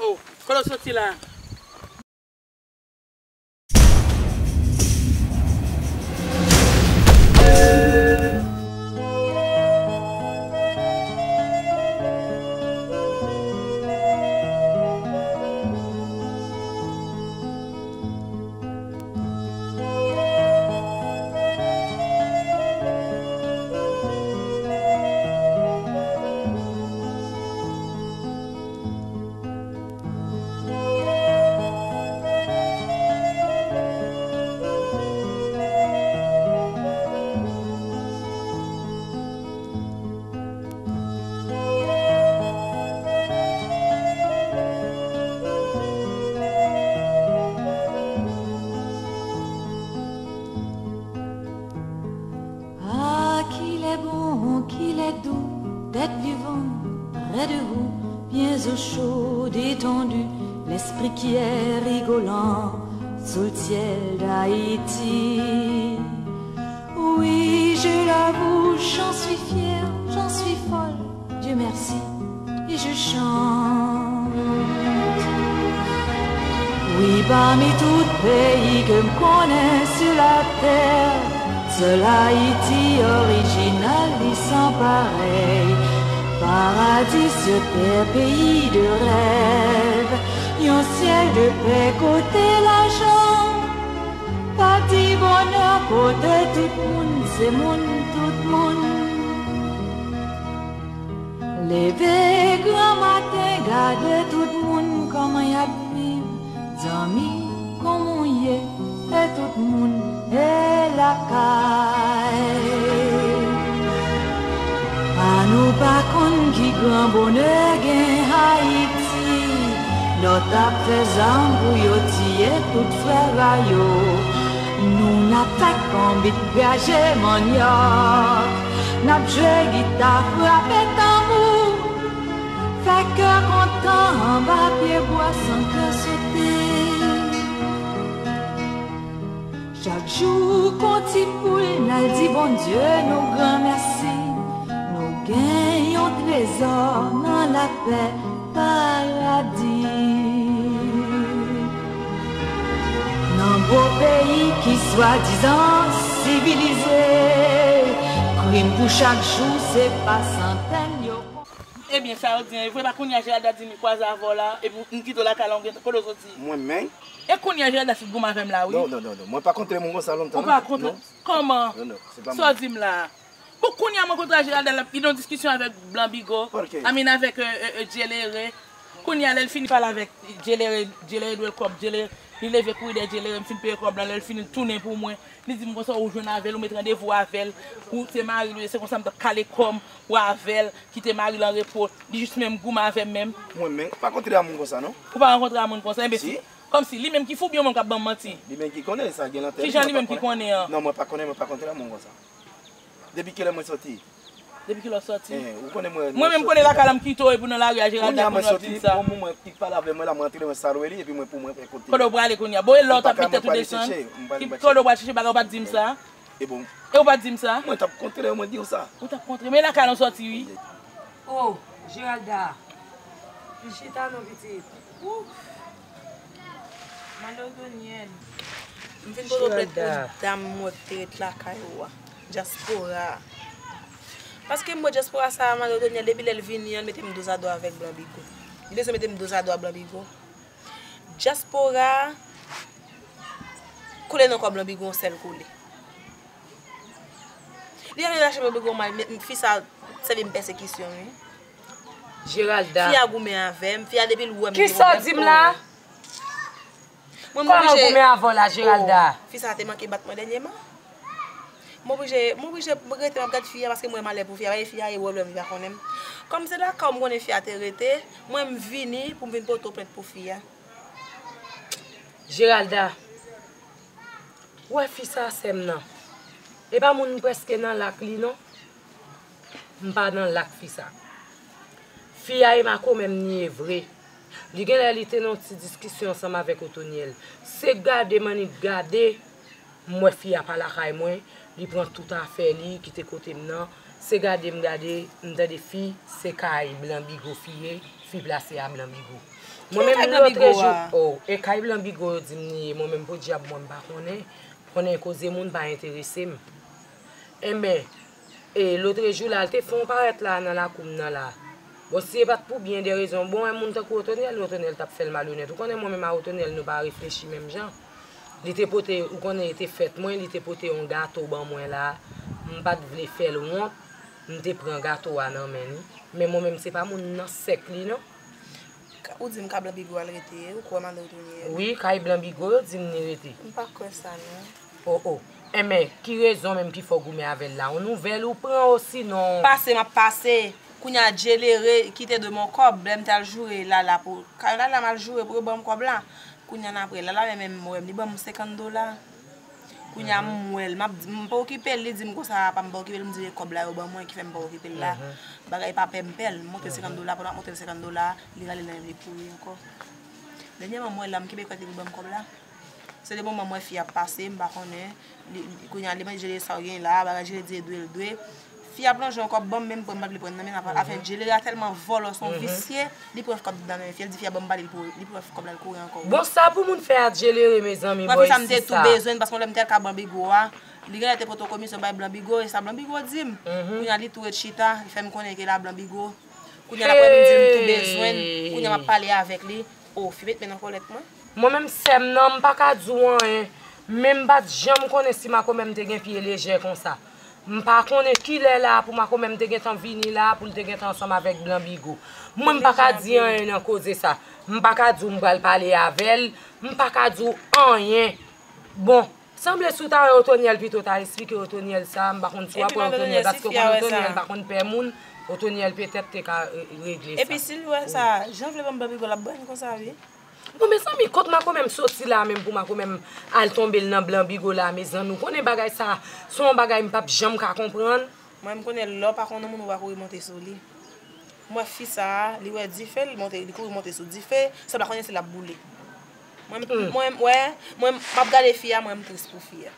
Oh, kote w soti la? Ah, qu'il est bon, qu'il est doux d'être vivant près de vous, pieds au chaud, détendu, l'esprit qui est rigolant sous le ciel d'Haïti. Oui, je l'avoue, j'en suis fière, j'en suis folle, Dieu merci, et je chante. Wi, pami tout peyi ke m konnen sou latè, sèl Ayiti orijinal li san parèy. Paradi sou tè, peyi de rèv, yon syèl de pè kote lajan pa di bonè, kote tout moun se moun, tout moun. Leve gran maten, gade tout moun kòman y ap viv. Zanmi, kòman w ye? E tout moun e lakay. A nou pa konn ki gran bonè gen Ayiti. Lòt ap fè zam pou yo tiye tout frè a yo. Nou n ap fè konbit, graje manyòk. N ap jwe gita, frape tanbou, fè kè kontan anba pye bwa san kè sote. Chak jou kon ti poul n al di Bondye nou granmèsi. Nou gen yon trezò nan lapè paradi. Nan gwo peyi ki swadizan sivilize, krim pou chak jou se pa santèn yo. Ebyen, sa yo di an, e vre, pa kounye a Geralda di m kwaze avè w la, epi m kite w lakay la, w gen kote w soti. Mwen menm? E kounye a Geralda fin goumen avè m la, wi. Non, non, non, non, mwen pa kontre moun konsa lontan. Ou pa kontre? Non. Kòman? Non, non, se pa mwen. Sa w di m la a? Bon, kounye a mwen kontre a Geralda, l ap gen yon diskisyon avèk Blan Bigo, I mean avèk, euh, euh, euh, Djelere. Kounye a lè l fini pale avèk Djelere, Djelere dwe l kòb, Djelere, li leve kouri dèyè Djelere, m fin peye kòb lan, lè l fini l tounen pou mwen. Li di m konsa ou jwenn avè l, ou met randevou avè l, ou se mari l, se konsa m t ap kale kò m, ou avè l, kite mari l an repo, li jis menm goumen avè m menm. Mwen menm, pa kontre a moun konsa non. Ou pa rankontre a moun konsa, enbesil. Si. Kòmsi, li menm ki fou oubyen mwen k ap ban m manti? Li menm ki konnen, sa gen nan tèt li, mwen pa konnen. Kijan li menm ki konnen an? Non, mwen pa konnen, mwen pa kontre a moun konsa. Depi kilè mwen soti? Depi kilè w soti? Eh, ou konnen mwen, mwen menm konnen lakay la m kite w epi w nan lari a Geralda kounye a w ap di m sa. Kounye a mwen soti, bon, mwen ki pale avè mwen la, mwen antre, mwen salwe li, epi mwen pou mwen fè kote. Kote w prale kounye a? Bon, e lè w t ap met tèt ou desann? Kote w pral chèche bagay, ou pa t di m sa? E bon. E ou pa t di m sa? Mwen t ap kontre w, mwen di w sa. Ou t ap kontre, men lakay la w soti, wi. Oh, Geralda. Vin chita non, pitit. Ouh. Malodonyèn. M vin pote w plent pou dam mwen ki te ret lakay ou a. Dyaspora a. Paske m wè dyaspora sa a, Madan Otonyèl, depi lè l vini an, l mete m dozado avèk Blan Bigo. Li bezwen mete m dozado a Blan Bigo. Dyaspora a kole nan kò Blan Bigo yon sèl kole. Li ale lache Blan Bigo mal, men fi sa sèvi m pèsekisyon, wi. Geralda. Fi a goumen avè m, fi a depi l wè m. Kisa w di m la? Mwen, m Kòman oblije goumen avè w la, Geralda? Oh, fi sa te manke bat mwen dènyèman. M oblije, m oblije rete, m ap gad fi a paske m wè malè pou fi a. Paske fi a e wòl wè m, li pa konnen m. Kòm se lakay m konnen fi a te rete, mwen m vini pou m vin pote w plent pou fi a. Geralda, ou wè fi sa sè m nan. E pa moun m prèske nan lak li non. M pa nan lak fi sa. Fi a e makomè m li ye vre. Li genlè li te nan yon ti diskisyon ansanm avèk Otonyèl. Se gade m annik gade, m wè fi a pa lakay mwen, li pran tout afè li kite kote m nan. Se gade m gade, m tande fi, se kay Blan Bigo fi ye, fi plase a Blan Bigo. Mwen menm lotrejou, oh, e kay Blan Bigo yo di m li ye, mwen menm podyab mwen m pa konnen. Konnen koze moun pa enterese m. Enben, e lotrejou la, l te fè yon parèt la nan lakou m nan la. Bon, si se pa t pou byen de rezon, bon, yon moun tankou Otonyèl, Otonyèl t ap fè l malonèt. Ou konnen mwen menm a Otonyèl, nou pa reflechi menm jan. Li te pote, ou konnen e te fèt mwen, li te pote yon gato ban mwen la. M pa t vle fè l wont, m te pran gato a nan men li. Men mwen menm, se pa moun nan sèk li non. Ou di m ka Blan Bigo al rete, ou kwè Madan Otonyèl? Wi, kay Blan Bigo yo di m li rete. M pa kwè sa non. Oh, oh. Enben, ki rezon menm ki fè w goumen avè l la? Yon nouvèl ou pran osinon? Pase, m ap pase. Kounye a, Djelere ki te dwe m yon kòb, lè m t al joure Lala pou, kay Lala m al joure pou yo ban m kòb la. Kounye a, n apre, Lala menm, menm wè m, li ban m senkant dola. Kounye a, m wè l, m ap di, m pa okipe l, li di m konsa, pa m pa okipe l, m di, e kòb la yo ban mwen ki fè m pa okipe l la. Bagay pa pè m pè l, m montre l senkant dola, pandan m ap montre l senkant dola, li rale nan men m, li kouri ankò. Dènyèman, m wè l la, m kenbe kwèt li pou ban m kòb la. Se de moman m wè fi a ap pase, m pa konnen. Li, li, kounye a, li mande Djelere sa w gen la, bagay Djelere di e dwe, l dwe. Fi a plonje yon kòb ban m, men m pran, m pa t vle pran nan men l, afen, Djelere a tèlman vòlò, se yon visye, li pran kòb nan men fi a, l di fi a ban m pale, li pou, li pran kòb la, l kouri ankò. Bon, sa pou moun fè a Djelere, mezanmi, bòy, si sa. Mwen, fi sa m te tou bezwen l, paske lè m te al ka Blan Bigo a, li genlè te pote yon komisyon bay Blan Bigo, e sa Blan Bigo di m. Kounye a, li tou ret chita, li fè m konnen ke la Blan Bigo. Kounye a, l ap wè m di m tou bezwen l, kounye a, m ap pale avèk li. O, fi met men nan kòlèt mwen. Mwen menm sè m nan, m pa ka di w anyen, men m pa t janm konnen si makomè m te gen pye lejè konsa. M pa konnen kilè la pou makomè m te gentan vini la, pou l te gentan ansanm avèk Blan Bigo. Mwen m pa ka di anyen nan koze sa. M pa ka di w m pral pale avè l, m pa ka di w anyen. Bon, sanble si w ta wè Otonyèl pito, w ta esplike Otonyèl sa, m pa konn si w ap wè Otonyèl, paske w konn Otonyèl pa konn pè moun, Otonyèl petèt te ka, e, regle sa. Epi si l wè sa, jan vle ban m Blan Bigo, l ap ban l konsa, wi. Bon, mezanmi, kot makomè m soti la menm pou makomè m al tonbe l nan Blan Bigo la, mezanmi? Ou konnen bagay sa, se yon bagay m p ap janm ka konprann. Mwen, m konnen lè w pa konnen moun, ou pa kouri monte sou li. M wè fi sa a, li wè dife, li monte, li kouri monte sou dife, san l pa konnen si l ap boule. Mwen, mwen, wè, mwen, m ap gade fi a, mwen, m tris pou fi a.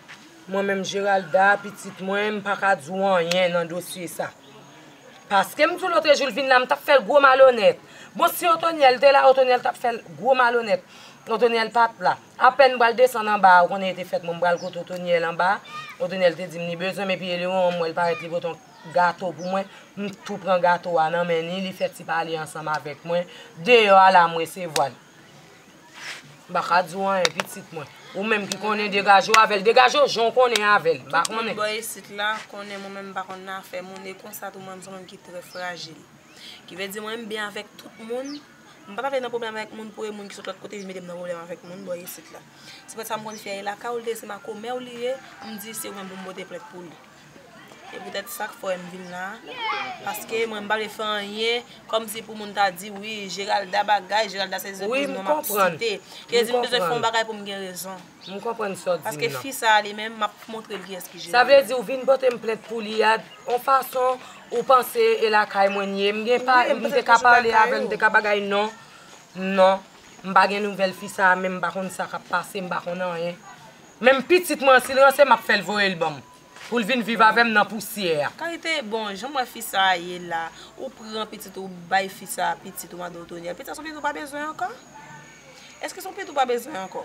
Mwen menm, Geralda, pitit mwen, m pa ka di w anyen nan dosye sa. Paske m di w lotrejou l vin la, m t ap fè l gwo malonèt. Bon, si Otonyèl te la, Otonyèl t ap fè l gwo malonèt. Otonyèl pa t la. Apèn m pral desann anba a, ou konnen e te fèt mwen, m pral kote Otonyèl anba. Otonyèl te di m li bezwen m, epi Eleyon, m wè l parèt, li pote yon gato pou mwen. M tou pran gato a nan men li, li fè ti pale ansanm avèk mwen. Deyò a la, m resevwa l. M pa ka di w anyen, pitit mwen. Ou menm ki konnen, degaje w avè l. Degaje w jan w konnen avè l. M pa konnen. Tout moun bò isit la konnen mwen menm m pa konn nan afè moun. E konsa tou, mwen, m se yon moun ki trè frajil. Ki vle di, mwen, m byen avèk tout moun. M pa ta vle nan pwoblèm avèk moun pou e moun ki sot lòt kote vin mete m nan pwoblèm avèk moun bò isit la. Se poutèt sa m konn fè e lakay ou l te ye, se makomè w li ye, m di se ou menm pou m pote plent pou li. E poutèt sa k fè m vin la, paske mwen m pa vle fè anyen kòmsi pou moun ta di, wi, Geralda bagay, Geralda se non m ap site. Ki vle di m bezwen fè yon bagay pou m gen rezon. M konprann sa w di m nan. Paske fi sa a li menm, m ap montre l kiyès ki Geralda. Sa vle di w vin pote m plent pou li a, yon fason ou panse e lakay mwen l ye. M gen pa, m te ka pale avè l, m te ka bagay, non. Non. M pa gen nouvèl fi sa a, menm m pa konn sa k ap pase, m pa konn anyen. Menm pitit mwen an, si l ranse, m ap fè l voye l ban m. Pou l vin viv avè m nan pousyè a. Kalite, bon, jan m wè fi sa a ye la, ou pran pitit ou bay fi sa a, pitit ou, Madan Otonyèl. Pitit sa, se yon pitit ou pa bezwen ankò? Èske se yon pitit ou pa bezwen ankò?